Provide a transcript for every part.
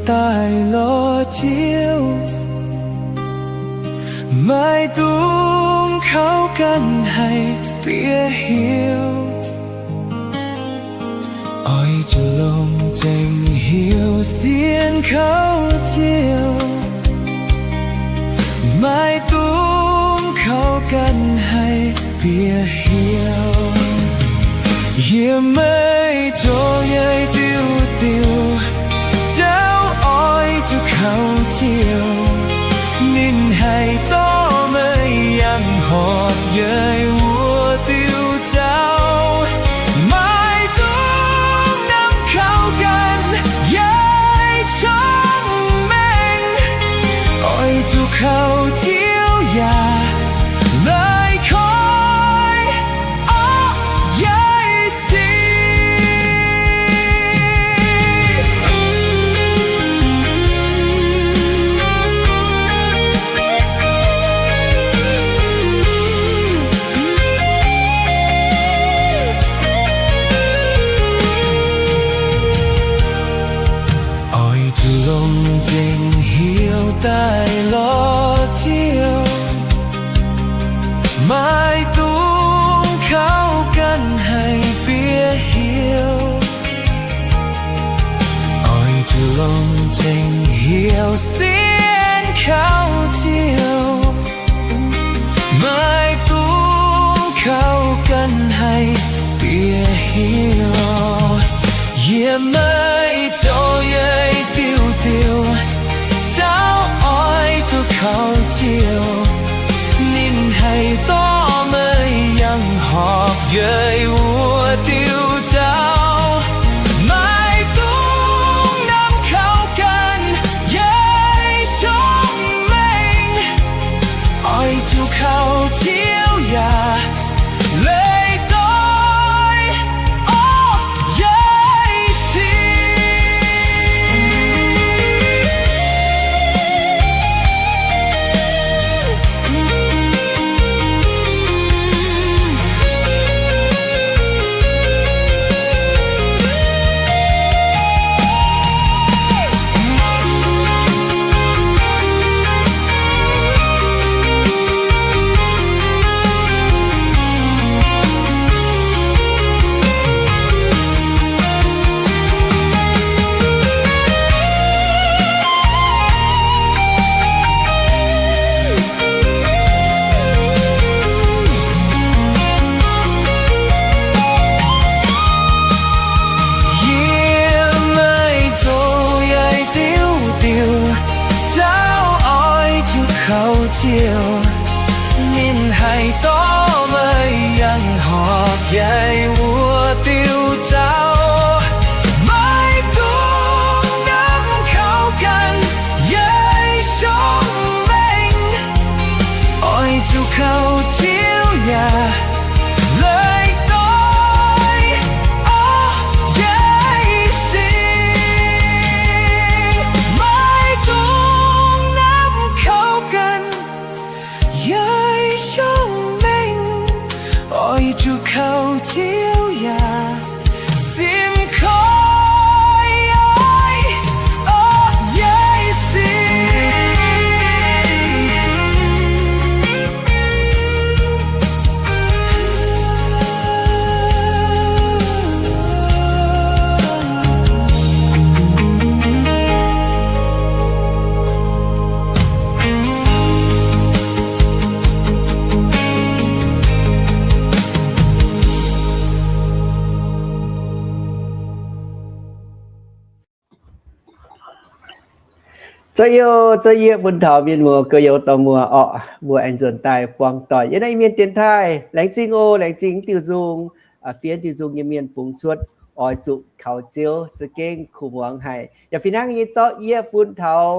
daaih lorz Ziouv, maiv dungx kaux ganh haih bieqc heuc. Oix zuqc longc zengc heuc sienx kaux Ziouv, maiv dungx kaux ganh haih bieqc heuc. Yie maiv zoux yaih diuh diuh jauv, oix zuqc kaux Ziouv, ninh haih dorh meih yangh horpc yaih wuov diuh jauv. Maiv dungx namx kaux ganh yaih cong-mengh, oix zuqc kaux Ziouv yaac leih koiv orqv yaih sic. Oix zuqc longc zengc heuc daaih lorz Ziouv, maiv dungx kaux ganh haih bieqc heuc. Oix zuqc longc zengc heuc sienx kaux Ziouv, maiv dungx kaux ganh haih bieqc heuc. Yie maiv zoux yaih diuh diuh jauv, oix zuqc kaux Ziouv, ninh haih dorh meih yangh horpc yaih wuov diuh jauv. Maiv dungx namx kaux ganh yaih cong-mengh, oix zuqc kaux Ziouv yaac leih doix orqv yaih sic. Yie maiv zoux yaih diuh diuh jauv, oix zuqc kaux Ziouv, ninh haih dorh meih yangh horpc yaih wuov diuh jauv. Maiv dungx namx kaux ganh yaih cong-mengh, oix zuqc kaux Ziouv yaac leih doix orqv yaih sic. Maiv dungx namx kaux ganh yaih cong-mengh, oix zuqc kaux Ziouv yaac simv koiv orqv yaih sic. Zouv yie, zouv yie bun taux mienh muoz, gorx-youz, dorh muoz orqc, mbuo aengx nzuonx daaih buangh doic yiem naaiv Iu-Mienh dienx taaih. Laengz zingh oc, laengz zingh diuh nzung, fiev diuh nzung nyei mienh bungx cuotv oix zuqc kaux Ziouv za'gengh kuh muangx haic. Yaac fih hnangv nyei zorqv yie bun taux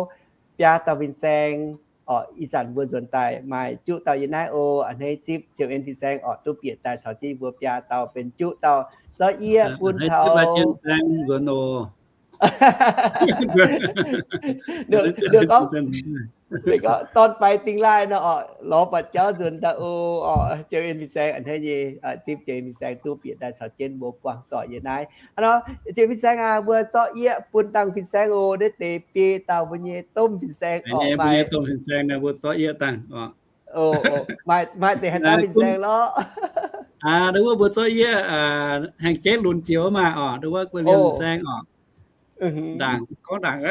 biaa dauh fin-saeng orqc. Ih zanc mbuo nzuonx daaih maaih juqv dauh yiem naaiv oc. A'hneiv zipv ziouc en fin-saeng orqc, duqv bieqc daaih caux jienv mbuo biaa dauh benx juqv dauh. Zorqv yie bun taux Ninh gorngv, ninh gorngv dorn faix dingh laaih nor orqc, lorz buatc jauv nzuonx daaih oc. Orqc, Jiex En fin-saeng a'hneiv nyei, zipv Jiex En fin-saeng duqv bieqc daaih caux jienv mbuo buangh doic yiem naaiv. Hnangv nor, Jiex En fin-saeng aac, mbuo zorqv yieqv bun dangh fin-saeng oc. Naaiv deix biei dauh mbuo nyei domh fin-saeng orqc, maaih domh fin-saeng naaiv mbuo zorqv yieqv dangh orqc. Maaih, maaih deix haaix dauh fin-saeng lorqc. Aa, ndo wuov mbuo zorqv yieqv, haengh jeiv lunx jiex wuov maah orqc, ndo wuov guei liemh fin-saeng orqc. Ndaangc, gorngv ndaangc.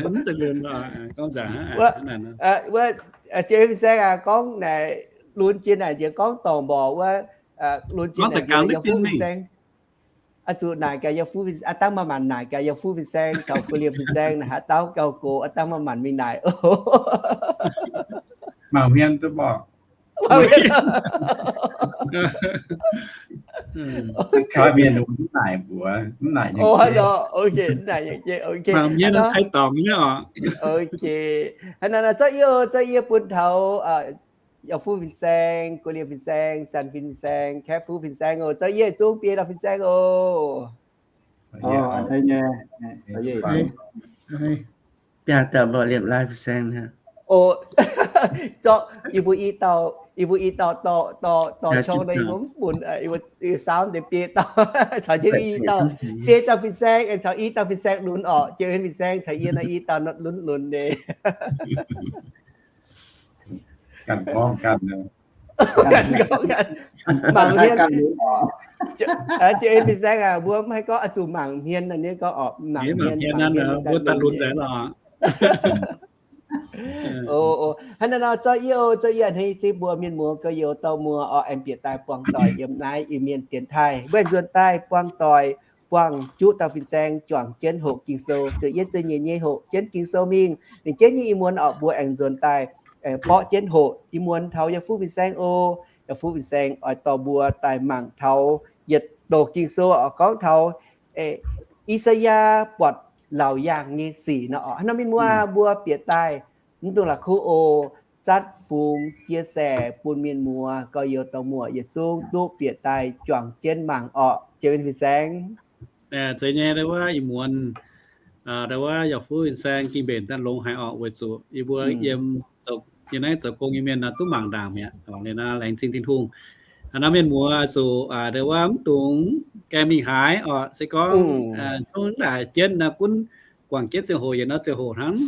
Mv zeiz lunx, gorngv ndaangc. Wuov, Jiex En fin-saeng aac, gorngv naaic lunx jiex naaic nziex gorngv dorngc mborqc wuov, lunx jiex naaic nziex yaac fuqv fin-saeng. Aa, zuqc naaic gaax yaac fuqv fin, aa, dangh maaih maanc naaic gaax yaac fuqv fin-saeng caux guei liemh fin-saeng naaic haaix dauh gauh gox, aa, dangh maaih maanc mingh naaic oc. Mangc hmien duqv mborqc. Mienh mv naaic mbuox, mv naaic. Mangc hmien cai dorngc nyei oc. Hnangv naaiv nor zorqv yiev, zorqv yiev bun taux yaac fuqv fin-saeng, guei liemh fin-saeng, zanc fin-saeng, kaeqv fuqv fin-saeng oc. Zorqv yiev zungv biei dauh fin-saeng oc. Biaa dauh mborqc liepc laai fin-saeng. Oc, zorqv yie mbuo i dauh, yie mbuo i dauh dorh, dorh, dorh qong nor yie mbuo mv funx, yie mbuo saauv deix biei dauh, caux jienv i dauh, biei dauh fin-saeng, caux i dauh fin-saeng lunx orqc. Jiex En fin-saeng caux yie nor i dauh lunx lunx nyei. Ganh gorngv ganh, mangc hmien. Jiex En fin-saeng aac, mbuo mv haih gorngv oix zuqc mangc hmien naaiv, gorngv orqc, mangc hmien, mangc hmien, mbuo daaih lunx nzengc lorqc. Hnangv naaiv nor zorqv yie oc, zorqv yie a'hneiv nyei zipv mbuo mienh muoz gorx-youz dorh muoz orqc, aengx bieqc daaih buangh doic yiem naaiv Iu-Mienh dienx taaih. Mbuo aengx nzuonx daaih buangh doic, buangh juqv dauh fin-saeng juangc jienv hoqc Ging-Sou, zueiz yietv zueiz nyeic nyei hoqc jienv Ging-Sou mingh. Ninh jienv nyei ih muonz orqc, mbuo aengx nzuonx daaih borqv jienv hoqc ih muonz taux yaac fuqv fin-saeng oc. Yaac fuqv fin-saeng oix dorh mbuo daaih mangc taux yietc doz Ging-Sou oc, gorngv taux I^saa^yaa buatc laauc yaangh nyei sic nor orqc. Hnangv nor mienh muoz, mbuo bieqc daaih mv dungx la'kuqv oc, zatv fungx chia sẻ bun mienh muoz gorx-youz dorh muoz yietc zungv duqv bieqc daaih juangc jienv mangc orqc. Jiex En fin-saeng. Zeiz nyei, ndo wuov ih muonz, ndo wuov yaac fuqv fin-saeng gengh mbenc daaih longx haic orqc, weic zuqc yie mbuo yiem, yiem naaiv zoux gong nyei mienh nor duqv mangc ndaangc mi'aqv. Liuz nor laengz zingh Tin-Hungh. Hnangv nor mienh muoz zuqc ndo wuov mv dungx gaengh mingh haaix orqc, se gorngv zungv naaic jienv nor gunv guangc jienv ziangh hoc yietc nor ziangh hoc hnangv,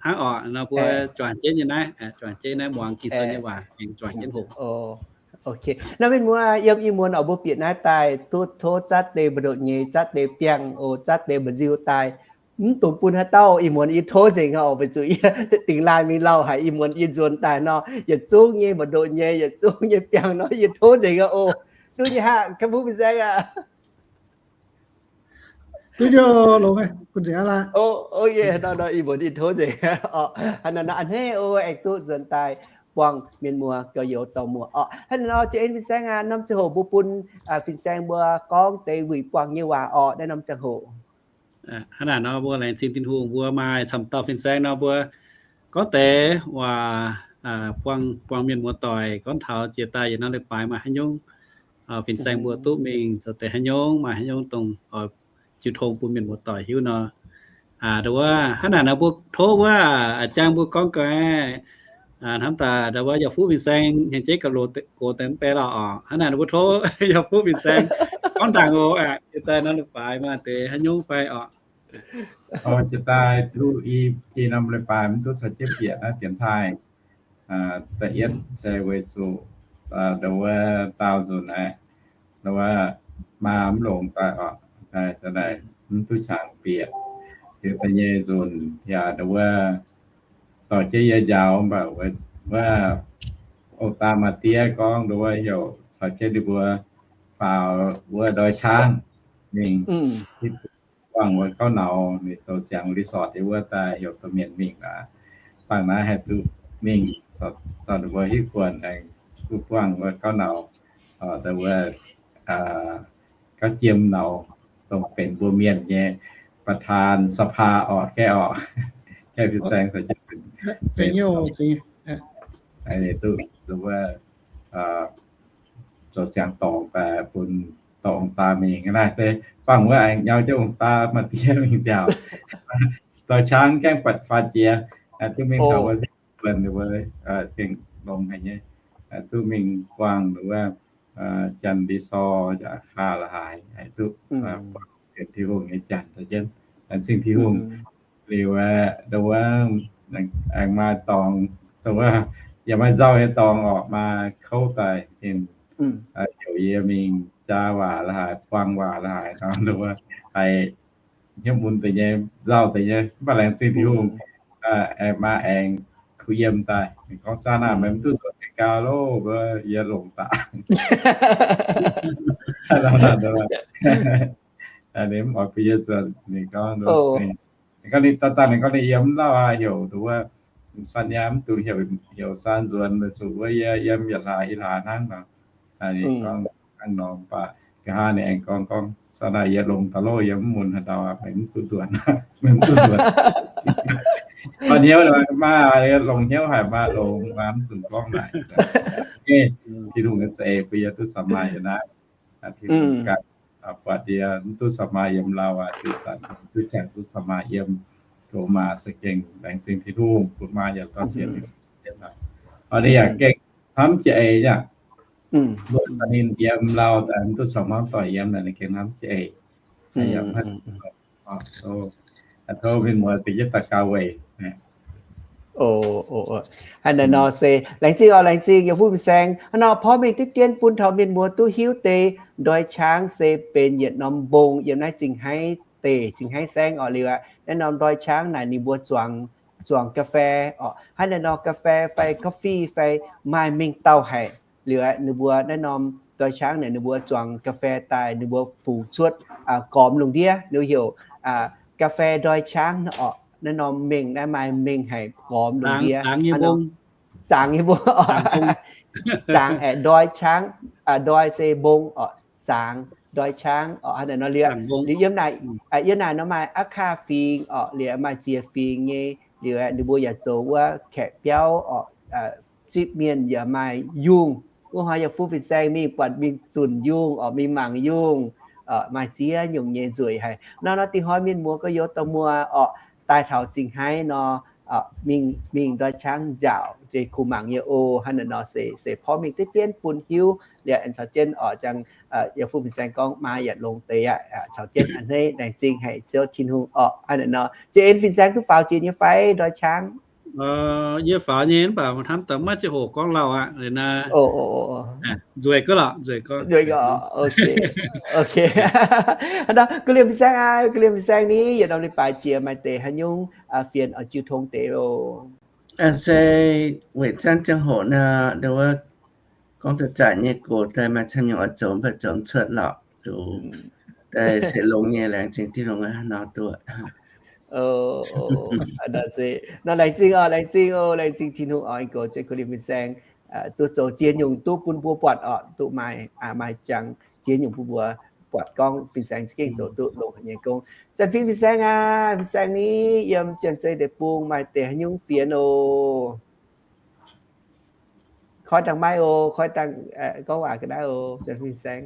hnangv orqc nor mbuo juangc jienv nyei naaiv, juangc jienv naaiv muangx Ging-Sou nyei waac, juangc jienv hoqc. Nor mienh muoz, yiem ih muonz oix mbuo bieqc naaiv daaih duqv tov zatv deix mbu'ndoqc nyei, zatv deix biangh oc, zatv deix mba'nziu daaih. Mv dungx bun haaix dauh, ih muonz yie tov nzengc oc, weic zuqc yie dingx laaih mingh lauh haic, ih muonz yie nzuonx daaih nor, yietc zungv nyei mbu'ndoqc nyei, yietc zungv nyei biangh nor, yie tov nzengc oc. Duqv nyei haic, kaeqv fuqv fin-saeng aac. Duqv nyei, longx, bun nzengc aqv laaix. Ih muonz yie tov nzengc. Hnangv naaiv nor a'hneiv oc, aengx duqv nzuonx daaih buangh mienh muoz gorx-youz dorh muoz orqc. Hnangv naaiv nor Jiex En fin-saeng aac, norm ziangh hoc mbuo bun fin-saeng mbuo gorngv deix wuic buangh nyei waac orqc, naaiv norm ziangh hoc. Hnangv naaiv nor mbuo laengz zingh Tin-Hungh, mbuo maaih camv dauh fin-saeng nor mbuo gorngv deix waac buangh, buangh mienh muoz doic, gorngv taux jiex daaih yietc norm leiz-baaix maaih haaix nyungc fin-saeng mbuo duqv mingh zoux deix haaix nyungc, maaih haaix nyungc dongh oix jiu tong bun mienh muoz doic hiuv nor. Ndo wuov hnangv naaic nor mbuo tov wuov a'jang mbuo gorngv gaax, hnamv daaih ndo wuov yaac fuqv fin-saeng hnyangx-jeiv gauh loz gox deix mv bei lorqc orqc. Hnangv naaic nor mbuo tov yaac fuqv fin-saeng gorngv ndaangc oc. Jiex daaih norm leiz-baaix maaih deix haaix nyungc fai orqc? Jiex daaih duqv i, i norm leiz-baaix mv duqv caux jienv bieqc naaiv dienx taaih. Da'yietv se weic zuqc ndo wuov daauh nzunc naaiv, ndo wuov maa mv longx daaih orqc, daaih mv duqv qangx bieqc. Liuz da'nyeic nzunc yaac ndo wuov dorh jienv yie njaaux mv baac wuov, o, daa maa diev gorngv ndo wuov heuc caux jienv ninh mbuo faaux wuov Ndoih Caangv mingh buangh wuov gauv nauz, ninh zoux siangx resort yiem wuov daaih heuc domh mienh mingh aqv. Bangh naaiv haih duqv mingh, zorqv ninh mbuo hitv guanh aengx duqv buangh wuov gauv nauz, wuov gauv jiem nauz, dongh benx mbuo mienh nyei ประธานสภา orqc, gaeqv orqc, gaeqv fin-saeng, duqv wuov zoux siangx dorngx daaih bun dorh ong-daa mingh. Naaiv se bangc wuov aengx nyau jienv ong-daa maaih diev mingh nziaauc. Doix-cangv gaengh buatc faaux jiex, duqv mingh taux wuov, zingh longx haic nyei, duqv mingh buangh wuov, janx-ndie-sor, kaa la'haaix, duqv sienx Tin-Hungh nyei janx jienv, laengz zingh Tin-Hungh. Liuz aengx maaih dorngx, yaac maaih nzauh nyei dorngx orqc, maaih kouv daaih ninh heuc yie mingh jaa waac la'haaix, buang waac la'haaix nor, haiz hnyouv mun deix nyei, nzauh deix nyei, mv baac laengz zingh Tin-Hungh, aengx maaih aengx kuh yiem daaih. Ninh gorngv, Saanv aah, meih mv duqv nzuonx Meigaa loh, mbuo yie longc daaih. Ninh mv oix bun yie nzuonx. Ninh gorngv, ninh gorngv ninh daaih daaih, ninh gorngv ninh yiem mv lauh aqv, heuc nduov wuov, Saanv, yie mv dungx heuc Saanv nzuonx, weic zuqc wuov yie yiem yietc hlaax i hlaax hnangv nor. Ninh gorngv hnangv nor, mv baac nqa'haav ninh aengx gorngv, gorngv, Saanv aah, yie longc daaih loh, yie mv mun haaix dauh aqv, meih mv duqv nzuonx, meih mv duqv nzuonx. Gorngv hnyouv maaih, longc hnyouv haic, maaih longx, maaih mv dungx gorngv naaic. Tin-Hungh za'eix bun yie duqv samx maaih yiem naaiv. Tin-Hungh ganh buatc yie mv duqv samx maaih yiem lauh aqv, duqv zanc duqv qangx duqv samx maaih yiem. Goux maaz se gengh laengz zingh Tin-Hungh bun maaih yaac dorh sienx. Ninh yaac gengh hnamv jiex eix yaac mbuo ninh yiem lauh, mv duqv samx hmuangv doic yiem, ninh gengh hnamv jiex eix. Tov mienh muoz deix jienv daux gaux weic. Hnangv naaiv nor se laengz zingh oc, laengz zingh yiem fuqv fin-saeng. Hnangv nor porv mengh diqv dien bun taux mienh muoz duqv hiuv deix, ndoih qangv se benx yietc norm mbong yiem naaiv Zingh Haiv deic, Zingh Haiv saengv oc. Liuz aqv, naaiv norm ndoih qangv naaic ninh mbuo zuangx, zuangx ga'fei oc. Hnangv naaiv nor ga'fei fai coffee fai maaih mengh dauh haic. Liuz aqv, ninh mbuo naaiv norm ndoih qangv naaic ninh mbuo zuangx ga'fei daaih, ninh mbuo fungx cuotv gormx lungh ndiev, ninh heuc ga'fei ndoih qangv oc. Naaiv norm mengh naaiv maaih mengh haic gormx lungh ndiev. Zaangc nyei mbong, zaangc aeqv, ndoih qangv, ndoih se mbong oc, zaangc ndoih qangv oc. Hnangv naaic nor liuz, liuz yiem naaic, yiem naaic nor maaih aqv kaah fingx oc, liuz maaih ziex fingx nyei. Liuz ninh mbuo yaac zoux wuov kaeqv biauv oc, zipv mienh yaac maaih yungh. Wuov hnoi yaac fuqv fin-saeng mingh buatc mingh zunc yungh oc, mingh mangc yungh, maaih ziex nyungc nyei nzueic haic. Nor nor dingh hnoi mienh muoz gorx-youz dorh muoz oc daaih taux Zingh Haiv nor, mingh, mingh ndoih qangv nziaauc, kuh mangc nyei oc. Hnangv naaic nor se, se porv mengh diqv dien bun hiuv liuz aengx caux jienv oc, ziangh yaac fuqv fin-saeng gorngv maaih yaac longx deix aqv, caux jienv a'hneiv laengz zingh haic Ziouv Tin-Hungh oc. Hnangv naaic nor, ziex en fin-saeng duqv faaux jiex nyei fai ndoih qangv? Yie faaux nyei mv baac hnamv daaih maiv ziangh hoc gorngv lauh aqv. Nzueic gorngv lorqc, nzueic gorngv. Guv liemh fin-saeng aqv, guv liemh fin-saeng ni, yietc norm leiz-baaix jiex maaih deix haaix nyungc fienx oix jiu tong deix oc? Se weic zanc ziangh hoc nor, nduov gorngv da'zanc nyei gox daaih maaih camv nyungc oix zoux mv baac zoux mv cuotv lorqc. Daaih se longx nyei, laengz zingh Tin-Hungh nor duqv. Nor laengz zingh oc, laengz zingh oc, laengz zingh Tin-Hungh oc. Gox ziex guv liemh fin-saeng duqv zoux ziex nyungc duqv bun mbuo buatc oc, duqv maaih, maaih jangx ziex nyungc bun mbuo buatc gorngv fin-saeng za'gengh zoux duqv longx haic nyei gong. Zanc fingx fin-saeng aqv, fin-saeng ni, yiem Janx-Zei deic-bung maaih deix haaix nyungc fienx oc? Koi dangh maiv oc, koi dangh gorngv waac ga'naaiv oc, zanc fingx fin-saeng.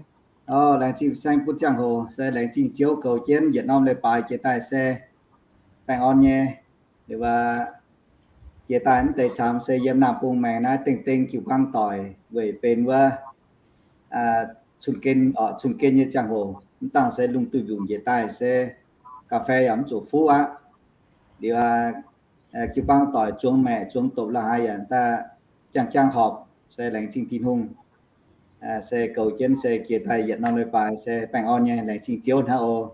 Laengz zingh fin-saeng bun ziangh hoc, se laengz zingh Ziouv goux jienv yietc norm leiz-baaix jiex daaih se baengh orn nyei. Liuz aqv, jiex daaih mv deix camv se yiem Naamh Bung Maengx naaiv dengh dengh jiu-baang doic weic benx wuov cun-gen, cun-gen nyei ziangh hoc, mv dangh se lungh duih mbiungc njiec daaih se ga'fei yaac mv zuqc fuqv aqv. Liuz aqv, jiu-baang doic zuangx maeqc zuangx dopc la'haaix yaac daaih jangx jangx horpc, se laengz zingh Tin-Hungh. Se goux jienv se jiex daaih yietc norm leiz-baaix se baengh orn nyei, laengz zingh Ziouv hnangv oc.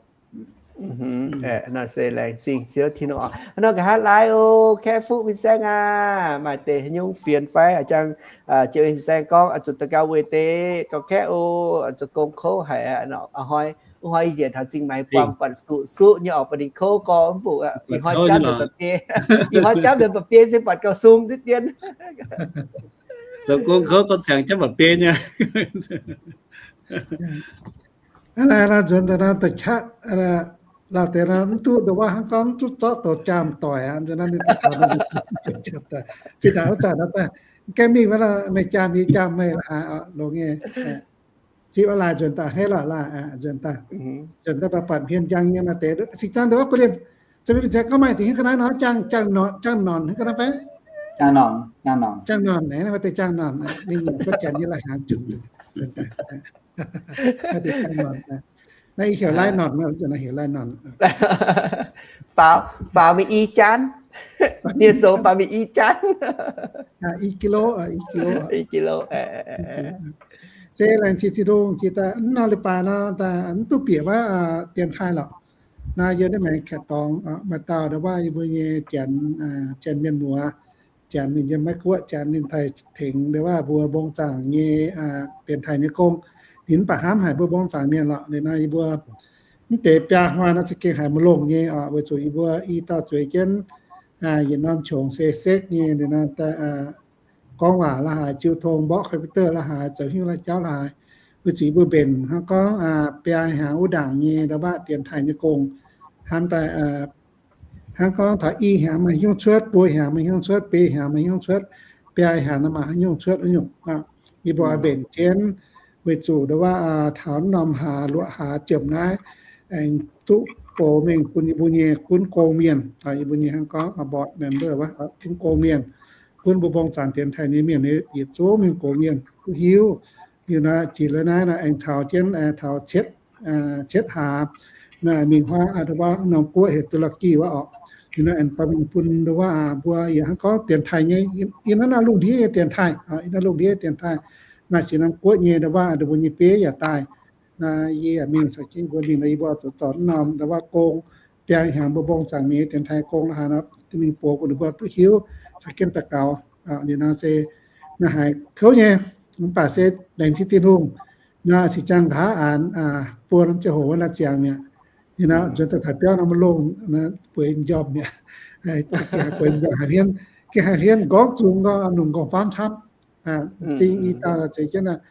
Nor se laengz zingh Ziouv Tin-Hungh oc. Nor nqa'haav laaiv oc, kaeqv fuqv fin-saeng aqv, maaih deix haaix nyungc fienx fai a'jangv, Ziouv fin-saeng gorngv oix zuqc daux gaux weic deix gauh kaeqv oc, oix zuqc gong kouv haic. Hnoi, hnoi njiec taux Zingh Maix buangh buatc suqv suqv nyei oc, buatc ninh kouv gorx mv bung, ih hnoi japv liuz mba'biei, ih hnoi japv liuz mba'biei se buatc gauh sung diqv dien. Zoux gong kouv gorngv siangx japv mba'biei nyei. Aa, nzuonx daaih nor da'qaqv, lauh deix nor mv duqv nduov waac hnangv gorngv mv duqv zorqv douz jaam doic aqv. Nzuonx nor ninh daaih taux nor, fih daaih wuov zanc nor daaih, gaengh mingh wuov nor, meih jaam yie, jaam meih la'haaix oc, longx nyei. Zipv laaih nzuonx daaih, hei lorqc laaih, nzuonx daaih, nzuonx daaih baac buatc hmien njang nyei maaih deix. Singx Jaang ndongc wuov bun liemh, za'gengh mv zeiz gorngv maaih deix hingv ga'naaiv nor, jang, jang norn, jang norn hingv ga'naaiv fai? Jang norn, jang norn, naaiv maaih deix jang norn, ninh nyungc gorngv janx nyei la'hnaangx junc. Naaiv deix jang norn, naaiv heuc laiv norn, heuc laiv norn. Faaux, faaux mingh i janv. Ninh sou faaux mingh i janv. I kilo, i kilo. Se laengz zingh Tin-Hungh jiex daaih mv nor leiz-baaix nor, mv duqv bieqc wuov dienx taaih lorqc. Naaiv yie naaiv maengx kaeqv dorngx maaih dauh ndau wuov yie mbuo nyei janx, janx mienh muoz, janx ninh yiem Meiv Guoqv, janx ninh taaih tengx ndau wuov mbuo mbong zaangc nyei dienx taaih nyei gong. Ninh mv baac hnamv haic mbuo mbong zaangc mienh lorqc. Liuz nor yie mbuo mv deix biaa hnoi nor za'gengh haiz maaih longh nyei oc, weic zuqc yie mbuo i dauh zueiz jienv yietc norm qongx se sekv nyei, liuz nor gorngv waac la'haaix, jiu tong mborqv computer la'haaix, zoux hnyouv la'jauv la'haaix, weic zuqc yie mbuo mbenc hnangv gorngv biaa hnyangx wuov ndaangc nyei ndau wuov dienx taaih nyei gong, hnamv daaih hnangv gorngv taux i hnyangx maaih hnyouv cuotv, buo hnyangx maaih hnyouv cuotv, beiv hnyangx maaih hnyouv cuotv, biaa hnyangx nor maaih hnyouv cuotv wuov nyungc. Yie mbuo mbenc jienv weic zuqc ndau wuov taux norm hlaax luoqc hlaax jomc naaiv aengx duqv gox mengh bun yie mbuo nyei gunv gong mienh, yie mbuo nyei hnangv gorngv board member wuov, gunv gong mienh, gunv mbuo mbong zaangc dienx taaih nyei mienh yietc zungv mingh gox mienh duqv hiuv. Liuz nor jiex liuz naaiv nor aengx taux jienv taux cietv, cietv hlaax, mingh huaav ndau wuov norm guoqv heuc Turkey wuov oc. Liuz nor aengx dorh mingh bun ndau wuov mbuo yaac hnangv gorngv dienx taaih nyei, yiem naaiv naaiv lungh ndiev nyei dienx taaih, yiem naaiv lungh ndiev dienx taaih, maaih sienx norm guoqv nyei ndau wuov ndau mbuo nyei bieiv yaac daaih. Naaiv yie yaac mingh caux jienv yie mbuo mingh nor, yie mbuo zuqc zorc norm ndau wuov gong, biaa hnyangx mbuo mbong zaangc mienh dienx taaih gong la'haaix nor, mingh buoz bun ninh mbuo duqv hiuv, caux jienv daux gaux. Liuz nor se naaiv haiz kouv nyei, mv baac se laengz zingh Tin-Hungh. Naaiv Singx Jaang nqa'haav aanx buo norm ziangh hoc wuov naaiv ziangx mi'aqv. Liuz nor nzuonx daaih taux biauv nor maiv longh, bueix m'njormh mi'aqv. Bueix m'njormh haiz hmien, gengh haiz hmien nqorngv zungx nqorngv nungx nqorngv faamv camv. Zingh i dauh zueiz jienv aqv.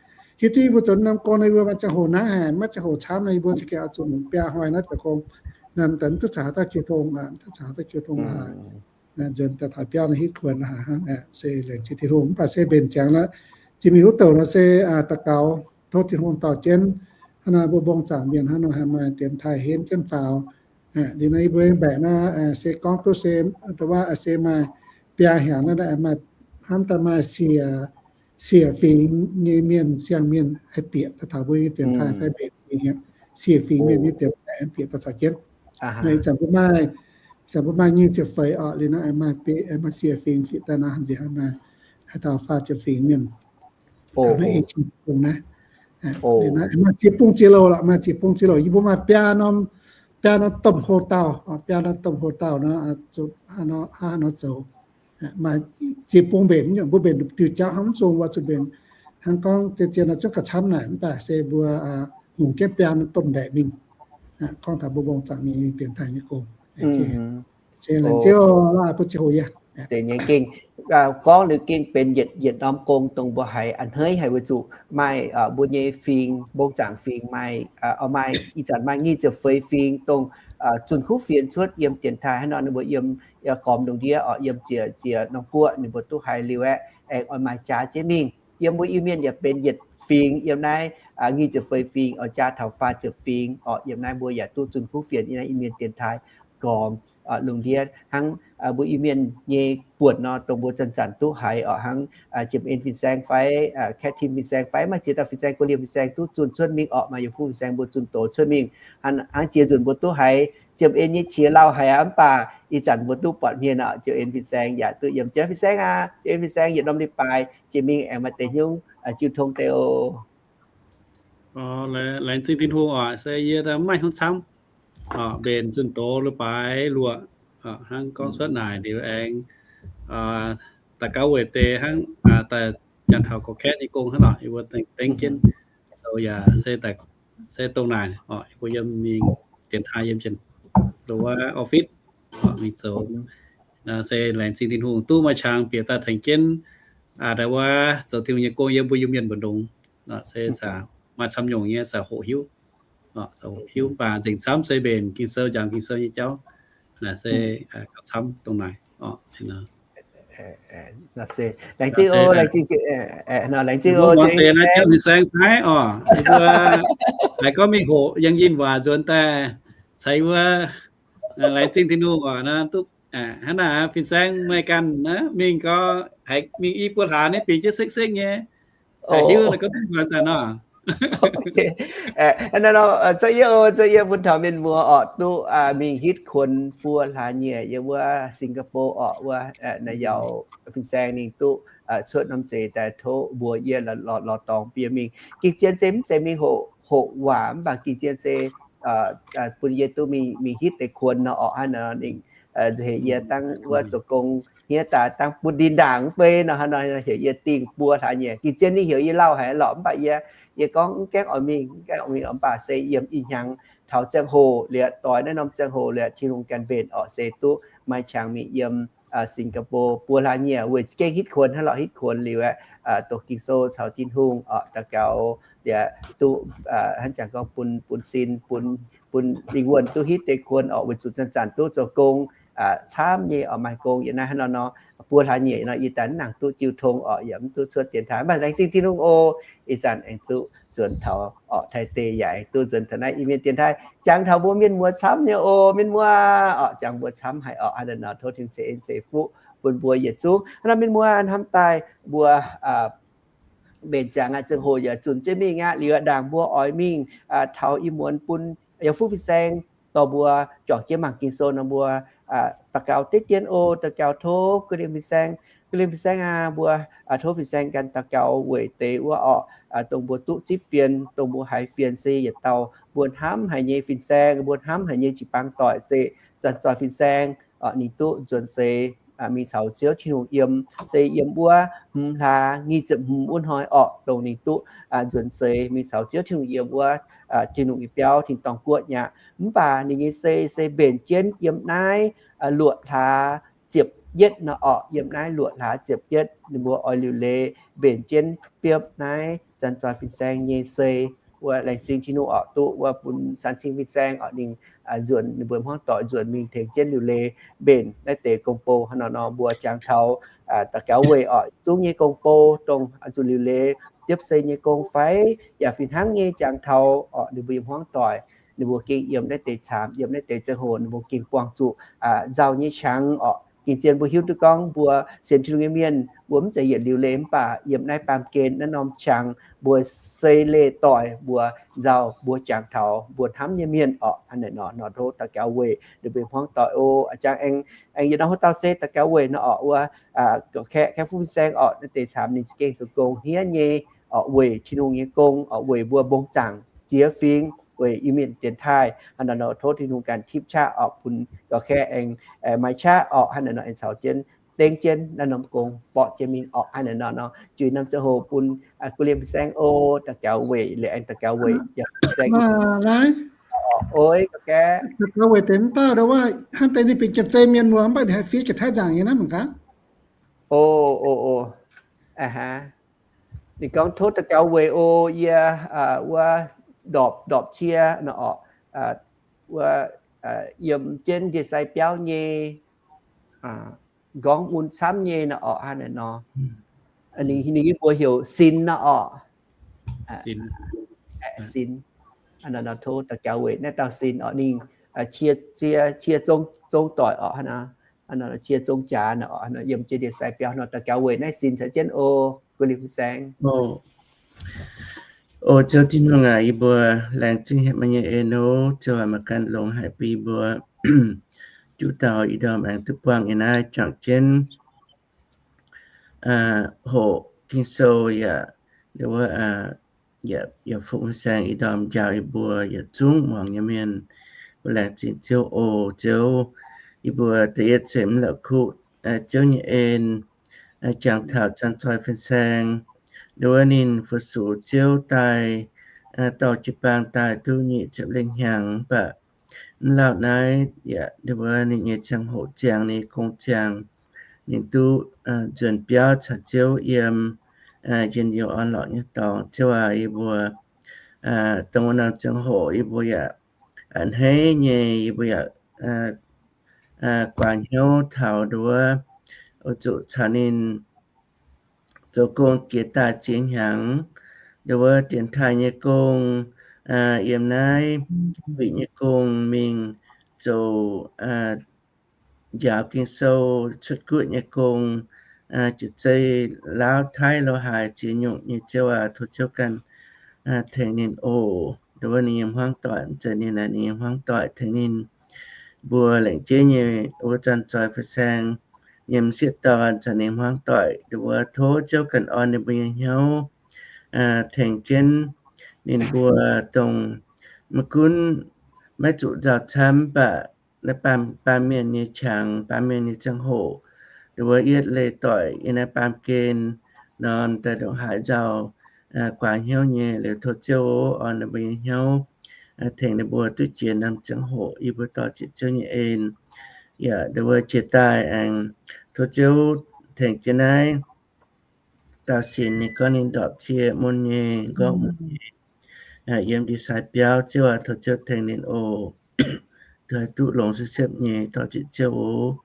Hiuv duqv yie mbuo zoux norm gong nor, yie mbuo maaih ziangh hoc naaiv haic, maiv ziangh hoc camv nor, yie mbuo za'gengh oix zuqc nungx biaa hnoi naaiv zoux gong. Naaiv daaih mv duqv caux haaix dauh jiu tong, mv duqv caux haaix dauh jiu tong haic. Nzuonx daaih taux biauv nor hitv kuonx haic hnangv. Se laengz zingh Tin-Hungh, mv baac se mbenc ziangx la'jimv mingh wuov douc nor se daux gaux tov Tin-Hungh dorh jienv hnangv nor mbuo mbong zaangc mienh hnangv nor haih maaih dienx taaih henv jienv faaux. Liuz nor yie mbuo mbaeqc naaiv se gorngv duqv se, ndau wuov se maaih biaa hnyangx naaiv, maaih hnamv daaih maaih siec, siec fingx nyei mienh, siang-mienh haih bieqc daaih taux mbuo nyei dienx taaih fai mbenc siec, siec fingx mienh nyei dienx taaih haih bieqc daaih caux jienv. Ih zanc mbuo maaih, ih zanc mbuo maaih nyic ziepc feix oc, liuz nor maaih, maaih siec fingx bieqc daaih nor, nziex hnangv naaiv haaix dauh faah ziepc fingx mienh. Taux naaiv Asia gong naaiv, liuz nor maaih ziex bung ziex louh lorqc, maaih ziex bung ziex louh. Yie mbuo maaih biaa norm, biaa norm domh hoc-dauh, biaa norm domh hoc-dauh nor, hnangv nor zoux. Maaih ziex bung mbenc, mbuo mbenc diuh jauv hnangv mv zungh, mbuo zuqc mbenc hnangv gorngv zien-zien nor zungv gauh camv naaic, mv baac se mbuo hungx jienv biaa norm domh ndaeqc mingh, gorngv taux mbuo mbong zaangc mienh nyei dienx taaih nyei gong. Se laengz zingh laaih bun ziangh hoc yie. Zeiz nyei gengh, gorngv liuz gengh benx yietc, yietc norm gong dongh mbuo haiz a'hneiv haic weic zuqc maaih mbuo nyei fingx, mbong zaangc fingx maaih, oix maaih ih zanc maaih nyic ziepc feix fingx dongh zunh kuv fienx cuotv yiem dienx taaih hnangv nor, ninh mbuo yiem gormx lungh ndiev oc, yiem ziex, ziex norm guoqv ninh mbuo duqv haiz liuz aeqv, aengx oix maaih jaa jienv mingh. Yiem mbuo Iu-Mienh yaac benx yietc fingx yiem naaiv nyic ziepc feix fingx oix jaa taux faah ziepc fingx oc. Yiem naaiv mbuo yaac duqv zunh kuv fienx yiem naaiv Iu-Mienh dienx taaih gormx lungh ndiev hnangv mbuo Iu-Mienh nyei buonc nor, dongh mbuo zanc-zanc duqv haiz oc, hnangv Jiem En fin-saeng fai Kat Tim fin-saeng fai maaih ziex dauh fin-saeng, Guoqv Liemh fin-saeng duqv zunh cuotv mingh oc, maaih Yiem Fu fin-saeng mbuo zunh doz cuotv mingh. Hnangv jiex nzunc mbuo duqv haiz Jiem En nyei qiex lauh haic aqv, mv baac ih zanc mbuo duqv buatc hmien oc. Jiem En fin-saeng yaac duqv yiem jienv. Fin-saeng aac, Jiem En fin-saeng yietc norm leiz-baaix jiex mingh aengx maaih deix hnyouv jiu tong deix oc. Laengz zingh Tin-Hungh oc, se yie mv maaih hnyouv camv. Mbenc zunh doz leiz-baaix luoqc, hnangv gorngv cuotv naaic liuz aengx daux gaux weic deix hnangv daaih janx taux gorx-kaeqv nyei gong hnangv nor, yie mbuo dengv jienv zoux yaac se dongh naaic oc, yie mbuo yiem mingh dienx taaih yiem jienv, ndongc wuov office mingh zoux. Se laengz zingh Tin-Hungh duqv maaih qangx bieqc daaih tengx jienv, ndongc wuov zoux Tin-Hungh nyei gong yiem mbuo Iu-Mienh mbu'ndongx. Se maaih camv nyungc nyei zaqc hoqc hiuv, zaqc hoqc hiuv, mv baac nzengc camv se mbenc Ging-Sou, njang Ging-Sou nyei jauv, naaic se gauh camv dongh naaic oc. Laengz zingh oc, laengz zingh, laengz zingh oc, fin-saeng. Haiz gorngv mingh hoqc yangh yinh waac nzuonx daaih, caux wuov, laengz zingh Tin-Hungh oc. Hnangv naaic fin-saeng meih ganh mingh gau, haiz mingh i buo hlaax naaiv bingx jienv sekv-sekv nyei. Hiuv naaiv gorngv duqv nzuonx daaih nor. Za'gengh, za'gengh bun taux mienh muoz orqc, duqv mingh hitv kuonx buo hlaax nyieqc yiem wuov Singapore orqc, wuov naaiv yaac fin-saeng ninh duqv cuotv norm zeix daaih tov mbuox yie lorz dorngx bun yie mingh. Ging-zien se mv zeiz mingh hoqc, hoqc waac, mv baac ging-zien se bun yie duqv mingh, mingh hitv deix kuonx nor orqc. Hnangv naaic nor ninh heuc yie dangh wuov zoux gong hniev daaih dangh bun ndin ndaangc mv bei nor, hnangv nor heuc yie dingh buo hlaax nyieqc. Ging-zien ninh heuc yie lauh haic lorqc, mv baac yie, yie gorngv mv gaengh oix mingh, mv gaengh oix mingh, mv baac se yiem ih hnyangx taux ziangh hoc liuz, doix naaiv norm ziangh hoc liuz, Tin-Hungh ganh mbenc orqc, se duqv maaih qangx mingh yiem Singapore buo hlaax nyieqc weic gengh hitv kuonx hnangv lorqc. Hitv kuonx liuz aeqv, doqc Ging-Sou caux Tin-Hungh orqc, daux gaux liuz duqv hnangv jangx gorngv bun, bun sin, bun, bun lingh wuonh duqv hitv deix kuonx orqc, weic zuqc zanc-zanc duqv zoux gong camv nyei orqc, maaih gong yiem naaiv hnangv nor nor. Buo hlaax nyieqc nor yie daaih mv nangc duqv jiu tong orqc, yaac mv duqv cuotv dienx taaih, mv baac laengz zingh Tin-Hungh oc. Ih zanc aengx duqv nzuonx taux orqc, Taiv deic yaac aengx duqv nzuonx taux naaiv Iu-Mienh dienx taaih, jangx taux mbuo mienh muoz camv nyei oc, mienh muoz orqc, jangx mbuo camv haic orqc. Hnangv naaic nor tov Tin-Hungh ceix en ceix fuqv bun mbuo yietc zungv. Hnangv naaiv mienh muoz hnamv daaih mbuo mbenc ziangx aqv, ziangh hoc yaac zunc jienv mingh aqv. Liuz ndaangc mbuo oix mingh taux ih muonz bun yiem fuqv fin-saeng dorh mbuo juangc jienv mangc Ging-Sou nor, mbuo daux gaux deix dien oc. Daux gaux tov gu'lienh fin-saeng, gu'lienh fin-saeng aac, mbuo tov fin-saeng ganh daux gaux weic deix wuov orqc, dongh mbuo duqv zipv fienx, dongh mbuo haiz fienx se yietc dauh mbuo hnamv haic nyei fin-saeng, mbuo hnamv haic nyei jiu-baang doic, se zanc-zoih fin-saeng ninh duqv nzuonx seix mingh caux Ziouv Tin-Hungh yiem, se yiem wuov hmz hlaax nyic ziepc hmz wuov hnoi orqc, dongh ninh duqv nzuonx seix mingh caux Ziouv Tin-Hungh yiem wuov Tin-Hungh nyei biauv Tin-dorngh Guoqv nyei aqv. Mv baac ninh nyei sei se mbenc jienv yiem naaiv luoqc hlaax ziepc yietv nor orqc. Yiem naaiv luoqc hlaax ziepc yietv ninh mbuo oix liuc leiz mbenc jienv biopv naaiv zanc-zoih fin-saeng nyei sei. Wuov laengz zingh Tin-Hungh orqc, duqv wuov bun san cing fin-saeng orqc, ninh nzuonx, ninh mbuo hmuangv doic nzuonx mingh tengx jienv liuc leiz mbenc naaiv deix gong-bou. Hnangv naaic nor mbuo jangx taux daux gaux weic orqc, zungv nyei gong-bou dongh zuqc liuc leiz jiepv sei nyei gong fai yaac fih hnangv nyei jangx taux orqc, ninh mbuo yiem hmuangv doic, ninh mbuo gengh yiem naaiv deix caamx, yiem naaiv deix ziangh hoc ninh mbuo gengh buangh zuqc nzauh nyei qangx orqc. Gengh zien mbuo hiuv duqv gorngv mbuo sienx Tin-Hungh nyei mienh mbuo mv zeiz yietc liuc leiz, mv baac yiem naaiv baamh gen naaiv norm qangx mbuo sei leih doic mbuo nzauh, mbuo jangx taux mbuo hnamv nyei mienh orqc. Hnangv naaic nor, nor tov daux gaux weic ninh mbuo hmuangv doic oc. A'jangv aengx, aengx yietc norm haaix dauh se daux gaux weic nor orqc, wuov gorqv-kaeqv, kaeqv fuqv fin-saeng orqc, naaiv deix caamx ninh za'gengh zoux gong hniev nyei orqc, weic Tin-Hungh nyei gong orqc, weic mbuo mbong zaangc jiex fingx, weic Iu-Mienh dienx taaih. Hnangv naaic nor tov Tin-Hungh ganh tipv qaqv orqc, bun gorqv-kaeqv aengx maaih qaqv orqc. Hnangv naaic nor aengx caux jienv dengv jienv naaiv norm gong borqv jienv mingh orqc. Hnangv naaic nor nor juix norm ziangh hoc bun gu'lienh fin-saeng oc, daux gaux weic liuz aengx daux gaux weic yaac fin-saeng oc. Oix gorqv-kaeqv daux gaux weic deix mv dauh ndo wuov, hnangv deix ninh benx janx-zei mienh muoz mv baac ninh haih fiev jiex Taiv nzaangc nyei naaiv mangc gaax. O, o, o. Ninh gorngv tov daux gaux weic o, yie wuov ndorpc, ndorpc cie nor orqc, wuov yiem jienv ndie-sai biauv nyei, nqorngv mun camv nyei nor orqc. Hnangv naaic nor ninh, ninh nyei mbuox heuc Sin nor orqc. Sin. Nor tov daux gaux weic naaiv dauh Sin orqc, ninh cie, cie, cie zong, zong doic orqc, cie zong jaax nor orqc, yiem jienv ndie-sai biauv nor. Daux gaux weic naaiv Sin caux jienv o, gu'lienh fin-saeng. O Ziouv Tin-Hungh aac, yie mbuo laengz zingh hepc meih nyei en oc. Ziouv aac, meih ganh longx haic bun yie mbuo juqv dauh ih ndorm aengx duqv buangh yiem naaiv juangc jienv hoqc Ging-Sou yaac, wuov, yaac, yaac fungx fin-saeng ih ndorm njaaux yie mbuo yietc zungv muangx nyei mienh. Mbuo laengz zingh Ziouv oc. Ziouv, yie mbuo da'yietv ceix mv la'kuqv Ziouv nyei en jangx taux zanc-zoih fin-saeng, nduov ninh fu-sux Ziouv daaih dorh jiu-baang daaih duqv nyic ziepc lengh hnyangx, mv baac mv lauh naaiv yaac nduov ninh nyei ziangh hoc ziangx, ninh gong ziangx, ninh duqv nzuonx biauv caux Ziouv yiem njien-youh orn-lorqc nyei dorngx. Ziouv aac, yie mbuo dongh wuov norm ziangh hoc yie mbuo yaac a'hneiv nyei, yie mbuo yaac guaax hnyouv taux nduov oix zuqc caux ninh zoux gong jiex daaih ziex hnyangx. Nduov wuov dienx taaih nyei gong, yiem naaiv huic nyei gong mingh zoux njaaux Ging-Sou, cuotv guoqv nyei gong, jiex zei Laauv, Taiv, Loz-Haaix ziex nyungc nyei. Ziouv aac, tov Ziouv ganh tengx ninh oc. Nduov wuov ninh nyei hmuangv doic, mv zeiz ninh naaic, ninh nyei hmuangv doic tengx ninh mbuo lengc jeiv nyei wuov zanc zoih fin-saeng nyei m'sieqv dorn caux ninh hmuangv doic. Nduov wuov tov Ziouv ganh orn ninh mbuo nyei hnyouv, tengx jienv ninh mbuo dongh maiv gunv maiv zuqc nzauh camv, mv baac naaiv baamh, baamh mienh nyei qangx, baamh mienh nyei ziangh hoc, nduov wuov yietv leih doic yiem naaiv baamh gen norm daaih ndongc haaix nzauh guaax hnyouv nyei. Liuz tov Ziouv orn ninh mbuo nyei hnyouv, tengx ninh mbuo duqv jiex norm ziangh hoc. Yie mbuo dorh ziqc Ziouv nyei en, yaac nduov wuov jiex daaih aengx tov Ziouv tengx jienv naaiv dauh sinx, ninh gorngv ninh ndorpc cie mun nyei, nqorngv mun nyei, yiem ndie-sai biauv. Ziouv aac, tov Ziouv tengx ninh oc. Duqv haih duqv longx siepv-siepv nyei, dorh ziqc Ziouv oc.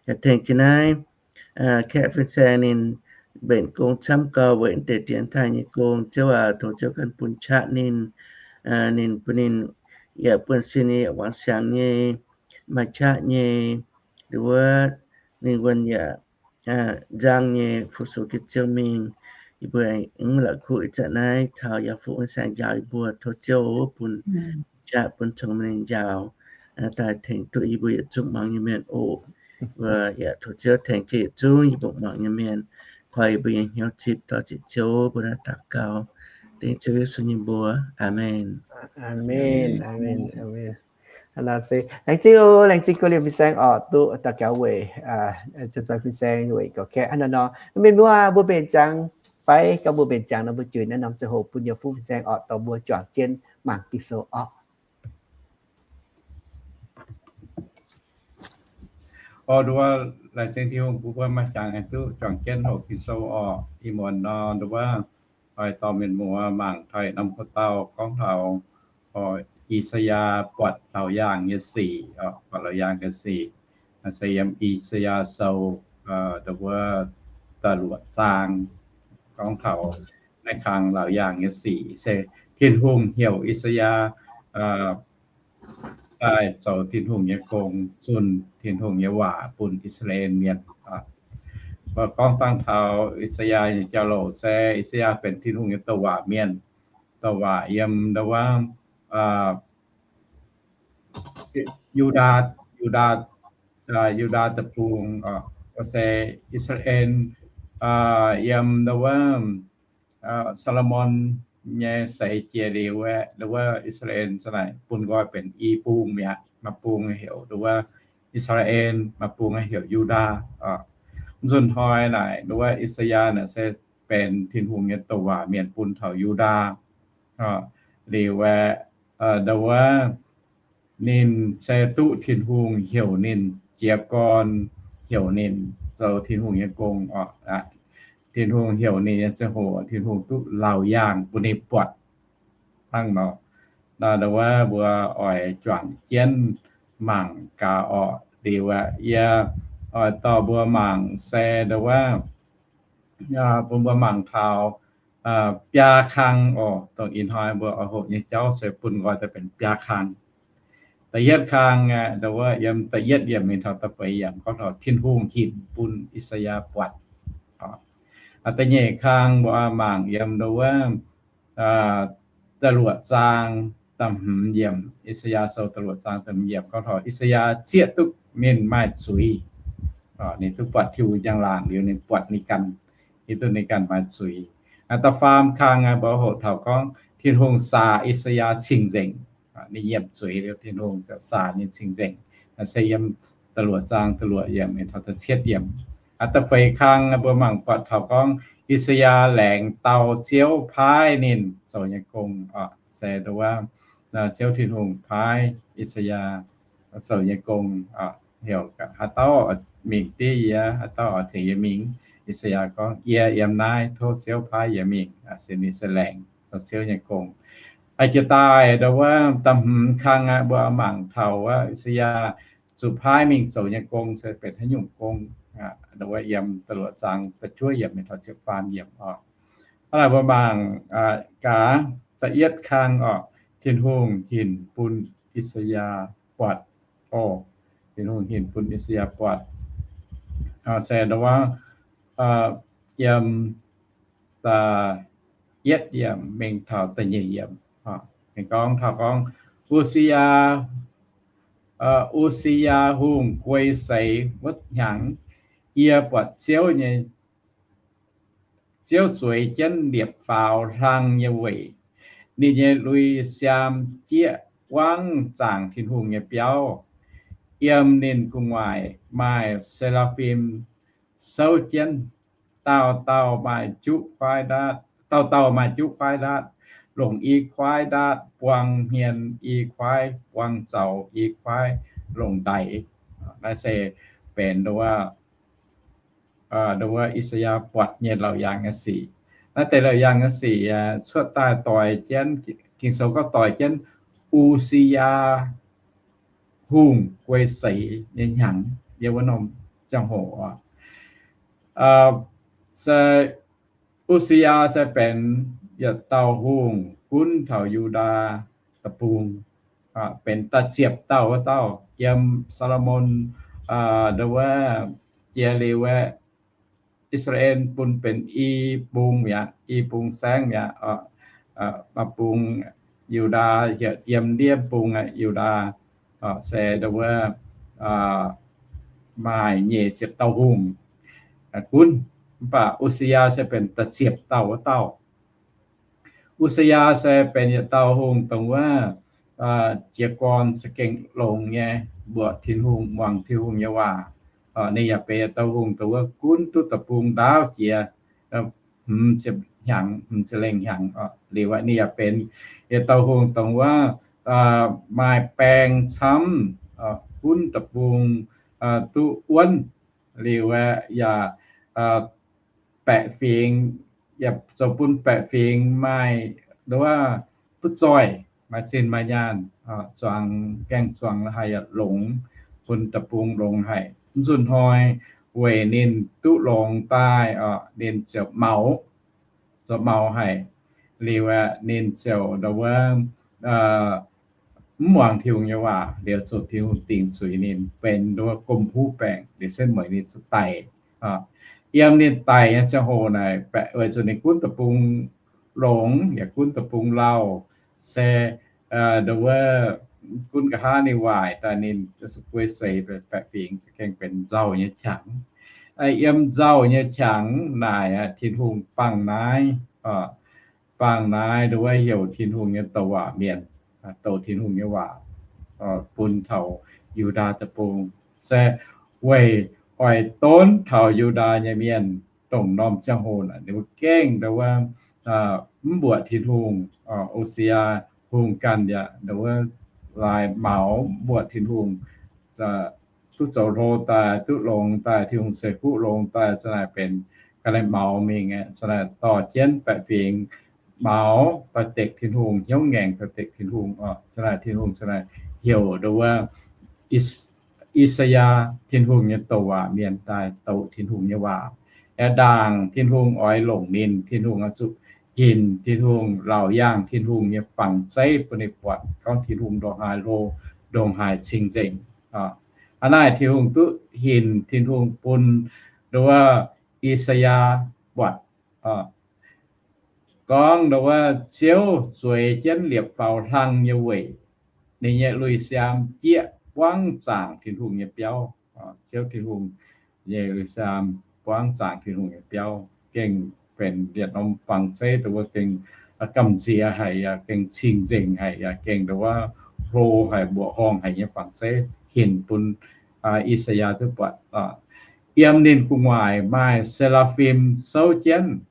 Yaac tengx jienv naaiv kaeqv fin-saeng ninh mbenc gong camv gau weic deix dienx taaih nyei gong. Ziouv aac, tov Ziouv ganh bun qaqv ninh, ninh bun ninh yaac buonv-sin nyei, yaac wangc siangx nyei, maaih qaqv nyei, nduov wuov ninh wuonh yaac nzang nyei, fu-sux jienv Ziouv mingh. Yie mbuo mv la'kuqv ih zanc naaiv taux yaac fu-sux saeng njaaux yie mbuo. Tov Ziouv bun qaqv bun cong-mengh njaaux daaih tengx duqv yie mbuo yietc zungv muangx nyei mienh oc. Mbuo yaac tov Ziouv tengx jienv yietc zungv yie mbuo muangx nyei mienh, koi yie mbuo nyei hnyouv zipv. Dorh ziqc Ziouv mbuo naaiv daux gaux dengv Ziouv Yesu nyei mbuox. Aamen. Aamen, aamen, aamen. Laengz zingh, laengz zingh go liemh fin-saeng orqc, duqv daux gaux weic zoih fin-saeng weic gorx-kaeqv hnangv naaiv nor. Mienh muoz, mbuo mbenc ziangx fai gorngv mbuo mbenc ziangx nor, mbuo juix naaiv norm ziangh hoc bun yie fu-sux fin-saeng orqc, dorh mbuo juangc jienv mangc Ging-Sou orqc. Orqc, nduov wuov laengz zingh Tin-Hungh bun mbuo maaih jangx aengx duqv juangc jienv hoqc Ging-Sou orqc. Ih muonz nor, nduov wuov oix dorh mienh muoz mangc taux norm hoc dauh gorngv taux I^saa^yaa buatc laauc yaangh nyei sic, buatc laauc yaangh nyei sic. Se yiem I^saa^yaa Sou, nduov wuov, da'luoqc zaang, gorngv taux naaiv kang laauc yaangh nyei sic se Tin-Hungh heuc I^saa^yaa daaih zoux Tin-Hungh nyei gong, zunh Tin-Hungh nyei waac bun I^saa^laa^en Mienh. Mbuo gorngv dangh taux I^saa^yaa nyei jauv-louc se I^saa^yaa benx Tin-Hungh nyei douc waac mienh, douc waac yiem nduov wuov Yu^ndaa, Yu^ndaa, Yu^ndaa deic-bung, se I^saa^laa^en yiem nduov wuov Saa^lo^morn nyei seix jiex liuz aeqv, nduov wuov I^saa^laa^en za'naaic bun nqoi benx i bung mi'aqv. Maaih bung heuc nduov wuov I^saa^laa^en, maaih bung heuc Yu^ndaa. Mv zunh hnoi naaic nduov wuov I^saa^yaa naaic se benx Tin-Hungh nyei douc waac mienh bun taux Yu^ndaa. Liuz aeqv, nduov wuov ninh se duqv Tin-Hungh heuc ninh jiez gorn, heuc ninh zoux Tin-Hungh nyei gong orqc. Tin-Hungh heuc ninh nyei ziangh hoc, Tin-Hungh duqv laauc yaangh bun ninh buatc. Hnangv nor, nduov wuov mbuo oix juangc jienv mangc gaax orqc. Liuz aeqv, yie oix dorh mbuo mangc se nduov wuov bun mbuo mangc taux biaa kang oc. Dongh ih hnoi mbuo oix hoqc nyei jauv se bun nqoi daaih benx biaa kang. Da'yietv kang aeqv, nduov wuov yiem da'yietv yiemc mingh taux da'feix yiemc gorngv taux Tin-Hungh hinc bun I^saa^yaa buatc. Da'nyeic kang mbuo mangc yiem nduov wuov da'luoqc zaang da'hmz yiemc, I^saa^yaa Sou da'luoqc zaang da'hmz yiemc gorngv taux I^saa^yaa zieqv duqv ninh maaih zuiz. Ninh duqv buatc Tin-Hungh njang-laangc liuz ninh buatc ninh ganh, hiuv duqv ninh ganh maaih zuiz. Da'faam kang mbuo hoqc taux gorngv Tin-Hungh saax I^saa^yaa cing-nzengc. Ninh yiemc zuiz liuz Tin-Hungh ziouc saax ninh cing-nzengc. Se yiem da'luoqc zaang da'luoqc yiemc mingh taux da'cietv yiemc. Da'feix kang mbuo mangc buatc taux gorngv I^saa^yaa laengz dau Ziouv paaiv ninh zoux nyei gong. Se nduov wuov Ziouv Tin-Hungh paaiv I^saa^yaa zoux nyei gong, heuc haaix dauh mingh div yie, haaix dauh oix tengx yie mingh. I^saa^yaa gorngv, yie yiem naaiv, tov Ziouv paaiv yie mingh. Se ninh se laengz dau Ziouv nyei gong. Jiex daaih nduov wuov da'hmz kang aeqv, mbuo mangc taux wuov I^saa^yaa zuqc paaiv mingh zoux nyei gong se benx haaix nyungc gong. Wuov yiem da'luoqc zaang da'juov yiemc mingh taux ziepc faam yiemc oc. Hnangv naaic mbuo mangc gaax da'yietv kang oc, Tin-Hungh hinc bun I^saa^yaa buatc. Oc, Tin-Hungh hinc bun I^saa^yaa buatc se ndongc wuov yiem da'yietv yiemc mingh taux da'nyeic yiemc. Ninh gorngv taux gorngv, U^si^yaa, U^si^yaa Hungh guei seix wuov hnyangx, yie buatc Ziouv nyei, Ziouv zueiz jienv liepc faaux hlang nyei weic. Ninh nyei lui-siaam jieqv buangv zaangc Tin-Hungh nyei biauv. Yiem ninh gu'nguaaic maaih se^laa^fim souv jienv, dauh dauh maaih juqv kuaaiv ndaatv, dauh dauh maaih juqv kuaaiv ndaatv, longc i kuaaiv ndaatv buang hmien, i kuaaiv buang zaux, i kuaaiv longc ndaix. Naaiv se benx wuov, wuov I^saa^yaa buatc nyei laauc yaangh nyei sic. Naaiv deix laauc yaangh nyei sic cuotv daaih doix jienv, Ging-Sou gorngv doix jienv U^si^yaa Hungh guei seix nyei hnyangx, yiem wuov norm ziangh hoc oc. Se U^si^yaa se benx yietc dauh hungh gunv taux Yu^ndaa Deic-Bung, benx da'ziepc dauh wuov dauh. Yiem Saa^lo^morn, ndongc wuov, jiex liuz aeqv, I^saa^laa^en bun benx i bung mi'aqv, i bung saengv mi'aqv. Maaih bung Yu^ndaa, yiem ndiev bung Yu^ndaa se ndongc wuov maaih nyic ziepc dauh hungh gunv, mv baac U^si^yaa se benx da'ziepc dauh wuov dauh. U^si^yaa se benx yietc dauh hungh dongh wuov jiez gorn za'gengh longx nyei, mbuoqc Tin-Hungh, muangx Tin-Hungh nyei waac. Ninh yaac benx yietc dauh hungh dongh wuov gunv duqv deic-bung ndaauv jiex hmz ziepc hnyangx, hmz ziepc lengh hnyangx. Liuz ninh yaac benx yietc dauh hungh dongh wuov maaih baeng camv, gunv deic-bung duqv wuonv. Liuz aeqv, yaac baeqc fingx, yaac zoux bun baeqc fingx maaih nduov butv zoih, maaih zinh maaih nyaanh, zuangx gaengh zuangx haih yaac longx, bun deic-bung longx haic. Mv zunh hnoi weic ninh duqv longx daaih, ninh ziouc maux, zoux maux haic. Liuz aeqv, ninh ziouc nduov mv muangx Tin-Hungh nyei waac, liuz zuqc Tin-Hungh dingc zuiz ninh benx nduov gomh huv baengc, liuz setv mueic ninh zuqc daic. Yiem ninh daic nyei ziangh hoc naaic, weic zuqc ninh gunv deic-bung longx yaac gunv deic-bung lauh, se nduov gunv nqa'haav ninh waaic daaih ninh zuqc guei seix, baeqc fingx za'gengh benx nzauh nyei qangx. Yiem nzauh nyei qangx naaic, Tin-Hungh bangh naaiv, bangh naaiv nduov heuc Tin-Hungh nyei douc waac mienh, douc Tin-Hungh nyei waac bun taux Yu^ndaa Deic-Bung, se weic oix donv taux Yu^ndaa nyei mienh. Dongh norm ziangh hoc naaic ninh mbuo gengh nduov mv mbuoqc Tin-Hungh. O^si^yaa Hungh ganh yaac nduov laaix maux mv mbuoqc Tin-Hungh, duqv zoux hlo daaih, duqv longx daaih, Tin-Hungh ceix fuqv longx daaih, za'naaic benx ga'naaiv maux mingh aqv. Za'naaic dorh jienv baeqc fingx maux daaih dekc Tin-Hungh, hnyouv ngaengc daaih dekc Tin-Hungh oc. Za'naaic Tin-Hungh za'naaic heuc nduov I^saa^yaa, Tin-Hungh nyei douc waac mienh daaih douc Tin-Hungh nyei waac. Aeqv, ndaangc Tin-Hungh oix longc ninh, Tin-Hungh oix zuqc hinc Tin-Hungh, laauc yaangh Tin-Hungh nyei fangx zeiv bun ninh buatc gorngv Tin-Hungh ndongc haaix hlo, ndongc haaix cing-nzengc. Hnangv naaic Tin-Hungh duqv hinc, Tin-Hungh bun nduov I^saa^yaa buatc gorngv nduov Ziouv zueiz jienv liepc faaux hlang nyei weic. Ninh nyei lui-siaam jieqv buangv zaangc Tin-Hungh nyei biauv. Ziouv Tin-Hungh nyei lui-siaam buangv zaangc Tin-Hungh nyei biauv, gengh benx yietc norm fangx zeiv dongh wuov gengh gamh nziex haic yaac gengh cing-nzengc haic yaac gengh nduov hlo haic, mbuoqc horngh haic nyei fangx zeiv, hinc bun I^saa^yaa duqv buatc. Yiem ninh gu'nguaaic maaih se^laa^fim souv jienv,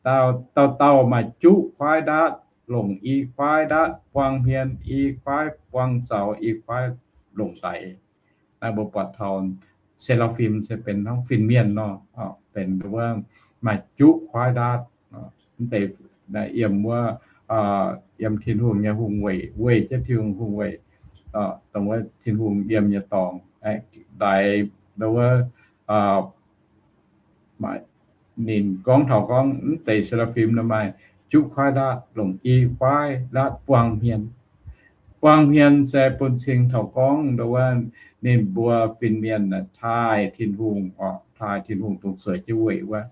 dauh dauh maaih juqv kuaaiv ndaatv, longc i kuaaiv ndaatv buang hmien, i kuaaiv buang zaux, i kuaaiv longc ndaix. Naaiv mbuo buatc taux se^laa^fim se benx hnangv fin-mienh nor, benx wuov maaih juqv kuaaiv ndaatv. Mv deix yiem wuov, yiem Tin-Hungh nyei hungh weic, weih jienv Tin-Hungh hungh weic, dongh wuov Tin-Hungh yiem nyei dorngx, ndaix wuov maaih, ninh gorngv taux gorngv mv deix se^laa^fim nor maaih juqv kuaaiv ndaatv longc i kuaaiv ndaatv buang hmien. Buang hmien se bun cing taux gorngv nduov wuov ninh mbuo fin-mienh taaih Tin-Hungh oc, taaih Tin-Hungh dongh sueic jienv weic wuov.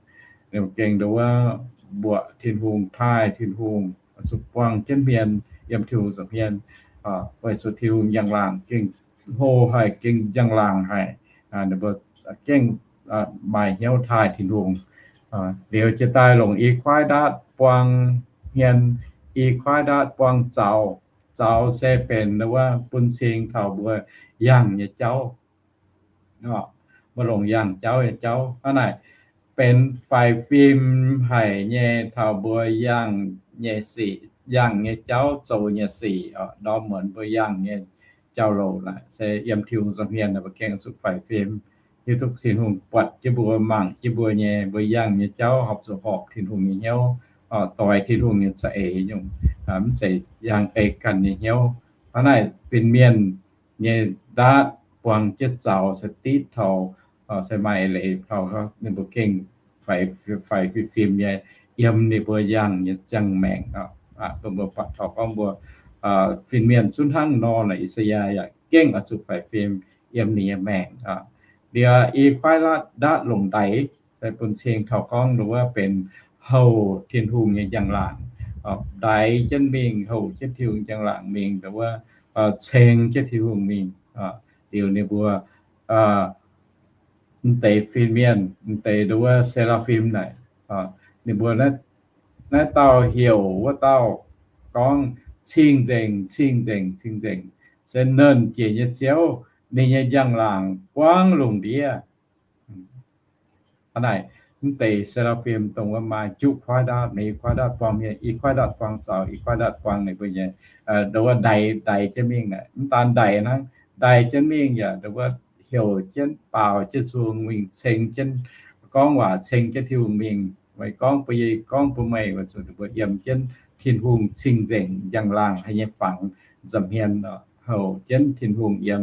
Ninh gengh nduov wuov mbuoqc Tin-Hungh, taaih Tin-Hungh, zuqc buang jienv hmien yiem Tin-Hungh nza'hmien, weic zuqc Tin-Hungh njang-laangc gengh hlo haic, gengh njang-laangc haic. Ninh mbuo gengh maaih hnyouv taaih Tin-Hungh. Liuz jiex daaih longc i kuaaiv ndaatv buang hmien, i kuaaiv ndaatv buang zaux. Zaux se benx nduov wuov bun cing taux mbuo yangh nyei jauv. Mbuo longc yangh jauv nyei jauv. Hnangv naaic benx faix fim haic nyei taux mbuo yangh nyei sic, yangh nyei jauv zoux nyei sic oc, ndorm muonz mbuo yangh nyei jauv-louc naaic se yiem Tin-Hungh nza'hmien naaic mbuo gengh zuqc faix fim, hiuv duqv Tin-Hungh buatc jienv mbuo, mangc jienv mbuo nyei, mbuo yangh nyei jauv horpc zuqc horpc Tin-Hungh nyei hnyouv, doix Tin-Hungh nyei za'eix nyungc, mv zeiz yangh ei ganh nyei hnyouv. Hnangv naaic fin-mienh nyei ndaatv buang jienv zaux se div taux, se maaih eix leiz taux ninh mbuo gengh faix fim nyei yiem ninh mbuo yangh nyei ziangh maengc. Mbuo, mbuo buatc taux gorngv mbuo fin-mienh zungv hnangv nor naaic, I^saa^yaa yaac gengh oix zuqc faix fim yiem ninh nyei maengc. Liuz i kuaaiv ndaatv longc ndaix, se bun cing taux gorngv nduov wuov benx houc Tin-Hungh nyei njang-laangc, ndaix jienv mingh, houc jienv Tin-Hungh njang-laangc mingh, nduov wuov ceng jienv Tin-Hungh mingh. Liuz ninh mbuo m'deix fin-mienh, m'deix nduov wuov se^laa^fim naaic, ninh mbuo naaiv dauh heuc wuov dauh gorngv, Cing-nzengc, cing-nzengc, cing-nzengc, se Nernh Jiex nyei Ziouv, ninh nyei njang-laangc buangv lungh ndiev. Hnangv naaic, m'deix se^laa^fim dongh wuov maaih juqv kuaaiv ndaatv, i kuaaiv ndaatv buang hmien, i kuaaiv ndaatv buang zaux, i kuaaiv ndaatv buang ninh mbuo nyei, nduov wuov ndaix, ndaix jienv mingh naaic, mv daan ndaix hnangv, ndaix jienv mingh yaac nduov wuov heuc jienv, baaux jienv nzung mingh, ceng jienv, gorngv waac ceng jienv Tin-Hungh mingh, meih gorngv bun yie, gorngv bun meih, weic zuqc ninh mbuo yiem jienv Tin-Hungh cing-nzengc njang-laangc haic nyei fangx nza'hmien, houc jienv Tin-Hungh yiem,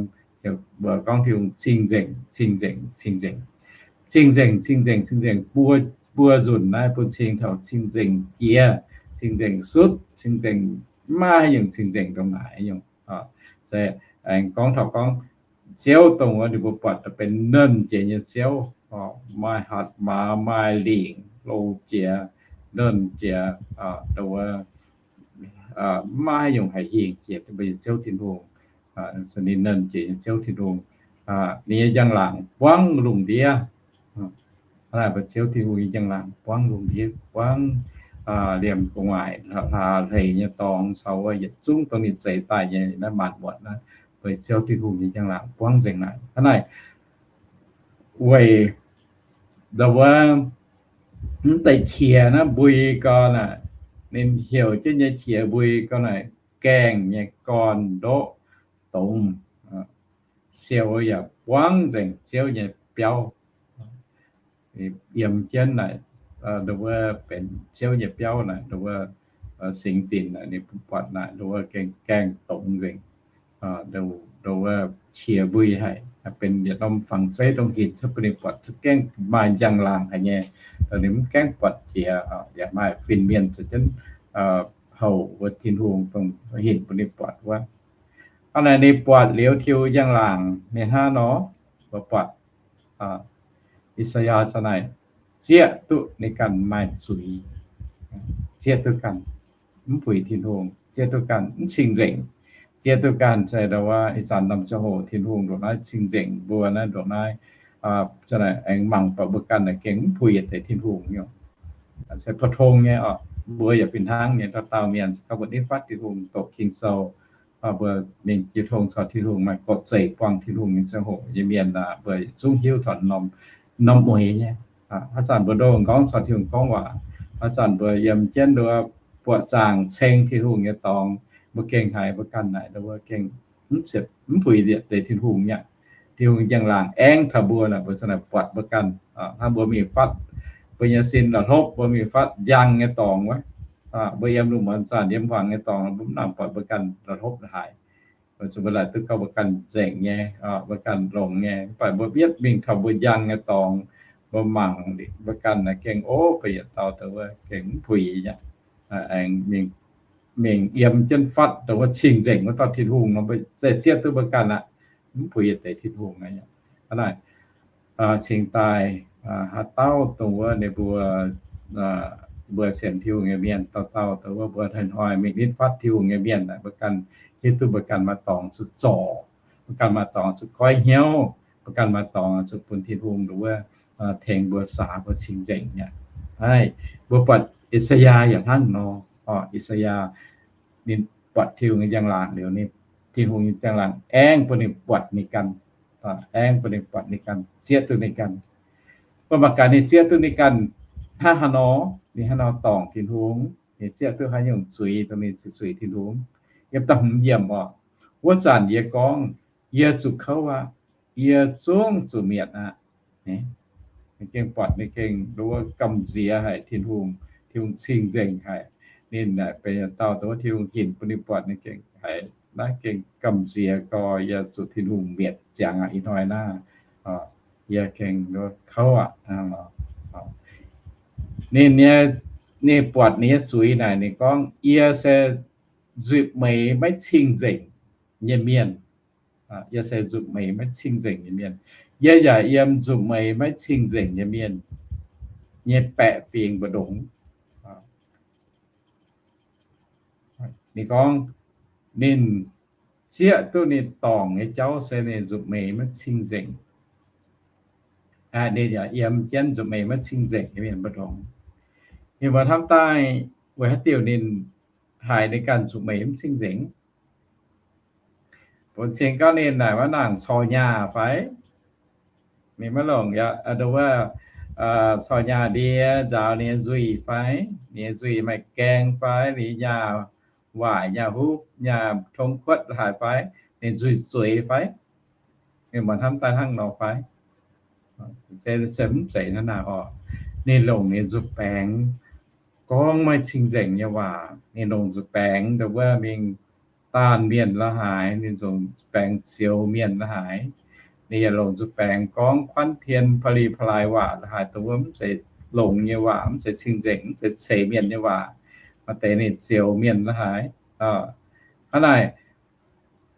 mbuo gorngv Tin-Hungh cing-nzengc, cing-nzengc, cing-nzengc, cing-nzengc, cing-nzengc, cing-nzengc, buo, buo nzunc naaiv bun cing taux cing-nzengc jiex, cing-nzengc sutv, cing-nzengc, maiv maaih haaix nyungc cing-nzengc ndongc naaic nyungc. Se aengx gorngv taux gorngv Ziouv dongh wuov ninh mbuo buatc benx Nernh Jiex nyei Ziouv, maaih hatc maaz, maaih lingc, loz-jiex, nernh jiex, nduov wuov maiv maaih haaix nyungc haih hingh jiex mbuo nyei Ziouv Tin-Hungh. Ninh Nernh Jiex nyei Ziouv Tin-Hungh, ninh nyei njang-laangc buangv lungh ndiev. Hnangv naaic mbuo Ziouv Tin-Hungh nyei njang-laangc buangv lungh ndiev, buangv liemh gu'nguaaic, hlaax hleix nyei dorngx caux wuov yietc zungv dongh ninh zeix daaih nyei naaiv maanc muotc naaiv, mbuo Ziouv Tin-Hungh nyei njang-laangc buangv nzengc naaic. Hnangv naaic weic nduov wuov mv deix qiex naaiv mbui gorn naaic, ninh heuc jienv nyei qiex mbui gorn naaic, gaengh nyei gorn-ndoqv dongz, siou yaac buangv nzengc Ziouv nyei biauv. Yiem jienv naaic, nduov wuov benx Ziouv nyei biauv naaic, nduov wuov singx dinc naaic, ninh mbuo buatc naaic, nduov wuov gaengh, gaengh dongz nzengc. Nduov wuov qiex mbui haic, benx yietc norm fangx zeiv dongh hinc cuotv bun ninh buatc, za'gengh maaih njang-laangc haic nyei. Ninh mv gaengh buatc jiex, yaac maaih fin-mienh zuqc jienv houc wuov Tin-Hungh dongh hinc bun ninh buatc wuov. Hnangv naaic ninh buatc liuz Tin-Hungh njang-laangc ninh hnangv nor, mbuo buatc I^saa^yaa za'naaic zieqv duqv ninh ganh maaih zuiz, zieqv duqv ganh mv puix Tin-Hungh, zieqv duqv ganh mv cing-nzengc, zieqv duqv ganh se nduov wuov ih zanc norm ziangh hoc Tin-Hungh ndongc naaiv cing-nzengc mbuo naaiv ndongc naaiv, za'naaic aengx mangc buatc mbuo ganh naaic gengh mv puix yietc deix Tin-Hungh nyungc. Se pou-tong nyei oc, mbuo yaac fih hnangv nyei, dauh dauh mienh se gorngv mbuo nitv fatv Tin-Hungh doqc Ging-Sou, mbuo mingh jiu tong caux Tin-Hungh maaih gorqv-zeic buangh Tin-Hungh nyei ziangh hoc nyei mienh aah, mbuo zungv hiuv taux norm, norm mueiz nyei. Haaix zanc mbuo ndoh m'nqorngv caux Tin-Hungh gorngv waac, haaix zanc mbuo yiem jienv nduov buoqc zaangc ceng Tin-Hungh nyei dorngx, mbuo gengh haiz mbuo ganh naaic nduov mbuo gengh mv ziepc, mv puix yietc deix Tin-Hungh nyei aqv. Tin-Hungh njang-laangc aengx taux mbuo naaic, mbuo za'naaic buatc mbuo ganh, hnangv mbuo mingh fatv mbuo nyei sin la'hlopv, mbuo mingh fatv njang nyei dorngx wuov, mbuo yiem lungh muonz zanc yiem hmuangx nyei dorngx, mbuo mv nangc buatc mbuo ganh la'hlopv la'haaix. Weic zuqc mbuo laaic duqv gauh mbuo ganh nzengc nyei, mbuo ganh longx nyei. Mv baac mbuo yietv mingh taux mbuo njang nyei dorngx, mbuo mangc mbuo ganh naaic gengh, o, mbuo yietc dauh dongh wuov gengh mv puix nyei. Aengx mingh yiem jienv fatv dongh wuov cing-nzengc wuov dauh Tin-Hungh nor, mbuo zeiz zieqv duqv mbuo ganh aqv. Mv puix yietc deix Tin-Hungh aqv. Hnangv naaic, cingx daaih haaix dauh dongh wuov ninh mbuo, mbuo sienx Tin-Hungh nyei mienh dauh dauh dongh wuov mbuo hnoi-hnoi mingh nitv fatv Tin-Hungh nyei mienh naaic, mbuo ganh hiuv duqv mbuo ganh maaih dorngx zuqc zorc, mbuo ganh maaih dorngx zuqc goiv hnyouv, mbuo ganh maaih dorngx zuqc bun Tin-Hungh dongh wuov tengx mbuo saax mbuo cing-nzengc nyei. Mbuo buatc I^saa^yaa yaac hnangv nor. I^saa^yaa ninh buatc Tin-Hungh nyei njang-laangc liuz, ninh, Tin-Hungh nyei njang-laangc aengv bun ninh buatc ninh ganh, aengv bun ninh buatc ninh ganh, zieqv duqv ninh ganh. Mbuo mangc gaax ninh zieqv duqv ninh ganh hnangv haaix nor, ninh hnangv haaix nor dorngc Tin-Hungh, ninh zieqv duqv haaix nyungc zuiz dongh ninh zuiz Tin-Hungh. Yiem da'hmz yiemc oc, wuov zanc yie gorngv, yie zuqc kouv aqv, yie zungv zuqc mietc aqv. Ninh gengh buatc ninh gengh nduov gamh nziex haic Tin-Hungh, Tin-Hungh cing-nzengc haic. Ninh naaic benx dauh dongh wuov Tin-Hungh hinc bun ninh buatc ninh gengh haiz naaiv gengh gamh nziex gorx, yie zuqc Tin-Hungh mietc ziangx aqv. Ih hnoi naaiv yie gengh kouv aqv. Ninh nyei, ninh buatc ninh nyei zuiz naaic ninh gorngv, yie se nzuih meix maiv cing-nzengc nyei mienh. Yie se nzuih meix maiv cing-nzengc nyei mienh. Yie yaac yiem nzuih meix maiv cing-nzengc nyei mienh nyei baeqc fingx mbu'ndongx. Ninh gorngv ninh zieqv duqv ninh dorngc nyei jauv se ninh nzuih meix maiv cing-nzengc. Ninh yaac yiem jienv nzuih meix maiv cing-nzengc nyei mienh mbu'ndongx. Ninh mbuo hnamv daaih weic haaix diuc ninh haiz ninh ganh nzuih meix mv cing-nzengc? Bun cing gauh ninh naaic maiv nangc corc nyaah fai? Ninh maiv longc, wuov, corc nyaah ndie nzaaux ninh nyei nzuih fai? Ninh nyei nzuih maaih gaeng fai? Ninh nyaah waaic, nyaah huv, nyaah tong kuotv haaix fai? Ninh nzuih zueiz fai? Ninh mbuo hnamv daaih hnangv nor fai? Se mv zeiz hnangv naaic oc. Ninh longc ninh nzuih baengx gorngv maiv cing-nzengc nyei waac. Ninh longc nzuih baengx dongh wuov mingh daanh mienh la'haaix, ninh longc nzuih baengx zioux mienh la'haaix. Ninh yaac longc nzuih baengx gorngv kuanv tien pa'li pa'laai waac la'haaix, dongh wuov mv zeiz longx nyei waac, mv zeiz cing-nzengc, mv zeiz ceix mienh nyei waac. Maaih deix ninh zioux mienh la'haaix. Hnangv naaic,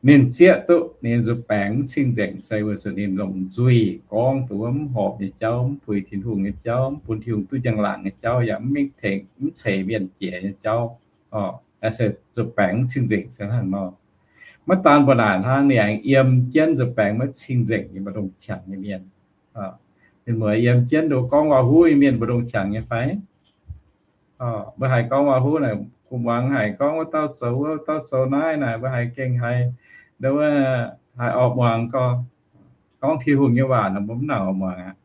ninh zieqv duqv ninh nzuih baengx mv cing-nzengc se weic zuqc ninh longc nzuih gorngv dongh wuov mv horpc nyei jauv, mv puix Tin-Hungh nyei jauv, mv bun Tin-Hungh duqv njang-laangc nyei jauv, yaac mv mingh tengx, mv ceix mienh jiex nyei jauv. Se nzuih baengx mv cing-nzengc se hnangv nor. Maiv daan mbuo naaic hnangv, ninh aengx yiem jienv nzuih baengx maiv cing-nzengc nyei mbu'ndongx qangx nyei mienh. Ninh muoz yiem jienv nduov gorngv waac-huv nyei mienh mbu'ndongx qangx nyei fai? Mbuo haiz gorngv waac-huv naaic, kuv muangx haic gorngv wuov dauh zoux wuov, dauh zoux naaiv naaic, mbuo haiz gengh haiz, wuov, haiz oix muangx gorngv, gorngv Tin-Hungh nyei waac nor mbuo mv nangc oix muangx aqv.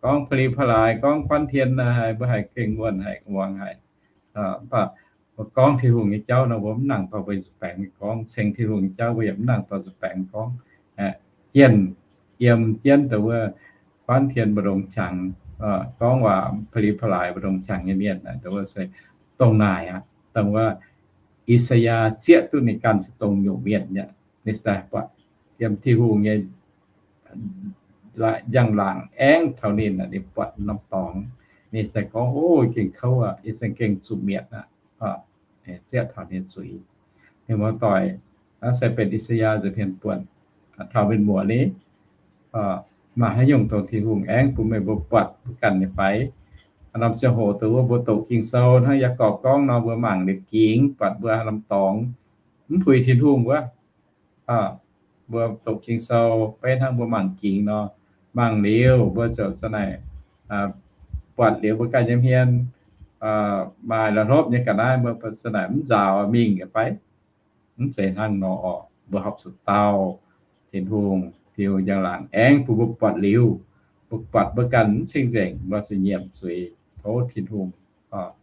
Gorngv pa'li pa'laai, gorngv kuanv tien naaic, mbuo haiz gengh wuonh haic, muangx haic. Mv baac mbuo gorngv Tin-Hungh nyei jauv nor mbuo mv nangc dorh mbuo nzuih baengx gorngv, ceng Tin-Hungh nyei jauv mbuo yaac mv nangc dorh nzuih baengx gorngv. Jienh yiem jienv dongh wuov kuanv tien mbu'ndongx qangx, gorngv waac pa'li pa'laai mbu'ndongx qangx nyei mienh naaic, dongh wuov se dongh naaic aqv. Dongh wuov I^saa^yaa zieqv duqv ninh ganh se dongh nyungc mienh nyei. Ninh se daaih buatc yiem Tin-Hungh nyei njang-laangc aengv taux ninh, ninh buatc norm dorngx, ninh se daaih gorngv, o, gengh kouv aqv, yie se gengh zuqc mietc aqv. Zieqv taux ninh zuiz. Ninh muoz-doic, naaiv se benx I^saa^yaa nza'hmien buonc taux mienh muoz ni, maaih haaix nyungc dongh Tin-Hungh aengv bun meih mbuo buatc mbuo ganh nyei fai? Haaix norm ziangh hoc dongh wuov mbuo doqc Ging-Sou hnangv Yaagorpc gorngv nor, mbuo mangc liuz gingx buatc mbuo haaix norm dorngx mv puix Tin-Hungh wuov, mbuo doqc Ging-Sou beiv hnangv mbuo mangc gingx nor, mangc liuz mbuo ziouc za'naaic buatc liuz mbuo ganh nyei hmien maaih la'hlopv nyei ga'naaiv, mbuo za'naaic mv nzaaux mingh fai? Mv zeiz hnangv nor oc. Mbuo horpc zuqc dau Tin-Hungh, Tin-Hungh njang-laangc aengv bun mbuo buatc liuz, mbuo buatc mbuo ganh mv cing-nzengc, mbuo zuqc nyiemc zuiz, tov Tin-Hungh,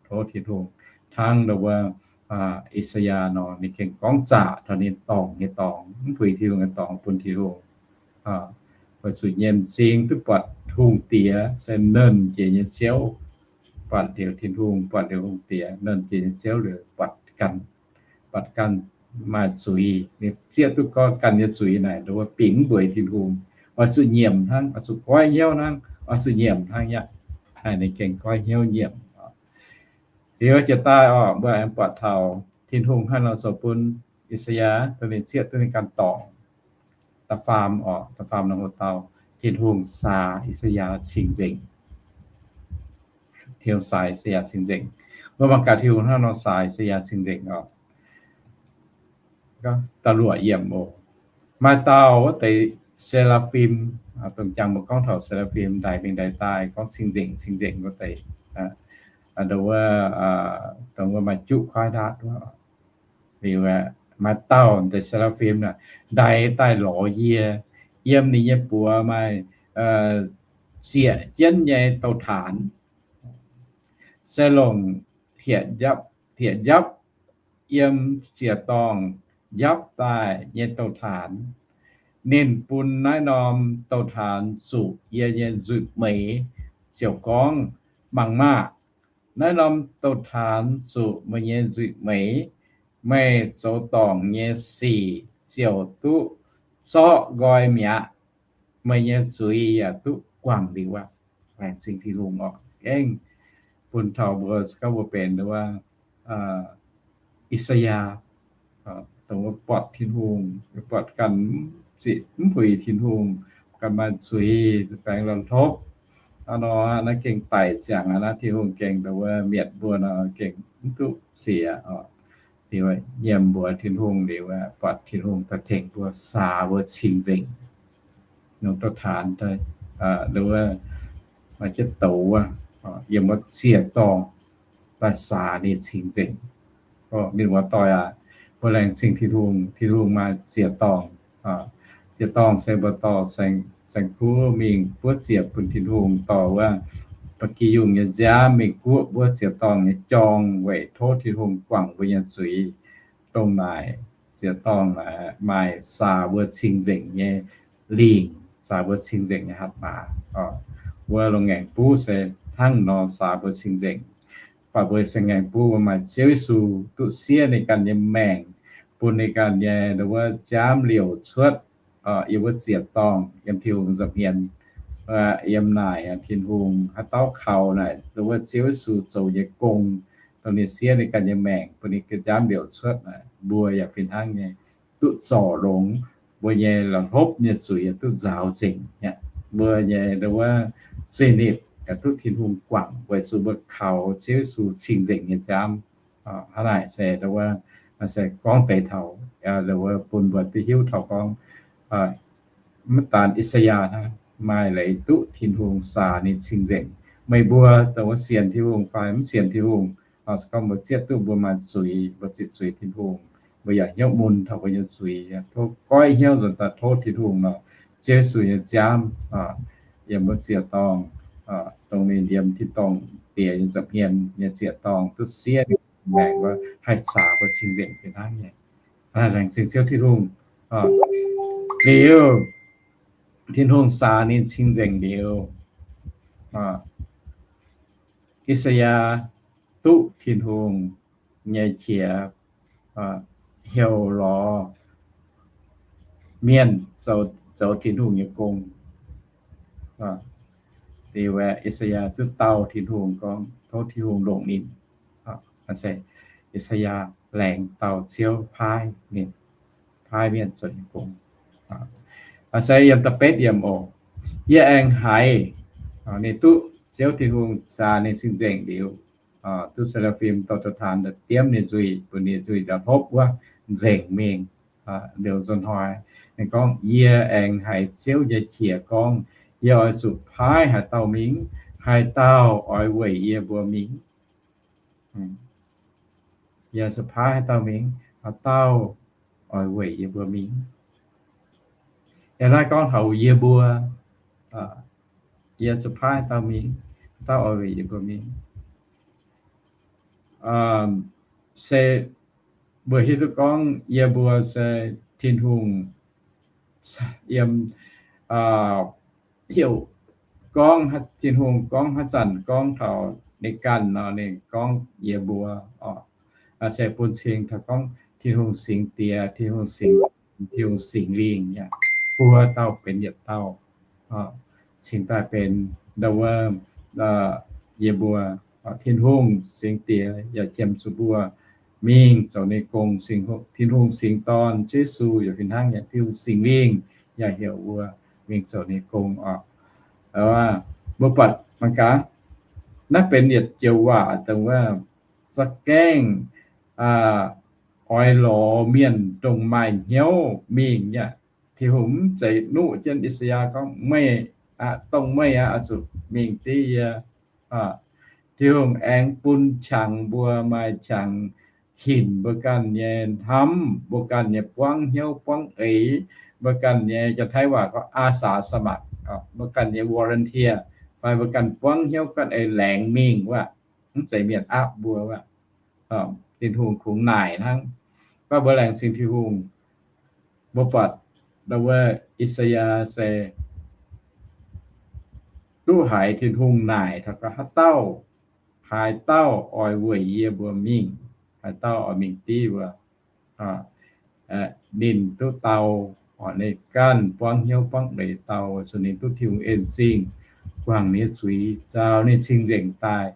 tov Tin-Hungh. Hnangv nor wuov, I^saa^yaa nor, ninh gengh gorngv zaqc taux ninh dorngc nyei dorngx, mv puix Tin-Hungh nyei dorngx bun Tin-Hungh. Weic zuqc nyei m'zing duqv buatc hungh diex se nernh jiex nyei Ziouv. Buatc liuz Tin-Hungh, buatc liuz hungh diex, nernh jiex nyei Ziouv liuz buatc ganh, buatc ganh maaih zuiz, ninh zieqv duqv gorngv ganh nyei zuiz naaic, nduov bingx mv mbueiz Tin-Hungh. oix zuqc nyiemc hnangv, oix zuqc goiv hnyouv hnangv, oix zuqc nyiemc hnangv aqv. Haih ninh gengh goiv hnyouv nyiemc. Liuz jiex daaih orqc, mbuo aengx buatc taux Tin-Hungh hnangv nor zoux bun I^saa^yaa, duqv ninh zieqv duqv ninh ganh dorngc. Da'faam orqc, da'faam norm hoc dauh, Tin-Hungh saax I^saa^yaa cing-nzengc. Tin-Hungh saax I^saa^yaa cing-nzengc. Mbuo mangc gaax Tin-Hungh hnangv nor saax I^saa^yaa cing-nzengc orqc. Da'luoqc yiemc oc. Maaih dauh wuov deix se^laa^fim, dongh jangx mbuo gorngv taux se^laa^fim ndaix mingh ndaix daaih gorngv cing-nzengc cing-nzengc wuov deix, dongh wuov, dongh wuov maaih juqv kuaaiv ndaatv wuov. Liuz maaih dauh deix se^laa^fim naaic ndaix daaih lorz yie, yiem ninh nyei buoz maaih zieqc jienv nyei douz-taanx, se longc hlieqv-njapv, hlieqv-njapv yiem ziec-dorngh njapv daaih nyei douz-taanx. Ninh bun naaiv norm douz-taanx zuqc yie nyei nzuih meix, ziouc gorngv, Mangc maah! Naaiv norm douz-taanx zuqc meih nyei nzuih meix. Meih zoux dorngc nyei sic ziouc duqv zorqv nqoi mi'aqv. Meih nyei zuiz yaac duqv guangc liuz aqv. Laengz zingh Tin-Hungh oc. Aengx bun taux mbuo se gorngv mbuo benx wuov, I^saa^yaa, dongh wuov buatc Tin-Hungh, buatc ganh ziqc mv puix Tin-Hungh, ganh maaih zuiz, baengx la'hlopv. Hnangv nor naaiv gengh daic ziangx aqv. Naaiv Tin-Hungh gengh dongh wuov mietc mbuo nor gengh mv duqv siec oc. Liuz nyiemc mbuox Tin-Hungh liuz, buatc Tin-Hungh daaih tengx mbuo saax mbuo cing-nzengc. Nongc douz-taanx daaih, wuov, maaih jienv douz wuov, yiem wuov ziec-dorngh daaih saax ninh cing-nzengc. Mienh muoz-doic aac, mbuo laengz zingh Tin-Hungh. Tin-Hungh maaih ziec-dorngh. Ziec-dorngh se mbuo dorh saeng-kuv mingh buov ziec bun Tin-Hungh, dorh wuov ba'gi yungh nyei nziaamv mingh guoqv wuov ziec-dorngh nyei jorng weic tov Tin-Hungh guangc mbuo nyei zuiz. Dongh naaic ziec-dorngh naaic maaih saax mbuo cing-nzengc nyei lingc, saax mbuo cing-nzengc nyei hatc maaz. Wuov longx ngaengc buv se hnangv nor saax mbuo cing-nzengc. Mv baac mbuo se ngaengc buv mbuo maaih Ziouv Yesu duqv siev ninh ganh nyei maengc, bun ninh ganh nyei wuov nziaamv liouc cuotv yiem wuov ziec-dorngh yiem Tin-Hungh nza'hmien. Yiem naaic Tin-Hungh haaix dauh kaux naaic wuov Ziouv Yesu zoux nyei gong, dongh ninh siev ninh ganh nyei maengc bun ninh ganh nziaamv liouc cuotv naaic, mbuo yaac fih hnangv nyei duqv zorc longx. Mbuo nyei la'hlopv nyei zuiz yaac duqv nzaaux nzengc aqv. Mbuo nyei wuov zuiz-nipc yaac duqv Tin-Hungh guangc weic zuqc mbuo kaux Ziouv Yesu cing-nzengc nyei nziaamv. Hnangv naaic se wuov, se gorngv deix taux, wuov bun mbuo duqv hiuv taux gorngv, maiv daan I^saa^yaa hnangv, maaih leiz duqv Tin-Hungh saax ninh cing-nzengc. Meih mbuo dongh wuov sienx Tin-Hungh fai mv sienx Tin-Hungh, se gorngv mbuo zieqv duqv mbuo maaih zuiz, mbuo zieqv zuiz Tin-Hungh, mbuo yaac hnyouv mun taux mbuo nyei zuiz, tov goiv hnyouv nzuonx daaih tov Tin-Hungh nor, Ziouv Yesu nyei nziaamv yiem wuov ziec-dorngh, dongh ninh yiem tin-dorngh diex nyei nza'hmien nyei ziec-dorngh duqv siev ninh maengc wuov haih saax mbuo cing-nzengc fih hnangv nyei. Laengz zingh Ziouv Tin-Hungh. Liuz, Tin-Hungh saax ninh cing-nzengc liuz, I^saa^yaa duqv Tin-Hungh nyei qiex heuc lorz mienh zoux Tin-Hungh nyei gong. Liuz aeqv, I^saa^yaa duqv dau Tin-Hungh gorngv tov Tin-Hungh longc ninh. I^saa^yaa laengz dauh Ziouv paaiv ninh, paaiv mienh zoux nyei gong. Se yiem da'betv yiemc oc. Yie aengx haiz ninh duqv Ziouv Tin-Hungh saax ninh cing-nzengc liuz, duqv se^laa^fim dorh douz-taanx daaih diemv ninh nzuih, bun ninh nzuih ndau hlopv wuov nzengc mingh. Liuz nzuonx hnoi ninh gorngv, Yie aengx haiz Ziouv nyei qiex gorngv, Yie oix zuqc paaiv haaix dauh mingh? Haaix dauh oix weic yie mbuo mingh? Yie zuqc paaiv haaix dauh mingh? Haaix dauh oix weic yie mbuo mingh? Yiem naaiv gorngv taux yie mbuo, yie zuqc paaiv haaix dauh mingh? Haaix dauh oix weic yie mbuo mingh? Se mbuo hiuv duqv gorngv yie mbuo se Tin-Hungh yiem, heuc gorngv, Tin-Hungh gorngv haaix zanc gorngv taux ninh ganh nor, ninh gorngv yie mbuo oc. Se bun cing taux gorngv Tin-Hungh Singx Diex, Tin-Hungh Singx, Tin-Hungh Singx Lingh, buo dauh benx yietc dauh. cingx daaih benx ndau wuov yie mbuo Tin-Hungh singx diex yaac qiemx zuqc mbuo mingh zoux ninh gong. Tin-Hungh singx dorn Yesu yaac fih hnangv, yaac Tin-Hungh Singx Lingh yaac heuc mbuo mingh zoux ninh gong oc. Mbuo buatc mangc gaax, naaiv benx yietc joux waac dongh wuov za'gengh oix lorz mienh dongh maaih hnyouv mingh nyei. Tin-Hungh mv zeiz nuqv jienv I^saa^yaa gorngv, meih aqv, dongh meih aqv, oix zuqc mingh div yie. Tin-Hungh aengx bun qangx mbuo, maaih qangx hinc mbuo ganh nyei hnamv, mbuo ganh nyei buangv hnyouv buangv eix, mbuo ganh nyei, janx-taiv waac gorngv อาสาสมัคร, mbuo ganh nyei volunteer, fai mbuo ganh buangv hnyouv ganh eix laengz mingh wuov. Mv zeiz mienh aapv mbuo wuov. Tin-Hungh kungx naaic hnangv. Mv baac mbuo laengz zingh Tin-Hungh, mbuo buatc ndau wuov I^saa^yaa se duqv haiz Tin-Hungh naaic taux gorngv, haaix dauh, haaix dauh oix weic yie mbuo mingh, haaix dauh oix mingh div mbuo, ninh duqv dau, ninh ganh buangv hnyouv buangv eix dau, zuqc ninh duqv Tin-Hungh en zingh, guangc ninh nyei zuiz, nzaaux ninh cing-nzengc daaih.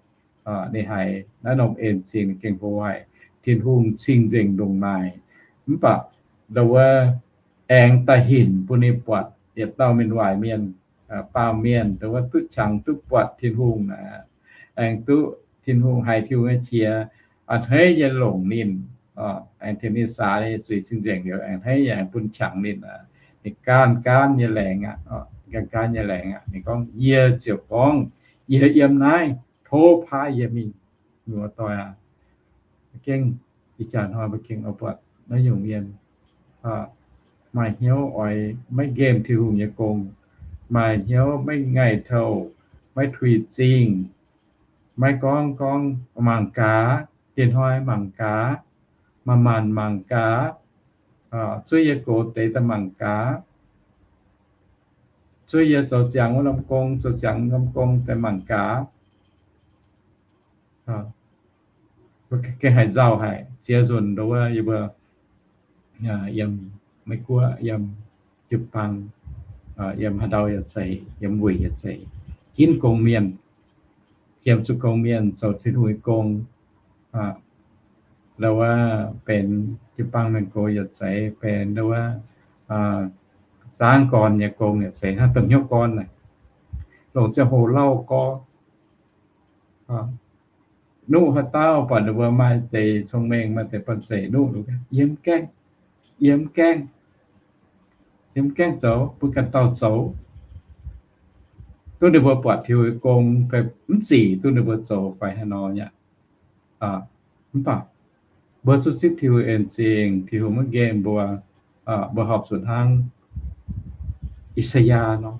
Ninh haiz naaiv norm en zingh gengh hlo haic. Tin-Hungh cing-nzengc ndongc naaic. Mv baac ndau wuov aengx daaih hinc bun ninh buatc yietc dauh mienh waaic mienh, baamh mienh, ndau wuov duqv qangx duqv buatc Tin-Hungh aqv, aengx duqv Tin-Hungh, haiz Tin-Hungh nyei qiex, a'hneiv nyei longc ninh, aengx tengx ninh saax ninh nyei zuiz cing-nzengc liuz, aengx a'hneiv nyei aengx bun qangx ninh aqv. Ninh gaanv gaanv nyei laengz aqv, gaanv gaanv nyei laengz aqv. Ninh gorngv, yie ziouc gorngv, yie yiem naaiv, tov paaiv yie mingh. Muoz-doic aac, gengh ih jaax hnoi mbuo gengh oix buatc naaiv nyungc mienh maaih hnyouv oix maiv nqemh Tin-Hungh nyei gong, maaih hnyouv maiv ngaih touh, maiv tuix zingh, maiv gorngv gorngv mangc gaax, diex hnoi mangc gaax, manc-manc mangc gaax, zuov yie gox deix daaih mangc gaax, zuov yie zoux ziangx wuov norm gong, zoux ziangx norm gong daaih mangc gaax. Gengh haiz nzauh haic. Ziex nzunc ndau wuov yie mbuo yiem Meiv Guoqv, yiem jiu-baang, yiem haaix ndau yaac zeiz, yiem wuic yaac zeiz, ginv gong mienh, qiemx zuqc gong mienh zoux Tin-Hungh nyei gong. Ndau wuov benx jiu-baang mienh gox yaac zeiz, benx ndau wuov zaangv gorn nyei gong yaac zeiz, hnangv domh hnyouv gorn naaic, longc ziangh hoc lauh gorx. Nuqv haaix dauh buatc ninh mbuo maaih deix cong-mengh, maaih deix banh zeic nuqv, yiem gaengh, yiem gaengh, yiem gaengh zoux, bun ganh dauh zoux. Duqv ninh mbuo buatc Tin-Hungh gong, mv zic duqv ninh mbuo zoux fai haaix nor nyei. Mv baac mbuo zuqc zipv Tin-Hungh en zingh, Tin-Hungh maiv nqemh mbuo, mbuo horpc zuqc hnangv I^saa^yaa nor,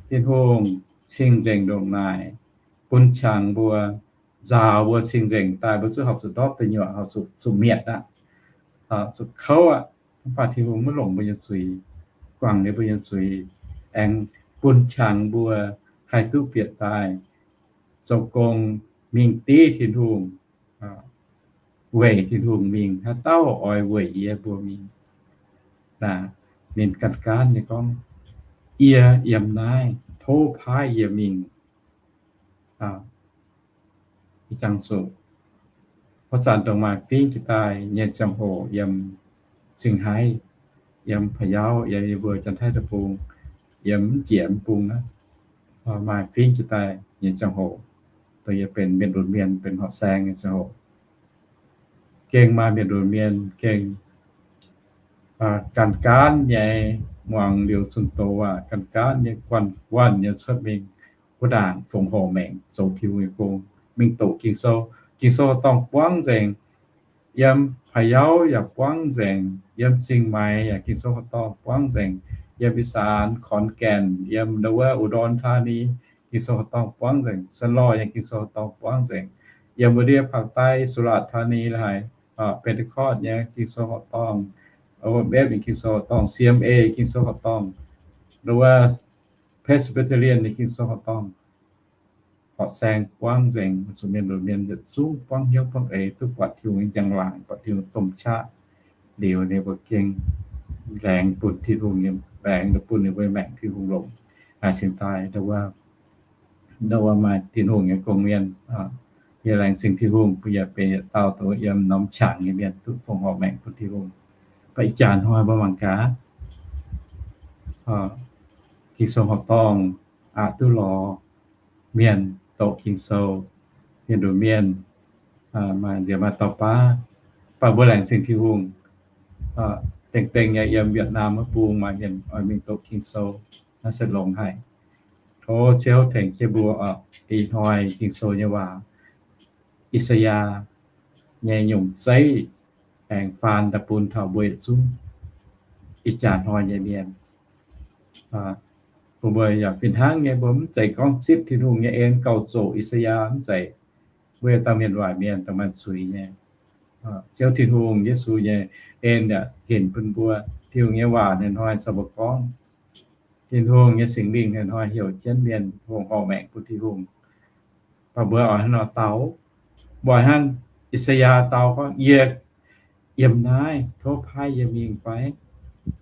Tin-Hungh cing-nzengc ndongc naaic, bun qangx mbuo, nzaaux mbuo cing-nzengc daaih, mbuo zuqc horpc zuqc ndortv deic nyuoqc, horpc zuqc zuqc mietc aqv, zuqc kouv aqv. Mv baac Tin-Hungh maiv longc mbuo nyei zuiz, guangc ninh mbuo nyei zuiz, aengx bun qangx mbuo haih duqv bieqc daaih zoux gong mingh div Tin-Hungh, weic Tin-Hungh mingh. Haaix dauh oix weic yie mbuo mingh, ninh ganh gaanv nyei gorngv, yie yiem naaiv, tov paaiv yie mingh. Ih jangx zuqc, wuov zanc dongh maaih fingx jiex daaih nyei ziangh hoc yiem Zingh Haaix, yiem Pa'yauv, yiem yie mbuo Janx-Taiv deic-bung, yiem mv jiex mv bung aqv, maaih fingx jiex daaih nyei ziangh hoc, dongh yie benx mienh lunx mienh, benx horqc saeng nyei ziangh hoc, gengh maaih mienh lunx mienh gengh gan gaanv nyei muangx liuz zunh doz aac, gan gaanv nyei guanh guanh nyei cuotv mingh wuov ndaangc fongc horc maengc zoux Tin-Hungh nyei gong, mingh doqc Ging-Sou. Ging-Sou horqc dorngh buangv nzengc. Yiem Pa'yauv yaac buangv nzengc, yiem Zingh Maix yaac Ging-Sou horqc dorngh buangv nzengc, yiem Ih Saanx, Khonx Gaanc, yiem ndau wuov อุดรธานี, Ging-Sou horqc dorngh buangv nzengc. Sun Lorh yaac Ging-Sou horqc dorngh buangv nzengc. Yiem wuov ndiev ภาคใต้, สุราษฎร์ธานี laaix, Pentecost nyei Ging-Sou horqc dorngh, O M F nyei Ging-Sou horqc dorngh, C M A Ging-Sou horqc dorngh, ndau wuov Presbyterian nyei Ging-Sou horqc dorngh, horqc saeng buangv nzengc. Zuqc mienh lunx mienh yietc zungv buangv hnyouv buangv eix duqv buatc Tin-Hungh nyei njang-laangc, buatc Tin-Hungh domh qaqv liuz, ninh mbuo gengh laengz bun Tin-Hungh nyei baengx bun ninh mbuo maengc Tin-Hungh longc. Cingx daaih ndau wuov maaih Tin-Hungh nyei gong-mienh, yie laengz zingh Tin-Hungh, bun yaac benx yietc dauh dongh yiem norm qangx nyei mienh duqv fongc horc maengc bun Tin-Hungh. Mv baac ih jaax hnoi mbuo mangc gaax, Ging-Sou horqc dorngh aqc duqv lorz mienh doqc Ging-Sou, mienh nduqc mienh, maaih nziex maaih dauh baav. Mv baac mbuo laengz zingh Tin-Hungh, dengh dengh nyei yiem Vietnam wuov bung maaih mienh oix mingh doqc Ging-Sou, naaiv se longx haic. Tov Ziouv tengx jienv mbuo oc. Ih hnoi Ging-Sou nyei waac, I^saa^yaa nyei nyungc zeiv aengx faan daaih bun taux mbuo yietc zungv ih jaax hnoi nyei mienh. Bun mbuo yaac fih hnangv nyei, mbuo mv zeiz gorngv zipv Tin-Hungh nyei en gauh zoqc I^saa^yaa, mv zeiz. Mbuo dauh mienh waaic mienh dongh maaih zuiz nyei. Ziouv Tin-Hungh, Yesu nyei en yaac hinc bun mbuo. Tin-Hungh nyei waac hnoi-hnoi caux mbuo gorngv. Tin-Hungh nyei Singx Lingh hnoi-hnoi heuc jienv mienh fongc horc maengc bun Tin-Hungh. Mv baac mbuo oix hnangv nor dau, mbuo oix hnangv I^saa^yaa dau gorngv, Yie yiem naaiv, tov paaiv yie mingh fai?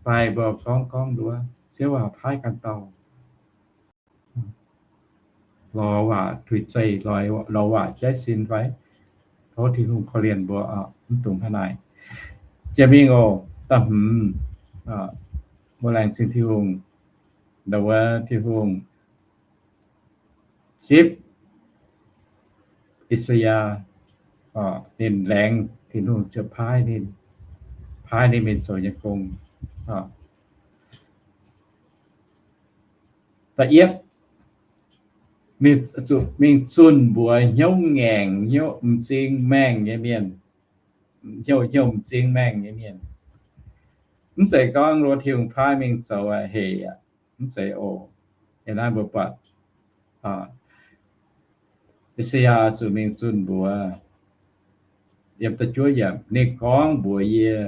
Fai mbuo gorngv gorngv nduov, Ziouv aac, paaiv ganh dauh lorz waac tuix zeih, lorz waac jaiv sin fai? Tov Tin-Hungh korv-lienh mbuo oc. Mv dungx hnangv naaic. Jiex mingh oc. Da'hmz, mbuo laengz zingh Tin-Hungh, ndau wuov Tin-Hungh zipv I^saa^yaa, ninh laengz Tin-Hungh ziouc paaiv ninh, paaiv ninh mingh zoux nyei gong. Da'yietv, mingh zunh, mingh zunh mbuox hnyouv ngaengc, hnyouv m'zing maengh nyei mienh, hnyouv, hnyouv m'zing maengh nyei mienh. Mv zeiz gorngv lo Tin-Hungh paaiv mingh zoux aqv, hec aqv, mv zeiz oc. Yiem naaiv mbuo buatc I^saa^yaa zuqc mingh zunh mbuox, yiem da'juov yiemc, ninh gorngv mbuox yie,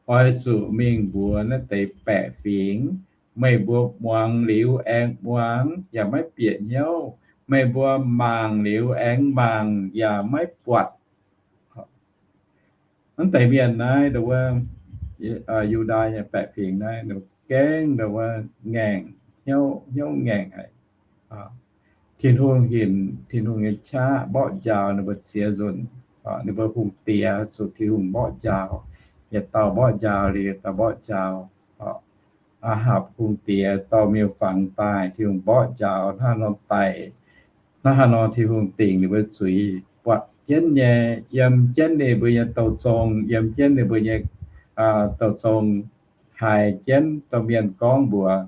Oix zuqc mingh mbuox naaiv deix baeqc fingx, meih mbuo muangx liuz aengx muangx, yaac maiv bieqc hnyouv. Meih mbuo mangc liuz aengx mangc, yaac maiv buatc. Mv deix mienh naaiv, ndau wuov, Yu^ndaa nyei baeqc fingx naaiv, gaengh ndau wuov ngaengc, hnyouv, hnyouv ngaengc haic. Tin-Hungh hinc, Tin-Hungh nyei qaqv mborqv njaaux ninh mbuo ziex nzunc. Ninh mbuo hungh diex zuqc Tin-Hungh mborqv njaaux. Yietc dauh mborqv njaaux, liuz yietc dauh mborqv njaaux. Aa^hapc hungh diex dorh miuc-fangx daaih, Tin-Hungh mborqv njaaux hnangv nor daic. Hnangv haaix nor Tin-Hungh dingc ninh mbuo zuiz, buatc jienv nyei, yiem jienv ninh mbuo nyei douh zong, yiem jienv ninh mbuo nyei douh zong, haiz jienv domh mienh gorngv mbuox,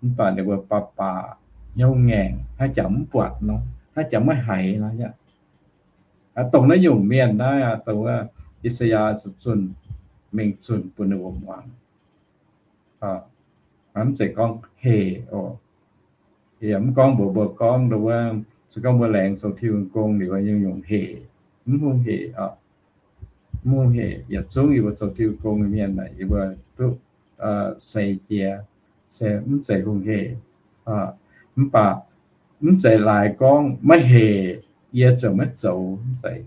mv baac ninh mbuo baac baac hnyouv ngaengc, haaix jangx mv buatc nor, haaix jangx maiv haiz nor. Dongh naaiv nyungc mienh naaiv, dongh wuov I^saa^yaa zuqc zunh, mingh zunh bun ninh mbuo muangx. Mv zeiz gorngv hec oc. Yaac mv gorngv mbuox mbuo gorngv ndau wuov, se gorngv mbuo laengz zoux Tin-Hungh gong liuz nyungc-nyungc hec. Mv hungh hec oc. Mv hungh hec. Yietc zungv yie mbuo zoux Tin-Hungh gong nyei mienh naaic, yie mbuo duqv seix jiex, se mv zeiz hungh hec. Mv baac mv zeiz laaix gorngv maiv hec, yie ziouc maiv zoux, mv zeiz.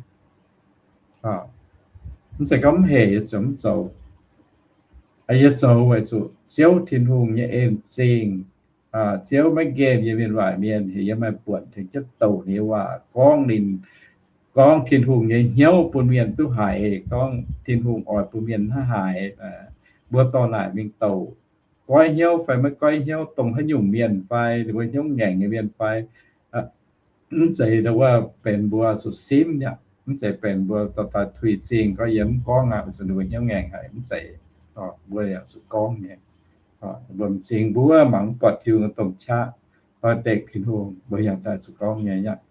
Mv zeiz gorngv mv hec yie ziouc mv zoux. Yie zoux weic zuqc Ziouv Tin-Hungh nyei en-zingh. Ziouv maiv nqemh yie mienh waaic mienh, heuc yie maaih buonc tengx jienv douc ninh nyei waac, gorngv ninh, gorngv Tin-Hungh nyei hnyouv bun mienh duqv haiz, gorngv Tin-Hungh oix bun mienh hnangv haaix. Mbuo dorh naaic mingh douc, goiv hnyouv fai maiv goiv hnyouv, dongh haaix nyungc mienh fai, ninh mbuo hnyouv ngaengc nyei mienh fai, mv zeiz ndau wuov benx mbuo zuqc simv aqv. Mv zeiz benx mbuo dorh daaih tuix zingh gorngv yie mv gorngv aqv, weic zuqc ninh mbuo hnyouv ngaengc haic, mv zeiz. Mbuo yaac zuqc gorngv nyei. Mbuo m'zing mbuov mangc mv buatc Tin-Hungh domh qaqv, doix-dekc Tin-Hungh, mbuo yaac daaih zuqc gorngv nyei aqv.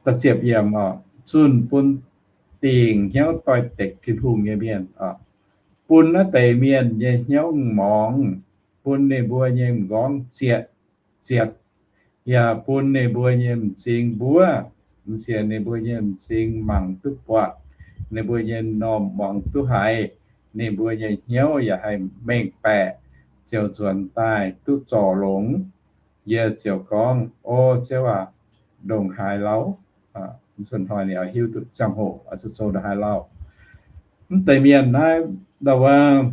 Da'ziepc yiemc oc, zunh bun dingc hnyouv doix-dekc Tin-Hungh nyei mienh oc, bun naaiv deix mienh nyei hnyouv m'morngx, bun ninh mbuo nyei m'nqorngv zietc, zietc, yaac bun ninh mbuo nyei m'zing mbuov, m'sieqv ninh mbuo nyei m'zing mangc duqv buatc, ninh mbuo nyei m'normh muangx duqv haiz, ninh mbuo nyei hnyouv yaac haih mengh baeqc, ziouc nzuonx daaih duqv zorc longx. Yie ziouc gorngv, O Ziouv aac, ndongc haaix lauh? Mv zuqc hnoi ninh hiuv duqv ziangh hoc oix zuqc zoux ndongc haaix lauh. Mv deix mienh naaiv ndau wuov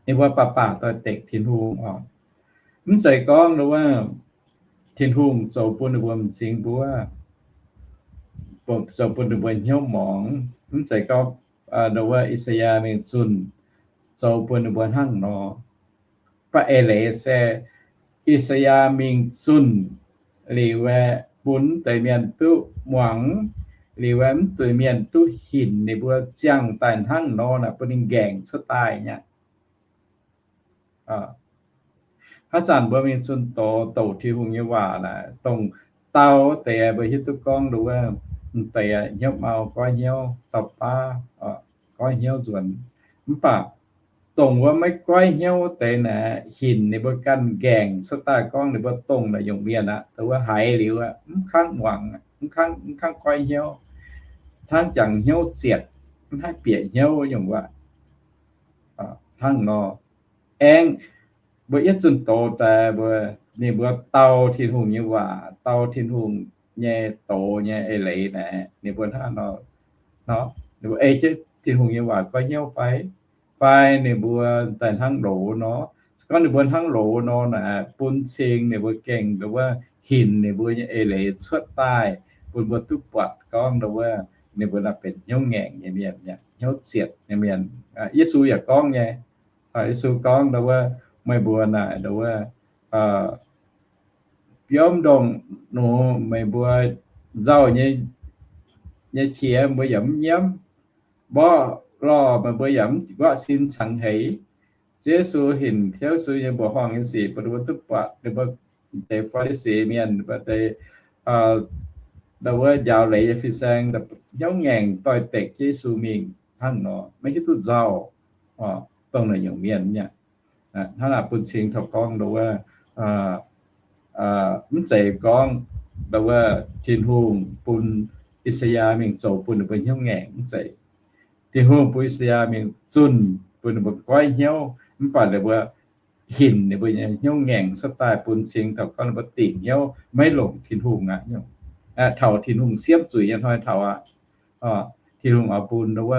ninh mbuo baac baac doix-dekc Tin-Hungh oc. Mv zeiz gorngv nduov, Tin-Hungh zoux bun ninh mbuo m'zing mbuov, zoux bun ninh mbuo hnyouv muangx. Mv zeiz gorngv nduov I^saa^yaa mingh zunh zoux bun ninh mbuo hnangv nor. Mv baac eix leiz se I^saa^yaa mingh zunh liuz aeqv, bun mv deix mienh duqv muangx, liuz aeqv, mv deix mienh duqv hinc ninh mbuo ziangh daaih hnangv nor naaic, bun ninh nqaengc cuotv daaih nyei. Haaix zanc mbuo mingh zunh doz douc Tin-Hungh nyei waac naaic, dongh dau deix mbuo hiuv duqv gorngv nduov, m'deix hnyouv mau goiv hnyouv, dau baav goiv hnyouv nzuonx. Mv baac dongh wuov maiv goiv hnyouv deix naaic, hinc ninh mbuo ganh nqaengc cuotv daaih gorngv ninh mbuo dongh naaic nyungc mienh aqv, dongh wuov haiz liuz aqv, mv kangv muangx, mv kangv, mv kangv goiv hnyouv, hnangv jangx hnyouv zietc, mv haih bieqc hnyouv nyungc wuov. Hnangv nor, aengx mbuo yietv zunh doz daaih mbuo, ninh mbuo dau Tin-Hungh nyei waac, dau Tin-Hungh nyei doz nyei eix leiz naaic, ninh mbuo hnangv nor, ninh mbuo ei jienv Tin-Hungh nyei waac goiv hnyouv fai? Fai ninh mbuo daaih hnangv loz nor? Se gorngv ninh mbuo hnangv loz nor naaic, bun cing ninh mbuo gengh nduov hinc ninh mbuo nyei eix leiz cuotv daaih bun mbuo duqv buatc gorngv nduov ninh mbuo naaic benx hnyouv ngaengc nyei mienh, hnyouv zietc nyei mienh. Yesu yaac gorngv nyei. Yesu gorngv nduov, meih mbuo naaic nduov, biomv ndongh nor meih mbuo nzauh nyei qiex mbuo yaac mv nyiemv, mborqv lorh meih mbuo yaac mv nquaqv sin cangx heix. Ziouv Yesu hinc Ziouv Yesu nyei mbuoqc horngh nyei sic bun ninh mbuo duqv buatc. Ninh mbuo deix Faa^li^si mienh, mbuo deix nduov njaaux leiz nyei fin-saeng hnyouv ngaengc doix-dekc Yesu mingh hnangv nor, maiv hiuv duqv nzauh, dongh naaic nyungc mienh nyei. Hnangv naaic bun cing taux gorngv nduov, mv zeiz gorngv nduov Tin-Hungh bun I^saa^yaa mingh zoux bun ninh mbuo hnyouv ngaengc, mv zeiz. Tin-Hungh bun I^saa^yaa mingh zunh bun ninh mbuo goiv hnyouv, mv baac ninh mbuo hinc ninh mbuo nyei hnyouv ngaengc cuotv daaih bun cing taux gorngv ninh mbuo dingc hnyouv maiv longc Tin-Hungh aqv. Taux Tin-Hungh siemv zuiz nyei hnoi taux aqv, Tin-Hungh oix bun nduov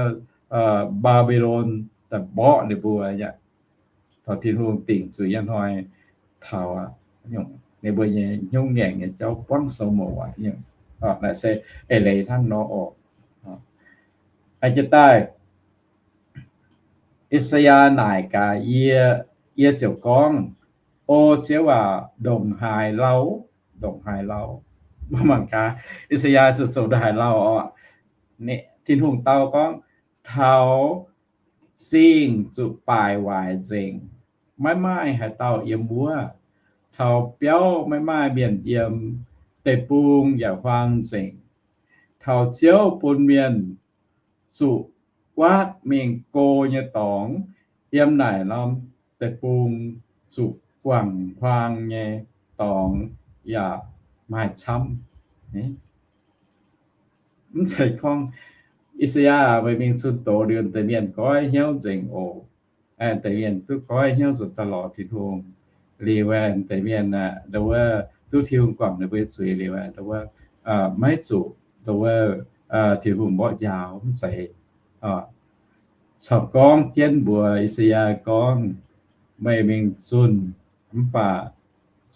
Mbaa^mbi^lon daaih mborqv ninh mbuo aqv. Taux Tin-Hungh dingc zuiz nyei hnoi taux aqv, ninh mbuo nyei hnyouv ngaengc nyei jauv buangv sou mouc aqv. Naaic se eix leiz hnangv nor oc. A'jang daaih, I^saa^yaa naaic gaax yie, yie ziouc gorngv, O Ziouv aac, ndongc haaix lauh, ndongc haaix lauh? Mangc gaax, I^saa^yaa zuqc zoux ndongc haaix lauh oc. Tin-Hungh dau gorngv, Taux zingh zuqc baaic waaic nzengc, maiv maaih haaix dauh yiem wuov. Taux biauv maiv maaih mienh yiem, deic-bung yaac huaang nzengc. Taux Ziouv bun mienh zuqc guaatv mingh go nyei dorngx, yiem naaic norm deic-bung zuqc guangc huaang nyei dorngx yaac maaih camv. Mv zeiz gorngv, I^saa^yaa, meih mingh zunh doz liuz deix mienh goiv hnyouv nzengc oc. Deix mienh duqv goiv hnyouv nzuonx daaih lorz Tin-Hungh liuz, deix mienh nduov duqv Tin-Hungh guangc ninh mbuo zuiz liuz, nduov maiv zuqc nduov Tin-Hungh mborqv njaaux, mv zeiz. Corc gorngv jienv mbuox I^saa^yaa gorngv, meih mingh zunh, mv baac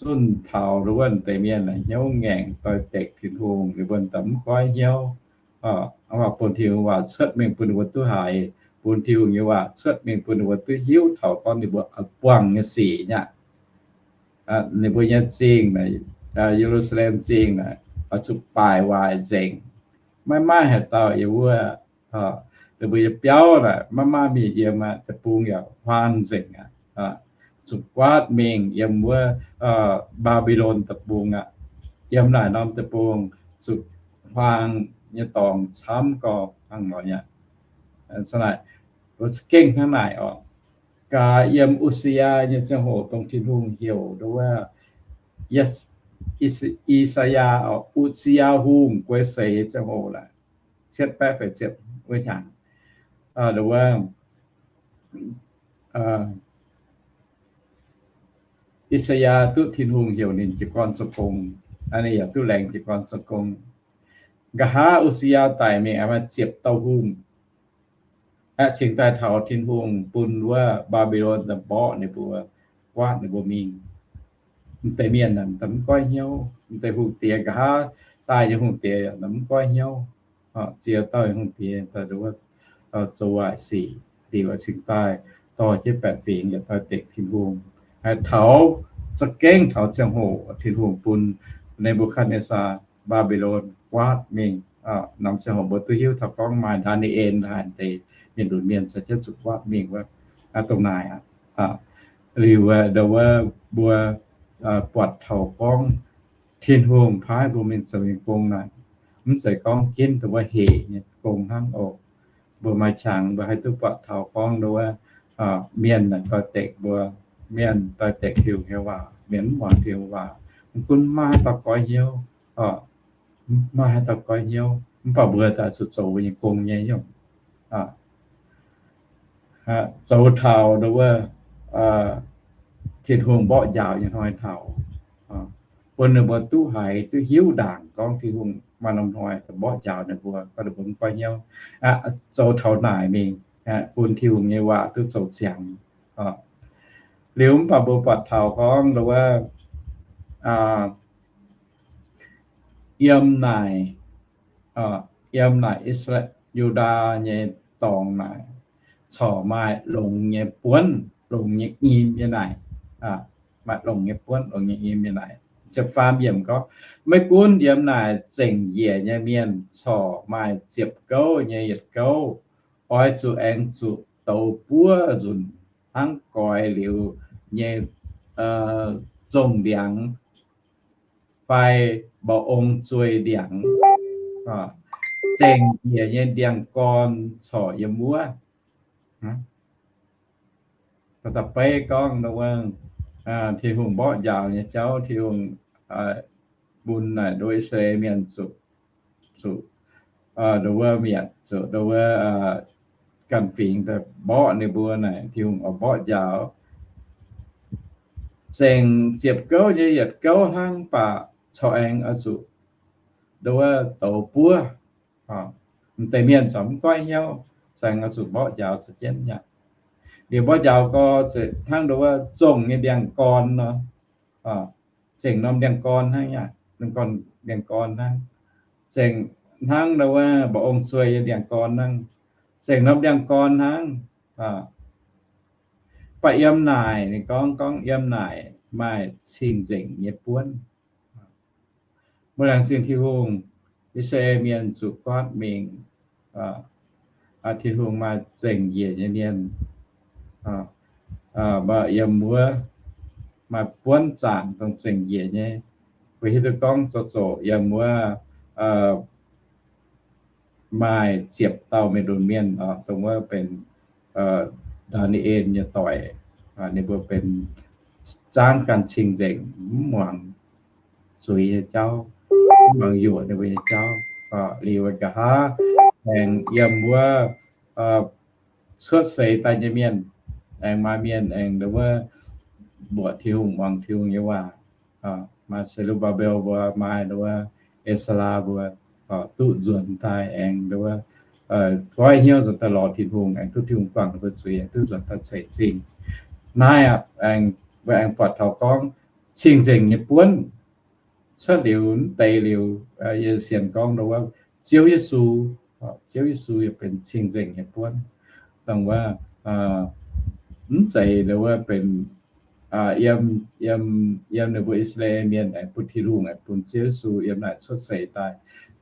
zunh taux nduov deix mienh hnyouv ngaengc doix-dekc Tin-Hungh, ninh mbuo daaih mv goiv hnyouv. Mv baac bun Tin-Hungh waac cuotv mingh bun ninh mbuo duqv haiz, bun Tin-Hungh nyei waac cuotv mingh bun ninh mbuo duqv hiuv taux gorngv ninh mbuo buangh nyei sic nyei aqv. Ninh mbuo nyei zingh, Ye^lu^saa^lem Zingh naaic, oix zuqc baaic waaic nzengc. Maiv maaih haaix dauh yiem wuov. Ninh mbuo nyei biauv naaic, maiv maaih mienh yiem aqv. Deic-bung yaac huaang nzengc aqv. Zuqc guaatv mingh yiem wuov Mbaa^mbi^lon deic-bung aqv. Yiem naaic norm deic-bung zuqc huaang nyei dorngx camv gorx hnangv nor aqv. Mbuo za'gengh hnangv naaic oc. Gaax yiem U^si^yaa nyei ziangh hoc dongh Tin-Hungh heuc nduov I^saa^yaa, U^si^yaa Hungh guei seix ziangh hoc naaic, cietv baeqv feix ziepc wuov hnyangx, nduov I^saa^yaa duqv Tin-Hungh heuc ninh jiez gorn zoux gong. Ninh yaac duqv laengz jiez gorn zoux gong. Nqa'haav U^si^yaa daic mingh, maaih ziepc dauh hungh. Cingx daaih taux Tin-Hungh bun wuov Mbaa^mbi^lon daaih mborqv ninh mbuo, guaatv ninh mbuo mingh. M'deix mienh naaic mv goiv hnyouv, m'deix hungh diex nqa'haav daaih nyei hungh diex mv goiv hnyouv, ziex dauh hungh diex zoux waaic sic liuz cingx daaih dorh jienv baeqc fingx yaac doix-dekc Tin-Hungh. Taux za'gengh taux ziangh hoc Tin-Hungh bun Ne^mbu^katv^netv^saa, Mbaa^mbi^lon guaatv mingh. Norm ziangh hoc mbuo duqv hiuv taux gorngv maaih Ndaa^ni^en haaix deix mienh lunx mienh caux jienv zuqc guaatv mingh wuov, dongh naaic aqv. Liuz nduov wuov mbuo buatc taux gorngv Tin-Hungh paaiv mbuo mingh zoux nyei gong naaic, mv zeiz gorngv ginv dongh wuov hec nyei gong hnangv oc. Mbuo maaih qangx mbuo haih duqv buatc taux gorngv nduov wuov mienh naaic doix-dekc mbuo, mienh doix-dekc Tin-Hungh nyei waac, mienh mv muangx Tin-Hungh waac, mv gunv maiv maaih haaix dauh goiv hnyouv, maiv maaih haaix dauh goiv hnyouv, mv baac mbuo daaih zuqc zoux mbuo nyei gong nyei nyungc. Zoux taux nduov wuov Tin-Hungh mborqv njaaux nyei hnoi taux, bun ninh mbuo duqv haiz duqv hiuv ndaangc gorngv Tin-Hungh maaih norm hnoi mborqv njaaux ninh mbuo, gorngv ninh mbuo mv goiv hnyouv. Zoux taux naaic mingh, bun Tin-Hungh nyei waac duqv zoux ziangx. Liuz mv baac mbuo buatc taux gorngv nduov wuov yiem naaic, yiem naaic I^saa^laa^en, Yu^ndaa nyei dorngx naaic, corc maaih longx nyei buonv, longx nyei nyim nyei naaic. Maaih longx nyei buonv, longx nyei nyim nyei naaic. Ziepc faam yiemc gorngv, maiv gunv yiem naaic zengc njiec nyei mienh corc maaih ziepc gouv nyei yietc gouv, oix zuqc aengx zuqc douz buov nzunc hnangv goix liuz nyei zongh ndiangx fai mba'ong zueih ndiangx. Zengc njiec nyei ndiangx-gorn corc yiem wuov. Da'beiv gorngv nduov wuov Tin-Hungh mborqv njaaux nyei jauv, Tin-Hungh bun naaic nduov I^saa^laa^en mienh zuqc, zuqc nduov wuov mietc, zuqc nduov wuov ganh fingx daaih mborqv ninh mbuo naaic, Tin-Hungh oix mborqv njaaux. Zengc ziepc gouv nyei yietc gouv hnangv, mv baac corc aengx oix zuqc nduov wuov douz buov. M'deix mienh corc mv goiv hnyouv, corc aengx oix zuqc mborqv njaaux caux jienv aqv. Liuz mborqv njaaux gorx hnangv nduov wuov zongh nyei ndiangx-gorn nor, zengc norm ndiangx-gorn hnangv aqv, ndiangx-gorn hnangv, zengc hnangv nduov wuov mba'ong zueih nyei ndiangx-gorn hnangv, zengc norm ndiangx-gorn hnangv. Mv baac yiem naaic ninh gorngv, gorngv yiem naaic maaih cing-nzengc nyei buonv. Muoz-laengz zingh Tin-Hungh, I^saa^laa^en Mienh zuqc guaatv mingh, Tin-Hungh maaih zengc njiec nyei mienh, mv baac yiem wuov maaih buonv zaangc dongh zengc njiec nyei. Mbuo hiuv duqv gorngv zoux zoqc yiem wuov maaih ziepc dauh mienh lunx mienh, dongh wuov benx Ndaa^ni^en nyei doic, ninh mbuo benx zaangv ganh cing-nzengc, mv muangx zuiz nyei jauv, mv muangx yuoqc ninh mbuo nyei jauv. Liuz nqa'haav aengx yiem wuov cuotv seix daaih nyei mienh, aengx maaih mienh aengx nduov wuov mbuoqc Tin-Hungh, muangx Tin-Hungh nyei waac. Maaih Se^ru^mbaa^mbel mbuo, maaih nduov wuov E^saa^laa mbuo, duqv nzuonx daaih aengx nduov wuov goiv hnyouv nzuonx daaih lorz Tin-Hungh, aengx duqv Tin-Hungh guangc ninh mbuo zuiz, aengx duqv nzuonx daaih ceix zingh. Naaiv aqv, aengx mbuo aengx buatc taux gorngv cing-nzengc nyei buonv cuotv liuz, mv deix liuz, yie sienx gorngv nduov wuov Ziouv Yesu, Ziouv Yesu yaac benx cing-nzengc nyei buonv. Dongh wuov mv zeiz nduov wuov benx yiem, yiem, yiem ninh mbuo I^saa^laa^en Mienh aengx bun Tin-Hungh aengx bun Ziouv Yesu yiem naaic cuotv seix daaih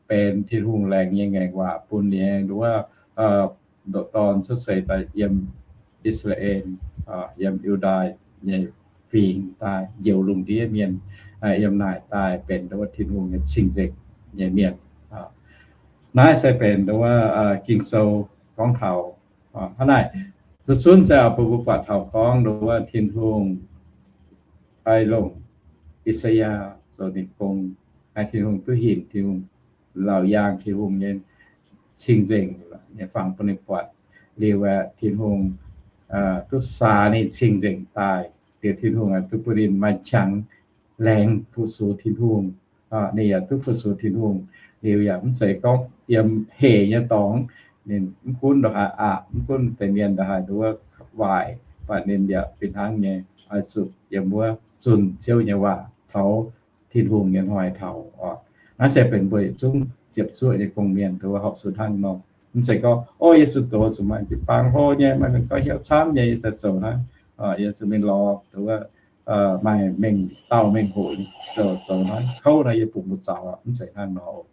benx Tin-Hungh laengz nyei ngaengc waac bun ninh aengx nduov wuov ndoqc dorn cuotv seix daaih yiem I^saa^laa^en, yiem Yu^ndaa nyei fingx daaih njoux lungh ndiev mienh, yiem naaic daaih benx nduov wuov Tin-Hungh nyei cing-nzengc nyei mienh. Naaiv se benx nduov wuov Ging-Sou gorngv taux. Hnangv naaic, zuqc zunv se bun mbuo buatc taux gorngv nduov wuov Tin-Hungh aengx longc I^saa^yaa zoux ninh gong, haih Tin-Hungh duqv hinc, Tin-Hungh laauc yaangh Tin-Hungh nyei cing-nzengc nyei fangx bun ninh buatc. Liuz aeqv, Tin-Hungh duqv saax ninh cing-nzengc daaih, liuz Tin-Hungh aeqv, duqv bun ninh maaih qangx laengz fu-sux Tin-Hungh. Ninh yaac duqv fu-sux Tin-Hungh. Liuz yaac mv zeiz gorngv yiem hec nyei dorngx, ninh mv gunv ndongc haaix aqc, mv gunv deix mienh ndongc haaix nduov waaic, mv baac ninh yaac fih hnangv nyei oix zuqc yiem wuov zunh Ziouv nyei waac, taux Tin-Hungh nyei hnoi taux oc. Naaiv se benx mbuo yietc zungv ziepc zuoqv nyei gong-mienh nduov horpc zuqc hnangv nor. Mv zeiz gorngv, o, yie zunh doz zuqc maaih jiu-baang hlo nyei, maaih mienh gorngv hnyouv camv nyei, yie daaih zoux hnangv, yie zuqc mingh lorz nduov maaih mengh dauh mengh hoc zoux, zoux hnangv kouv nor, yie bungx mbuo zaux. Mv zeiz hnangv nor.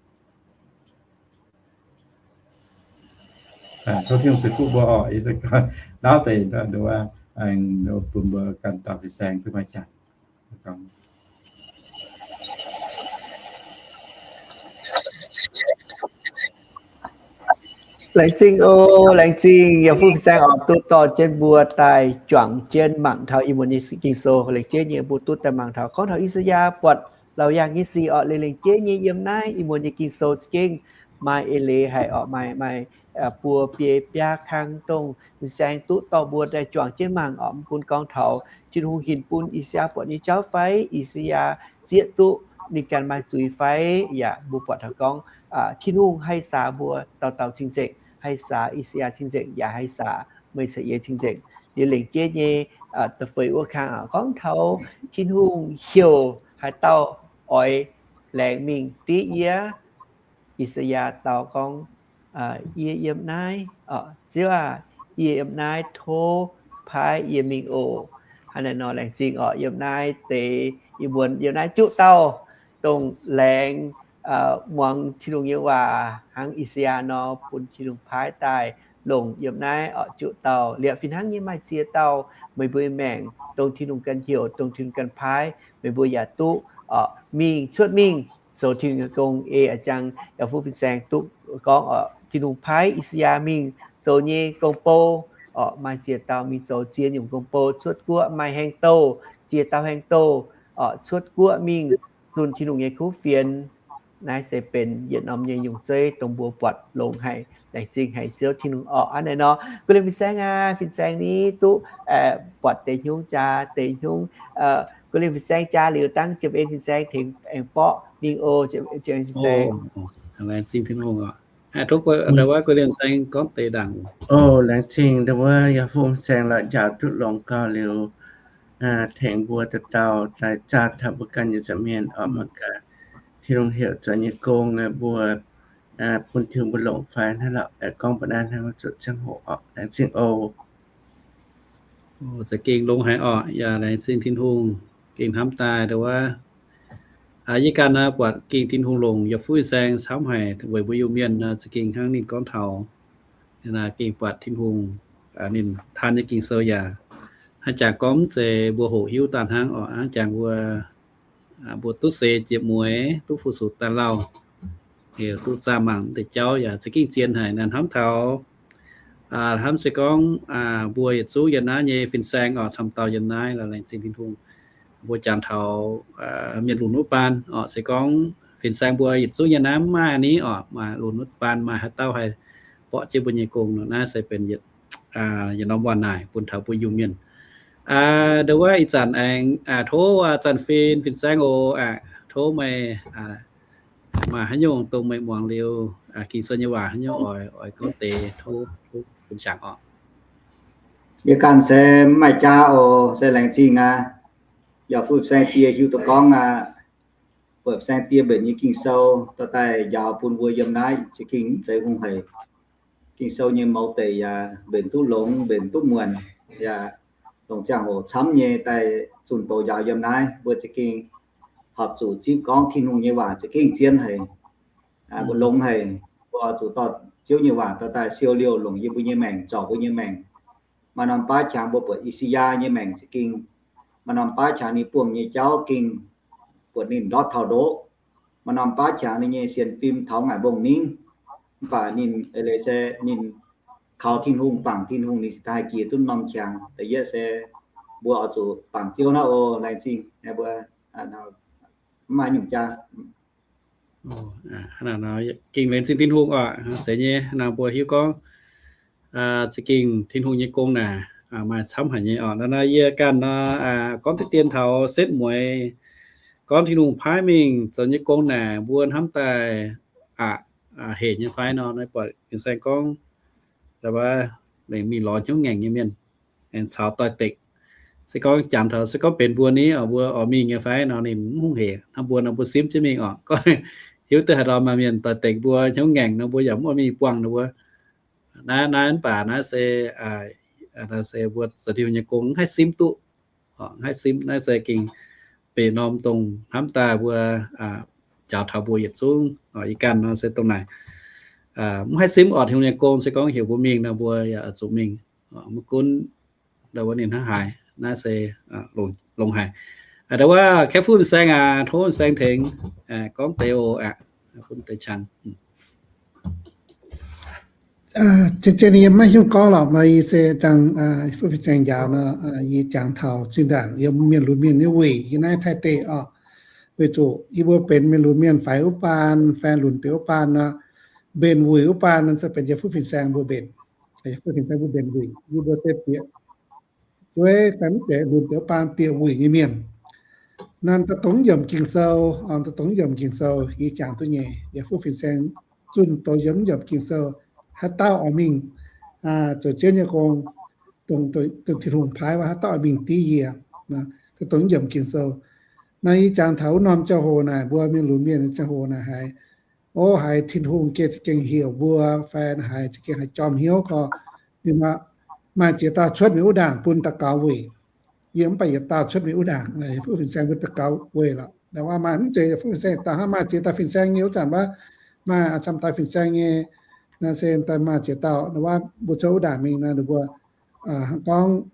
Tov Tin-Hungh ceix fuqv mbuo oc. Yie se gorngv naaiv deix nduov, bun mbuo ganh dauh fin-saeng duqv maaih jaax. Laengz zingh oc, laengz zingh yiem fuqv fin-saeng oc, duqv dorh jienv mbuo daaih juangc jienv mangc taux ih muonz nyei Ging-Sou. Laengz jeiv nyei mbuo duqv daaih mangc taux gorngv taux I^saa^yaa buatc laauc yaangh nyei sic oc. Liuz laengz jeiv nyei yiem naaiv ih muonz nyei Ging-Sou za'gengh maaih eix leiz haic oc, maaih, maaih buo biei biaa kang dongh fin-saeng duqv dorh mbuo daaih juangc jienv mangc oc. Mv gunv gorngv taux Tin-Hungh hinc bun I^saa^yaa buatc nyei jauv fai I^saa^yaa zieqv duqv ninh ganh maaih zuiz fai, yaac mbuo buatc taux gorngv Tin-Hungh haih saax mbuo dauh dauh cing-nzengc, haih saax I^saa^yaa cing-nzengc, yaac haih saax meih caux yie cing-nzengc. Liuz laengz jeiv nyei da'feix wuov kang gorngv taux Tin-Hungh heuc haaix dauh oix laengz mingh div yie. I^saa^yaa dau gorngv, Yie yiem naaiv, Ziouv aah! Yie yiem naaiv, tov paaiv yie mingh oc. Hnangv naaiv nor laengz zingh oc. Yiem naaiv deix ih muonz yiem naaiv juqv dauh dongh laengz muangx Tin-Hungh nyei waac hnangv I^saa^yaa nor, bun Tin-Hungh paaiv daaih longc yiem naaiv oc. Juqv dauh liepc fih hnangv nyei maaih ziex dauh meih mbuo maengc dongh Tin-Hungh ganh heuc, dongh Tin-Hungh ganh paaiv, meih mbuo yaac duqv mingh cuotv mingh zoux Tin-Hungh nyei gong. Ei a'jang yaac fuqv fin-saeng duqv gorngv oc, Tin-Hungh paaiv I^saa^yaa mingh zoux nyei gong-bou oc, maaih ziex dauh mingh zoux ziex nyungc gong-bou, cuotv guoqv maaih haeng douh, ziex dauh haeng douh oc, cuotv guoqv mingh zunh Tin-Hungh nyei kuv fienx. Naaiv se benx yietc norm nyei nyungc zeiv dongh mbuo buatc longx haic. Laengz zingh haic Ziouv Tin-Hungh oc. Hnangv naaiv nor, guv lingh fin-saeng aac, fin-saeng ni duqv buatc deix hnyungv jaa deix hnyungv. Guv lingh fin-saeng jaa liuz dangv ziepc en fin-saeng tengx aengx borqv mingh oc. Ziepc en fin-saeng. Laengz zingh Tin-Hungh oc. Tov guv lingh fin-saeng gorngv deix ndaangc. O, laengz zingh ndau wuov yaac fuqv fin-saeng lorqc, njaaux duqv longx gau liuz, tengx mbuo dauh dauh daaih zaah taux mbuo ganh nyei nza'hmien oc. Mangc gaax Tin-Hungh heuc zoux nyei gong mbuo bun Tin-Hungh mbuo longc fai hnangv lorqc. Gorngv mbuo naaiv hnangv zuqc ziangh hoc oc. Laengz zingh oc. Za'gengh longx haic oc. Yaac laengz zingh Tin-Hungh gengh hnamv daaih ndau wuov yie ganh buatc gengh Tin-Hungh longc yaac fuqv fin-saeng camv haic weic mbuo Iu-Mienh nor. Za'gengh hnangv ninh gorngv taux gengh buatc Tin-Hungh, ninh taan nyei Ging-Sou yaac hnangv jangx gorngv mv zeiz mbuo hoqc hiuv daaih hnangv oc. Hnangv jangx mbuo, mbuo duqv seix jiex mueiz, duqv fu-sux daaih lauh, heuc duqv zaah mangc deix jauv yaac za'gengh zien haic. Naaiv hnamv taux, hnamv se gorngv mbuo yietc zungv yiem naaiv nyei fin-saeng oc, camv dauh yiem naaiv, laengz zingh Tin-Hungh. Mbuo jangx taux mienh lunx wuov baan oc, se gorngv fin-saeng mbuo yietc zungv yiem naaiv mv maaih ni oc, maaih lunx wuov baan maaih haaix dauh haih borqv jienv mbuo nyei gong nor, naaiv se benx yietc norm waac naaic bun taux mbuo Iu-Mienh. Ndau wuov ih zanc aengx tov zanc fin, fin-saeng oc, tov meih maaih haaix nyungc dongh meih muangx liuz Ging-Sou nyei waac haaix nyungc oix, oix gorngv deix tov, tov bun jangx oc. Yie ganh se mv maaih jaa oc, se laengz zingh aqv. Yaac fuqv fin-saeng die hiuv duqv gorngv aqv, buatc fin-saeng die mbenc nyei Ging-Sou dorh daaih njaaux bun mbuo yiem naaiv za'gengh mv zeiz hungh haic. Ging-Sou nyei mouz deic yaac mbenc duqv longx, mbenc duqv muonc, yaac longc ziangh hoc camv nyei daaih zunh doz njaaux yiem naaiv. Mbuo za'gengh horpc zuqc zipv gorngv Tin-Hungh nyei waac za'gengh zien haic, mbuo longx haic. Mbuo oix zuqc dorh Ziouv nyei waac dorh daaih siou liouh longc yie mbuo nyei maengc, zorc mbuo nyei maengc. Maaih norm baav qangx mbuo buatc I^saa^yaa nyei maengc za'gengh, maaih norm baav qangx ninh buangh nyei jauv gengh buatc ninh ndortv taux ndoqv. Maaih norm baav qangx ninh nyei sienx fim taux ngaaic mbong ningv, mv baac ninh eix leiz se ninh kaux Tin-Hungh, bangc Tin-Hungh, ninh cingx daaih haih jiex duqv norm qangx. Da'yietv se mbuo oix zuqc bangc Ziouv naaiv oc. Laengz zingh mbuo mv maaih nyungc jaa. Gengh laengz zingh Tin-Hungh oc. Zeiz nyei, naaiv mbuo hiuv gorngv za'gengh Tin-Hungh nyei gong naaic maaih camv haic nyei oc. Naaiv yie ganh nor gorngv deix dien taux setv mueiz gorngv Tin-Hungh paaiv mingh zoux nyei gong naaic mbuo hnamv daaih aqc hec nyei fai nor. Naaiv buatc fin-saeng gorngv mingh lorz hnyouv ngaengc nyei mienh, aengx caux doix-dekc. Se gorngv jangx taux, se gorngv benx mbuo ni, mbuo oix mingh nyei fai nor, ninh mv hungh hec hnangv mbuo nor, mbuo simv jienv mingh oc. Gorngv hiuv duqv haaix ndau maaih mienh doix-dekc mbuo hnyouv ngaengc nor, mbuo yaac mv oix mingh buangh ninh mbuo. Naaiv, naaiv mv baac naaiv se, naaiv se mbuo zoux Tin-Hungh nyei gong mv haih simv duqv, mv haih simv. Naaiv se gengh benx norm dongh hnamv daaih mbuo njaaux taux mbuo yietc zungv, ih ganh nor se dongh naaic, mv haih simv oc. Tin-Hungh nyei gong se gorngv heuc mbuo mingh nor, mbuo yaac zuqc mingh, mv gunv ndau wuov ninh hnangv haaix. Naaiv se longx haic. Ndau wuov Kaeqv Fuqv Fin-Saeng aac, tov Fin-Saeng tengx gorngv deix oc aqv, bun deix qangx. Zien-zien yie maiv hiuv gorngv lorqc, maaih yie se dangh Fuqv Fin-Saeng njaaux nor, yie jangx taux zinh ndaangc yiem mienh lunx mienh nyei wuic yiem naaiv Taiv deic oc. Weic zuqc yie mbuo benx mienh lunx mienh faix wuov baan fai lunx deix wuov baan nor, mbenc wuic wuov baan nor se benx Yietc Fuqv Fin-Saeng mbuo mbenc. Yietc Fuqv Fin-Saeng mbuo mbenc wuic, yie mbuo se bieqc zueiz fai mv zeiz lunx deix wuov baan bieqc wuic nyei mienh. Naaiv da'dongx yiemc Ging-Sou, da'dongx yiemc Ging-Sou yie jangx duqv nyei. Yietc Fuqv Fin-Saeng zunh doz yiem yiemc Ging-Sou, haaix dauh oix mingh zoux Ziouv nyei gong, dongh Tin-Hungh paaiv waac, haaix dauh oix mingh div yie. Da'dongx yiemc Ging-Sou. Naaiv yie jangx taux wuov norm ziangh hoc naaic, mbuo mienh lunx mienh nyei ziangh hoc naaic haiz, o, haiz Tin-Hungh gengh za'gengh heuc mbuo fai haiz za'gengh haih jorm hnyouv gorx, ninh maaih ziex dauh cuotv mingh wuov ndaangc bun daux gaux weic. Yie mv baac yietc dauh cuotv mingh wuov ndaangc, Fuqv Fin-Saeng mbuo daux gaux weic lorqc. Ndau wuov maaih mv zeiz Fuqv Fin-Saeng dauh hnangv, maaih ziex dauh Fin-Saeng nyei wuov zanc wuov, maaih camv dauh Fin-Saeng nyei. Naaiv se daaih maaih ziex dauh, ndau wuov mbuo cuotv wuov ndaangc mingh nor, ninh mbuo hnangv gorngv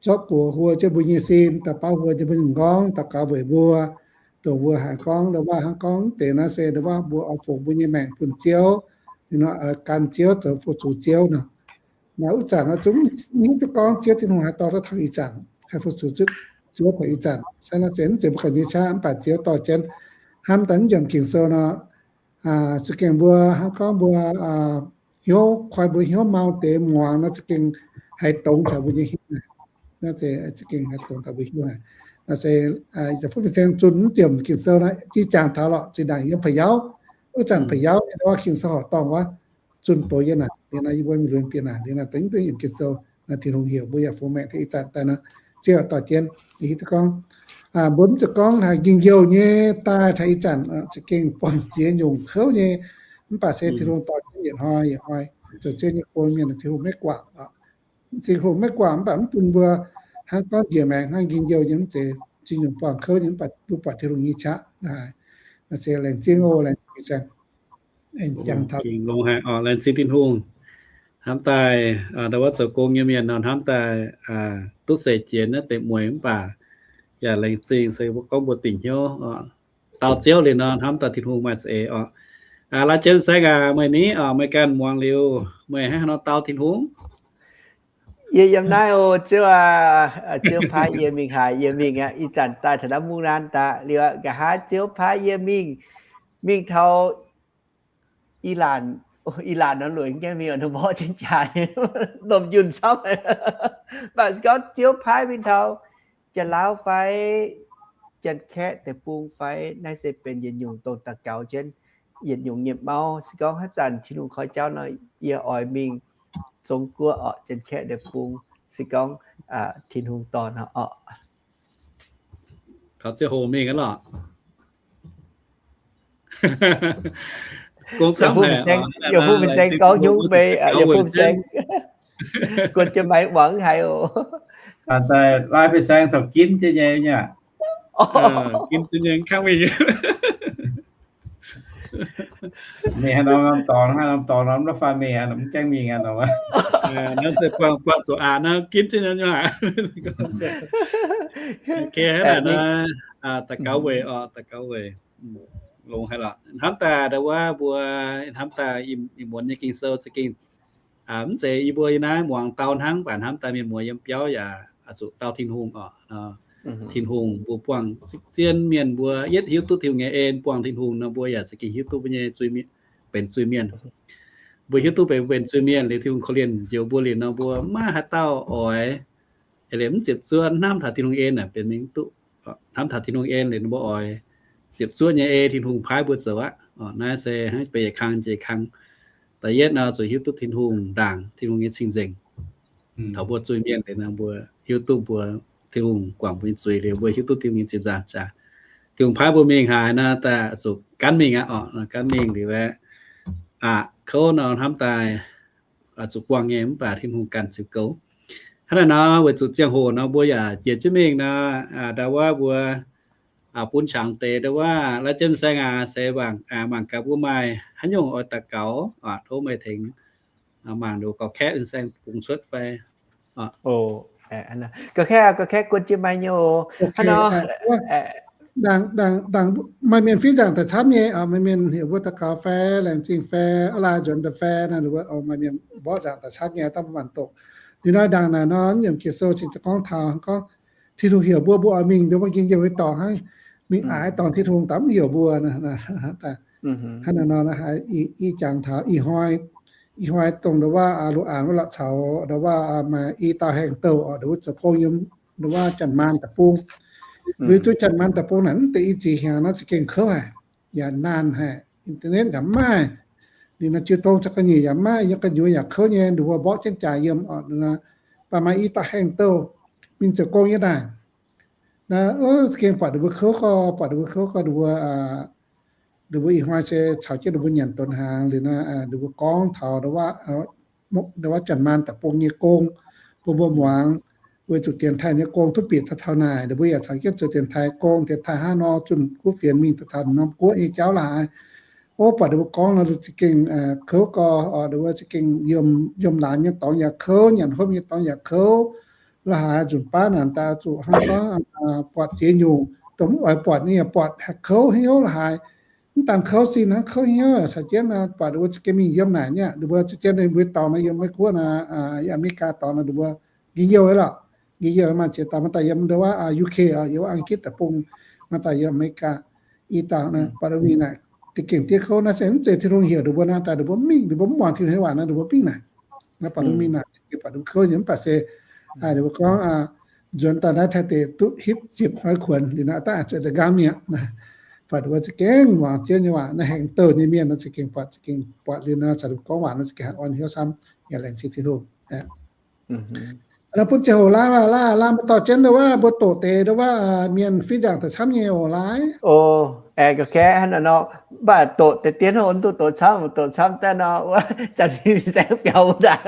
zorqv buoz huo jienv mbuo nyei sin, daux baav huo jienv mbuo nyei m'nqorngv, daux gaux weic mbuo, dongh mbuo haiz gorngv ndau wuov hnangv gorngv deix naaiv se ndau wuov mbuo oix fungx mbuo nyei maengc bun Ziouv, ninh nor gan Ziouv zoux fu-sux Ziouv nor. Naaiv wuov zanc nor zungv hiuv duqv gorngv Ziouv Tin-Hungh haih dorh duqv taux ih zanc, haih fu-sux Ziouv taux ih zanc. Se nor se mv zeiz mbuo ganh nyei qaqv, mv baac Ziouv dorh jienv hnamv daaih mv yiemc Ging-Sou nor, za'gengh mbuo hnangv gorngv mbuo hnyouv, koi mbuo hnyouv mau deix muangx nor, za'gengh haih dongz taux mbuo nyei hnyouv naaic. Naaiv se za'gengh haih dongz taux mbuo hnyouv naaic. Naaiv se Yietc Fuqv Fin-Saeng zunh mv yiemc Ging-Sou naaiv, jiex jangx taux lorqc, zinh ndaangc yiem Pei Yauv, wuov zanc Pei Yauv nyei wuov Ging-Sou horqc dorngh wuov, zunh doz yie naaic, liuz nor yie mbuo mingh lunx bieqc naaic, liuz nor dengv dengv yiemc Ging-Sou, naaiv Tin-Hungh heuc mbuo yaac fungx maengc taux ih zanc daaih nor, Ziouv dorh jienv. Hiuv duqv gorngv mbuo mv zuqc gorngv haaix njien-youh nyei daaih taux ih zanc, za'gengh buangh ziex nyungc kouv nyei, mv baac se Tin-Hungh dorh jienv yietc hnoi yietc hnoi zoux Ziouv nyei gong mienh, Tin-Hungh maiv guangc. Tin-Hungh maiv guangc mv baac mv bun mbuo hnangv gorngv njiec maengc hnangv njien-youh nyei mv zeiz, ziex nyungc buangh kouv nyei mv baac mbuo buatc Tin-Hungh nyei qaqv. Naaiv se laengz zingh oc, laengz zingh Fin-Saeng. Laengz zingh Tin-Hungh. Hnamv daaih ndau wuov zoux gong nyei mienh nor, hnamv daaih duqv seix jiex naaiv deix mueiz mv baac yaac laengz zingh se mbuo gorngv mbuo dingc hnyouv dau Ziouv liuz nor, hnamv daaih Tin-Hungh maaih za'eix oc. Laaix jienv Saeng aac, meih ni oc, meih ganh muangx liuz meih hnangv haaix nor dau Tin-Hungh? Yie yiem naaiv oc, Ziouv aac, Ziouv paaiv yie mingh haaix yie mingh aqv. Ih zanc daaih taux naaiv Mungv Naan daaih liuz aqv, nqa'haav Ziouv paaiv yie mingh, mingh taux Elaanh, Elaanh nor lueic gaengh mingh, mborqv jienv jaax, lomh njunh camv. Mv baac se gorngv Ziouv paaiv mingh taux Janx-Lauv fai Janx-Kaeqv deic-bung fai, naaiv se benx yietc nyungc dongh daux gaux jienv yietc nyungc nyei mauv. Se gorngv haaix zanc Tin-Hungh koi jauv nor, yie oix mingh Zong-Guoqv orqc, Janx-Kaeqv deic-bung, se gorngv Tin-Hungh dorh nor orqc. Taux ziangh hoc mingh aqv lorqc. Gong camv haic, Yietc Fuqv Fin-Saeng gorngv nyungc mbuo, Yietc Fuqv Fin-Saeng guon jienv maengx muangx haic oc. Daaih lai Fin-Saeng corc ginv jienv nyei nyei. Ginv jienv nyei kangv mingh. Mingh haaix norm norm dorngx, haaix norm dorngx norm la'faanh mingh aqv, mv gaengh mingh aqv nor. Naaiv se buangh buangh zuqc aqc naaiv ginv jienv nyei aqv. Ok, hnangv naaic nor, daux gaux weic oc, daux gaux weic. Longx haic lorqc. Hnamv daaih ndau wuov mbuo hnamv daaih ih muonz nyei Ging-Sou za'gengh mv zeiz yie mbuo yiem naaiv muangx dau hnangv, mv baac hnamv daaih mienh muoz yiem biauv yaac zuqc dau Tin-Hungh oc. Tin-Hungh mbuo buangh zien mienh mbuo yietv hiuv duqv Tin-Hungh nyei en, buangh Tin-Hungh nor mbuo yaac za'gengh hiuv duqv mbuo nyei benx zuiz-mienh. Mbuo hiuv duqv benx, benx zuiz-mienh liuz Tin-Hungh korv-lienh njoux mbuo liuz nor mbuo maiv haaix dauh oix, liuz mv ziepc zuoqv hnamv taux Tin-Hungh en naaic benx mingh duqv. Hnamv taux Tin-Hungh en liuz mbuo oix ziepc zuoqv nyei ei Tin-Hungh paaiv mbuo zoux aqv. Naaiv se hnangv beiv yietc kang jiex kang. Da'yietv nor zuqc hiuv duqv Tin-Hungh ndaangc, Tin-Hungh nyei cing-nzengc. Taux mbuo zuiz-mienh liuz nor, mbuo hiuv duqv mbuo, Tin-Hungh guangc mbuo nyei zuiz liuz, mbuo hiuv duqv Tin-Hungh nyei ziepc nzaangc jaax. Tin-Hungh paaiv mbuo mingh haaix nor, daaih zuqc gaanv mingh aqv oc. Gaanv mingh liuz aeqv, aqc kouv nor hnamv daaih zuqc buangh nyei, mv baac Tin-Hungh ganh ziux goux. Hnangv naaiv nor, weic zuqc ziangh hoc nor mbuo yaac jiex jienv mingh nor, ndau wuov mbuo bun qangx deix ndau wuov la'jien saeng aac, se mangc gaax mbuo maaih haaix nyungc oix daux gaux, tov meih tengx mangc nduqc gauh kaeqv saeng bungx cuotv fai. Gauh kaeqv, gauh kaeqv guon jiex maaih nyei oc. Maaih mienh fiev nzaangc daaih camv nyei, maaih mienh heuc mbuo daux gaux fai, laengz zingh fai, aav lai nzuonx daaih fai, maaih mienh mborqv nzaangc daaih camv nyei, daaih mbuo mangc doqc. Liuz nor ndaangc naaic nor, nyiemc Ging-Sou cingx daaih gorngv taux gorngv Tin-Hungh heuc mbuo, mbuo oix mingh ndau wuov njien-youh nyei dorngx hnangv, mingh aqc dorngc Tin-Hungh daaih mv heuc mbuo. Hnangv naaiv nor, ih jangx taux ih hnoi, ih hnoi dongh ndau wuov Lu Aanx wuov lorqc caux ndau wuov maaih i dauh haengh douh oc, ndau wuov zoux gong yiem ndau wuov Janx-Maanc deic-bung. Weic zuqc Janx-Maanc deic-bung naaic mv deix i ziex hnyangx naaiv za'gengh kouv haic, yaac naanh haic, internet yaac mv maaih. Liuz naaiv jiu tong caux ga'nyiec yaac mv maaih, yiem gu'nyuoz yaac kouv nyei, ndau wuov mborqv jienv jaax yiem oc. Baac maaih i dauh haengh douh mingh zoux gong nyei daaih. Naaiv za'gengh buatc ndau wuov kouv gorx, buatc ndau wuov kouv gorx, ndau wuov, ndau wuov ih hnoi se caux jienv ndau wuov nyanc donx hnaangx liuz naaiv, ndau wuov gorngv taux ndau wuov Janx-Maanc deic-bung nyei gong bun mbuo muangx. Weic zuqc dienx taaih nyei gong duqv bieqc taux taux naaic, ndau wuov yaac caux jienv zoux dienx taaih gong, dienx taaih hnangv nor zunh kuv fienx mingh taux taux norm guoqv nyei jauv la'haaix. Ov, buatc ndau wuov gorngv nor za'gengh kouv gorx, ndau wuov za'gengh yiem, yiem laanh nyei dorngx yaac kouv, nyanc hopv nyei dorngx yaac kouv la'haaix. Nzunc baav naaic daaih zuqc hnangv gorngv buatc ziex nyungc, dongh mv oix buatc nyei yaac buatc, haiz kouv hnyouv la'haaix. Mv daan kouv sin hnangv, kouv hnyouv caux jienv buatc ndau wuov za'gengh mingh yiem naaic nyei, ndau wuov zien zien ninh mbuo dorngx nor, yiem Meiv-Guoqv nor, yiem Aa^me^li^gaa dorngx nor, ndau wuov njien-youh aqv lorqc. Njien-youh maaih ziex dauh, maaih dauh yiem ndau wuov U K oc, yiem Aang^gitv deic-bung, maaih dauh yiem Aa^me^li^gaa. I dauh naaic buatc ndau mingh naaic, deix gengh diev kouv naaiv se mv zeiz Tin-Hungh heuc ndau mbuo naaiv, daaih ndau mbuo mv mingh, ndau mbuo mv muangx Tin-Hungh nyei waac nor, ndau mbuo mv mingh naaic. Naaiv buatc ndau mingh naaic, buatc ndau kouv nyei, mv baac se ndau mbuo gorngv nzuonx daaih naaiv Taiv deic duqv hitv ziepc hnoi kuonx liuz naaiv, daaih zuotc deix nqaang mi'aqv. Buatc ndau mbuo za'gengh muangx Ziouv nyei waac, naaiv haengh douh nyei mienh nor za'gengh buatc, za'gengh buatc liuz nor, caux ndau mbuo gorngv waac nor za'gengh haih orn hnyouv camv. Yaac laengz zingh Tin-Hungh. Naaiv bun ziangh hoc laanh, laanh, laanh mbuo dorh jienv ndau wuov, mbuo doqc deix ndau wuov mienh fiev nzaangc daaih camv nyei oc, laanh. Oc, aengx ga'kaeqv hnangv naaiv nor, mv baac doqc deix dien hov, mv duqv doqc camv, doqc camv daaih nor, wuov zanc fih saeng biaux wuov ndaangc.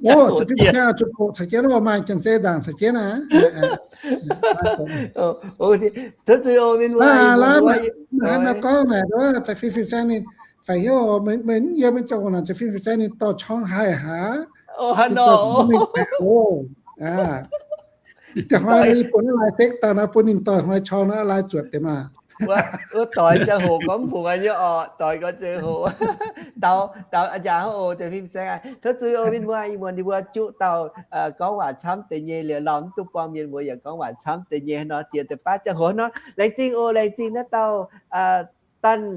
Zanc fih saeng zuqc doqc caux jienv oc, maaih janx-zei nzaangc caux jienv aqv. Tov zuiz oc, mienh muoz, laanh, laanh, maaih haaix nor gorngv naaic, zanc fih fih saeng ninh faix hnyouv, meih yiem mingh zoux naaic, zanc fih fih saeng ninh dorh qorng haih haaix. Ninh dorh mingh faix oc. Da'hnoi yie bun naaiv lai sekv daaih nor, bun ninh dorh hnoi qorng naaiv lai zuotc deix maah. Wuov doix ziangh hoc gorngv mv fungx nyei oc, doix gorngv ziangh hoc. Daux, daux a'njaax oc, zanc fih fih saeng aqv. Tov zuiz oc, mienh muoz, ih muonz ninh mbuo juqv dauh gorngv waac camv deix nyei liuz, lauh mv duqv buangh mienh muoz yaac gorngv waac camv deix nyei nor, jiex deix baav ziangh hoc nor. Laengz zingh oc, laengz zingh naaiv dauh Danh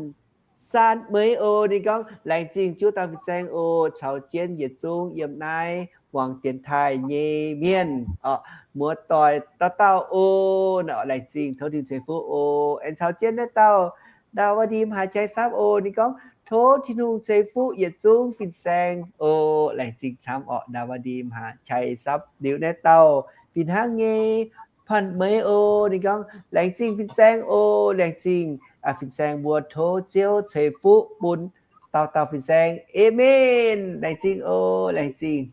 Saan Meix oc. Ninh gorngv, laengz zingh juqv dauh fin-saeng oc, caux jienv yietc zungv yiem naaiv muangx dienx taaih nyei mienh oc, muoz-doic dauh dauh oc. Laengz zingh, tov Tin-Hungh ceix fuqv oc. Aengx caux jienv naaiv dauh Ndaa Waa Ndim Haa Chai Sapv oc. Ninh gorngv, tov Tin-Hungh ceix fuqv yietc zungv fin-saeng oc. Laengz zingh camv oc, Ndaa Waa Ndim Haa Chai Sapv. Liuz naaiv dauh fih hnangv nyei Panh Meix oc. Ninh gorngv, laengz zingh fin-saeng oc. Laengz zingh fin-saeng mbuo, tov Ziouv ceix fuqv bun dauh dauh fin-saeng. Aamen. Laengz zingh oc. Laengz zingh.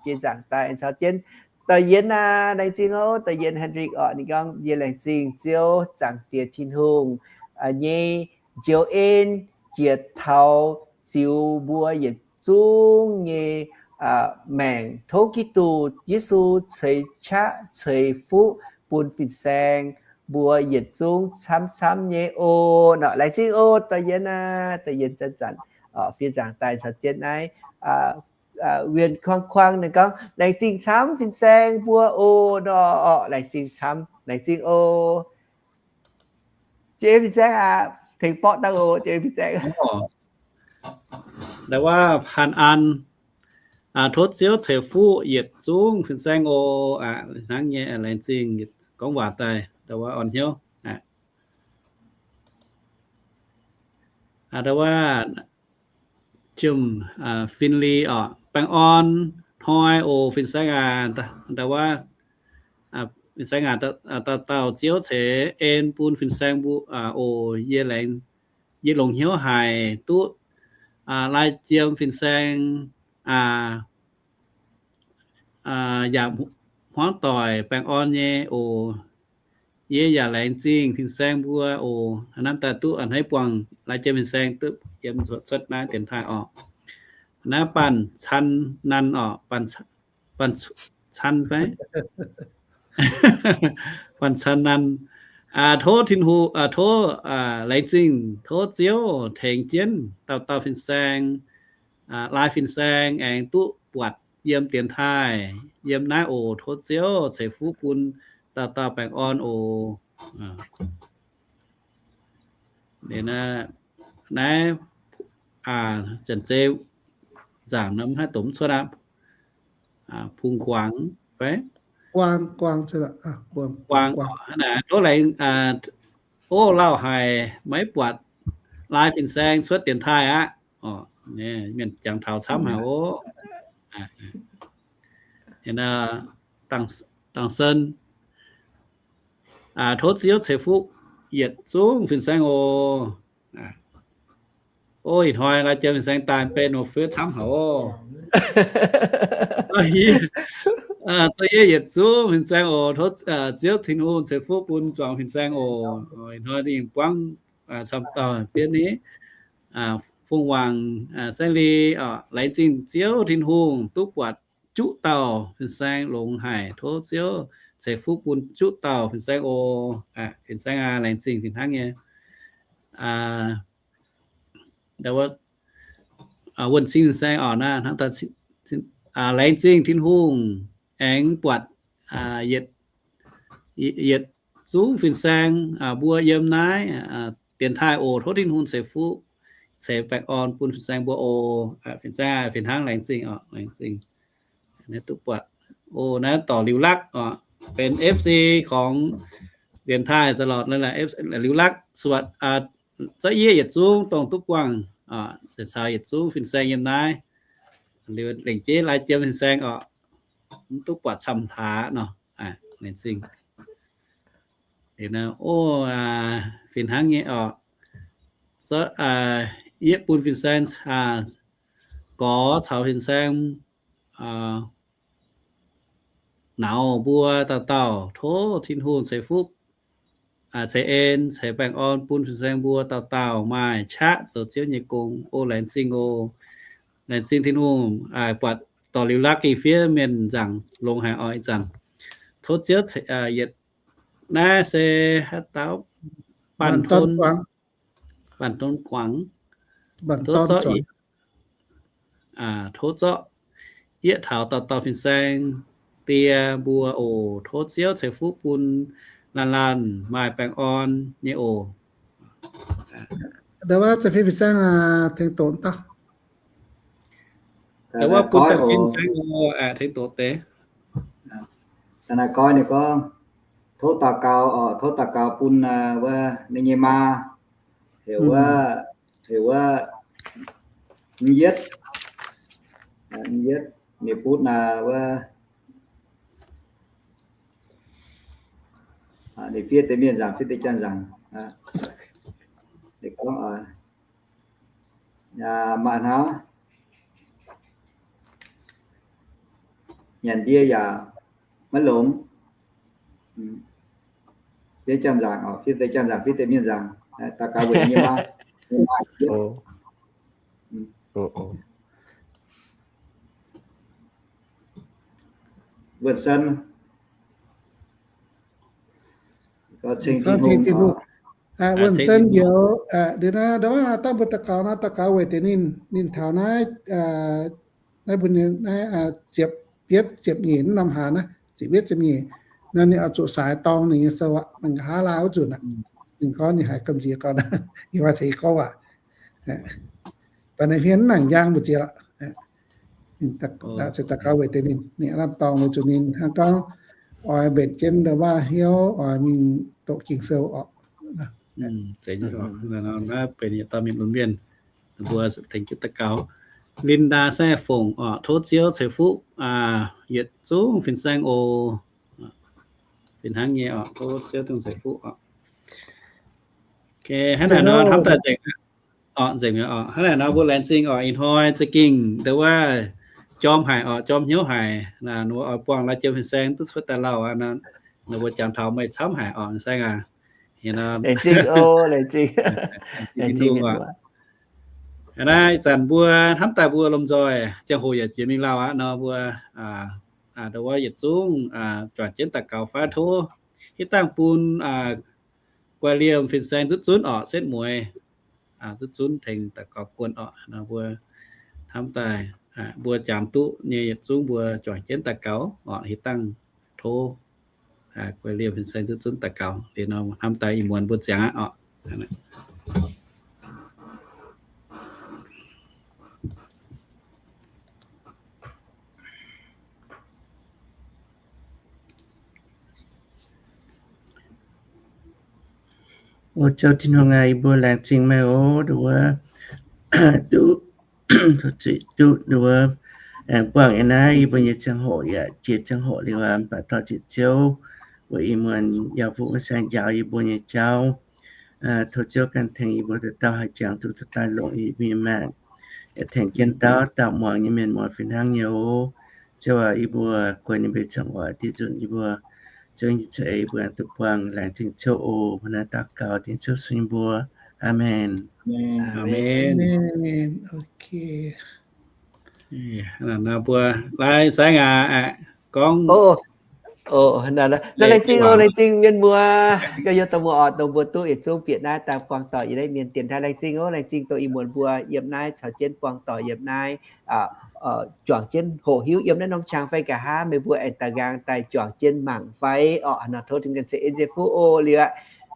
Fiev nzaangc daaih caux jienv Doic Yienx aac, laengz zingh oc. Doic Yienx Hendrik oc. Ninh gorngv, yie laengz zingh Ziouv Zaangc Diex Tin-Hungh nyei njoux en jiex taux ziux mbuo yietc zungv nyei maengc. Tov Giduc Yesu ceix qaqv ceix fuqv bun fin-saeng mbuo yietc zungv camv camv nyei oc. Nor, laengz zingh oc, Doic Yienx aac. Doic Yienx zanc-zanc fiev nzaangc daaih caux jienv naaiv Wien Kuang Kuang ninh gorngv, laengz zingh camv fin-saeng mbuo oc. Nor, laengz zingh camv, laengz zingh oc. Jiex fin-saeng aac, tengx borqv dangh oc, jiex fin-saeng. Ndau wuov Panh An, tov Ziouv ceix fuqv yietc zungv fin-saeng oc. Hnangv nyei, laengz zingh gorngv waac daaih, ndau wuov orn hnyouv. Ndau wuov Jiem, fin-li orqc, baengh orn hnoi oc fin-saeng aac. Ndau wuov, fin-saeng aac, dauh dauh Ziouv ceix en bun fin-saeng mbuo oc. Yie laengz, yie longc hnyouv haic duqv lai jiem fin-saeng aac, yaac hmuangv doic baengh orn nyei oc. Yie yaac laengz zingh fin-saeng mbuo oc. Hnamv daaih duqv a'hneiv buangh lai jiem fin-saeng duqv yiem cuotv naaiv dienx taaih orqc. Naaiv Banh Can Nan orqc, Banh Can fai? Banh Can Nan. Tov Tin-Hungh, tov, laengz zingh tov Ziouv tengx jienv dauh dauh fin-saeng, lai fin-saeng aengx duqv buatc yiem dienx taaih yiem naaiv oc. Tov Ziouv ceix fuqv bun dauh dauh baengh orn oc. Naaiv, Janx-Zei nzaangc nor mv haih domh cuotv aqv. Pung Guangc fai? Guangc, tov laengz, o, lauh haic, maiv buatc lai fin-saeng cuotv dienx taaih aqv. Mienh jangx taux camv haic oc. Dangh Sen, tov Ziouv ceix fuqv yietc zungv fin-saeng oc. O, ih hnoi lai jiem fin-saeng daaih benx oc, fiev camv haic oc. Za'gengh yietc zungv fin-saeng oc. Tov Ziouv Tin-Hungh ceix fuqv bun zuangx fin-saeng oc. Ih hnoi ninh buangv camv dauh fiev ni. Fong Wangc, Saeng-Li, laengz zingh Ziouv Tin-Hungh duqv buatc juqv dauh fin-saeng longx haic. Tov Ziouv ceix fuqv bun juqv dauh fin-saeng oc. Fin-saeng aac, laengz zingh fih hnangv nyei. Wuonh Cing fin-saeng orqc, hnangv, laengz zingh Tin-Hungh aengx buatc yietc zungv fin-saeng mbuo yiem naaiv dienx taaih oc. Tov Tin-Hungh ceix fuqv ceix baengh orn bun fin-saeng mbuo oc. Fin-saeng aac, fih hnangv laengz zingh orqc, laengz zingh. Naaiv duqv buatc oc, naaiv dorc Liuz Lakv orqc, benx F C ของ dienx taaih ตลอด naaiv, Liuz Lakv cuotv za'gengh yietc zungv dongh duqv buangh, caux yietc zungv fin-saeng yiem naaiv. Liuz lengc jeiv lai jiem fin-saeng orqc, mv duqv buatc camv hlaax nor. Laengz zingh. O, fih hnangv nyei orqc. Yietv bun fin-saeng gorx caux fin-saeng nauz mbuo dauh dauh, tov Tin-Hungh ceix fuqv, ceix en, ceix baengh orn bun fin-saeng mbuo dauh dauh maaih qaqv zoux Ziouv nyei gong. O, laengz zingh oc. Laengz zingh Tin-Hungh buatc dorc Liuz Lakv gengh fiev mienh nzaangc longx haic oc ih zanc. Tov Ziouv, yietc, naaiv se haaix dauh? Baanh Don Guangc. Tov zorqv, tov zorqv yietv taux dauh dauh fin-saeng die mbuo oc. Tov Ziouv ceix fuqv bun laanh laanh maaih baengh orn nyei oc. Ndau wuov za'gengh fin-saeng tengx doqc daaih. Ndau wuov bun za'gengh fin-saeng tengx doqc deix. Naaiv gorngv ninh gorngv, tov daux gaux oc, tov daux gaux bun wuov ninh nyei maa, heuc wuov, heuc wuov, mv yietv, mv yietv, ninh butv naaiv wuov, ninh fiev deix mienh nzaangc, fiev deix janx nzaangc. Ninh gorngv, maaih hnangv nyanc ndie yaac maiv longx. Fiev janx nzaangc, fiev deix janx nzaangc, fiev deix mienh nzaangc, daux gaux weic nyei maa. Wuonh Sen, wuonh Sen njoux, ndau wuov dangh mbuo daux gaux nor, daux gaux weic deix ninh, ninh taux naaiv, naaiv mbuo naaiv ziepc yietv ziepc nyeic norm hlaax naaiv, ziepc yietv ziepc nyeic nor ninh oix zuqc saaix dorng ninh nyei sou aqv, ninh nqa'haav laai wuov nzunc aqv. Ninh gorngv ninh haiz gamh nziex gorn, yie maaih ceix gorngv waac. Baac ninh hmien mv nangc njang mbu'ziex lorqc. Daux gaux weic deix ninh, ninh lamh dorngh weic zuqc ninh hnangv gorngv oix mbenc jienv ndau waac hnyouv oix mingh doqc Ging-Sou orqc. Naaiv benx yietc dauh mienh lunx mienh, mbuo tengx jienv daux gaux. Linda Sai Fongc oc, tov Ziouv ceix fuqv yietc zungv fin-saeng oc. Fih hnangv nyei oc, tov Ziouv dongh ceix fuqv oc. Hnangv naaic nor hnamv daaih nzengc oc, nzengc oc. Hnangv naaic nor mbuo laengz zingh oc, ih hnoi za'gengh ndau wuov jorm haic oc, jorm hnyouv haic. Mbuo oix buangh la'jiem fin-saeng duqv cuotv daaih lauh aqv. Mbuo jangx taux meih camv haic oc, fin-saeng aac. Hnangv naaic ih zanc mbuo hnamv daaih mbuo lomh nzoih ziangh hoc yaac jiex mingh lauh aqv nor, mbuo ndau wuov yietc zungv juangc jienv daux gaux fai tov hitv dangh bun guai-liemh fin-saeng zutv zunv oc, setv mueiz zutv zunv tengx daux gaux guon oc. Nor mbuo hnamv daaih mbuo jangx duqv nyei yietc zungv mbuo juangc jienv daux gaux oc, hitv dangh tov guai-liemh fin-saeng zutv zunv daux gaux. Liuz nor hnamv daaih ih muonz mbuo ziangx aqv oc. O Ziouv Tin-Hungh aac, yie mbuo laengz zingh meih oc, nduov duqv, duqv nduov aengx buangh yiem naaiv yie mbuo nyei ziangh hoc yaac jiex ziangh hoc liuz aqv, mv baac dorh ziepc Ziouv weic ih muonz yaac fuqv maiv saeng njaaux yie mbuo nyei jauv. Tov Ziouv ganh tengx yie mbuo dauh dauh haih jangx duqv daaih longc yie mbuo nyei maengc, yaac tengx jienv dauh dauh muangx nyei mienh muoz fih hnangv nyei oc. Ziouv aac, yie mbuo guei ninh mbuo ziangh hoc diuh nzunc yie mbuo Ziouv nyei za'eix yie mbuo duqv buangh. Laengz zingh Ziouv oc. Mbuo naaiv daux gaux dengv Ziouv sun yie mbuo. Aamen. Mbuo laengz zingh aac, gorngv laengz zingh oc, laengz zingh mienh muoz, gorx-youz dorh mbuo oc, dongh mbuo duqv yietc zungv bieqc naaiv daaih buangh doic yiem naaiv mienh dienx taaih. Laengz zingh oc, laengz zingh dongh ih muonz mbuo yiem naaiv caux jienv buangh doic yiem naaiv, juangc jienv hoqc hiuv yiem naaiv norm qangx fai nqa'haav meih mbuo aengx daaih nqaang daaih juangc jienv mangc fai orqc. Nor tov Tin-Hungh ganh ceix en ceix fuqv oc. Liuz aqv,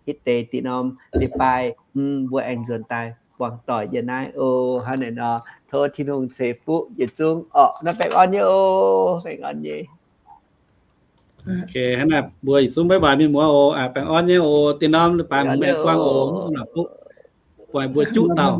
hitv deix diqc norm leiz-baaih mbuo aengx nzuonx daaih buangh doic yiem naaiv oc. Hnangv naaic nor tov Tin-Hungh ceix fuqv yietc zungv orqc. Nor baengh orn nyei oc, baengh orn nyei. Hnangv naaic mbuo yietc zungv bye bye mienh muoz oc. Baengh orn nyei oc. Diqc norm leiz-baaih mbuo aengx buangh oc. Buatc mbuo juqv dauh.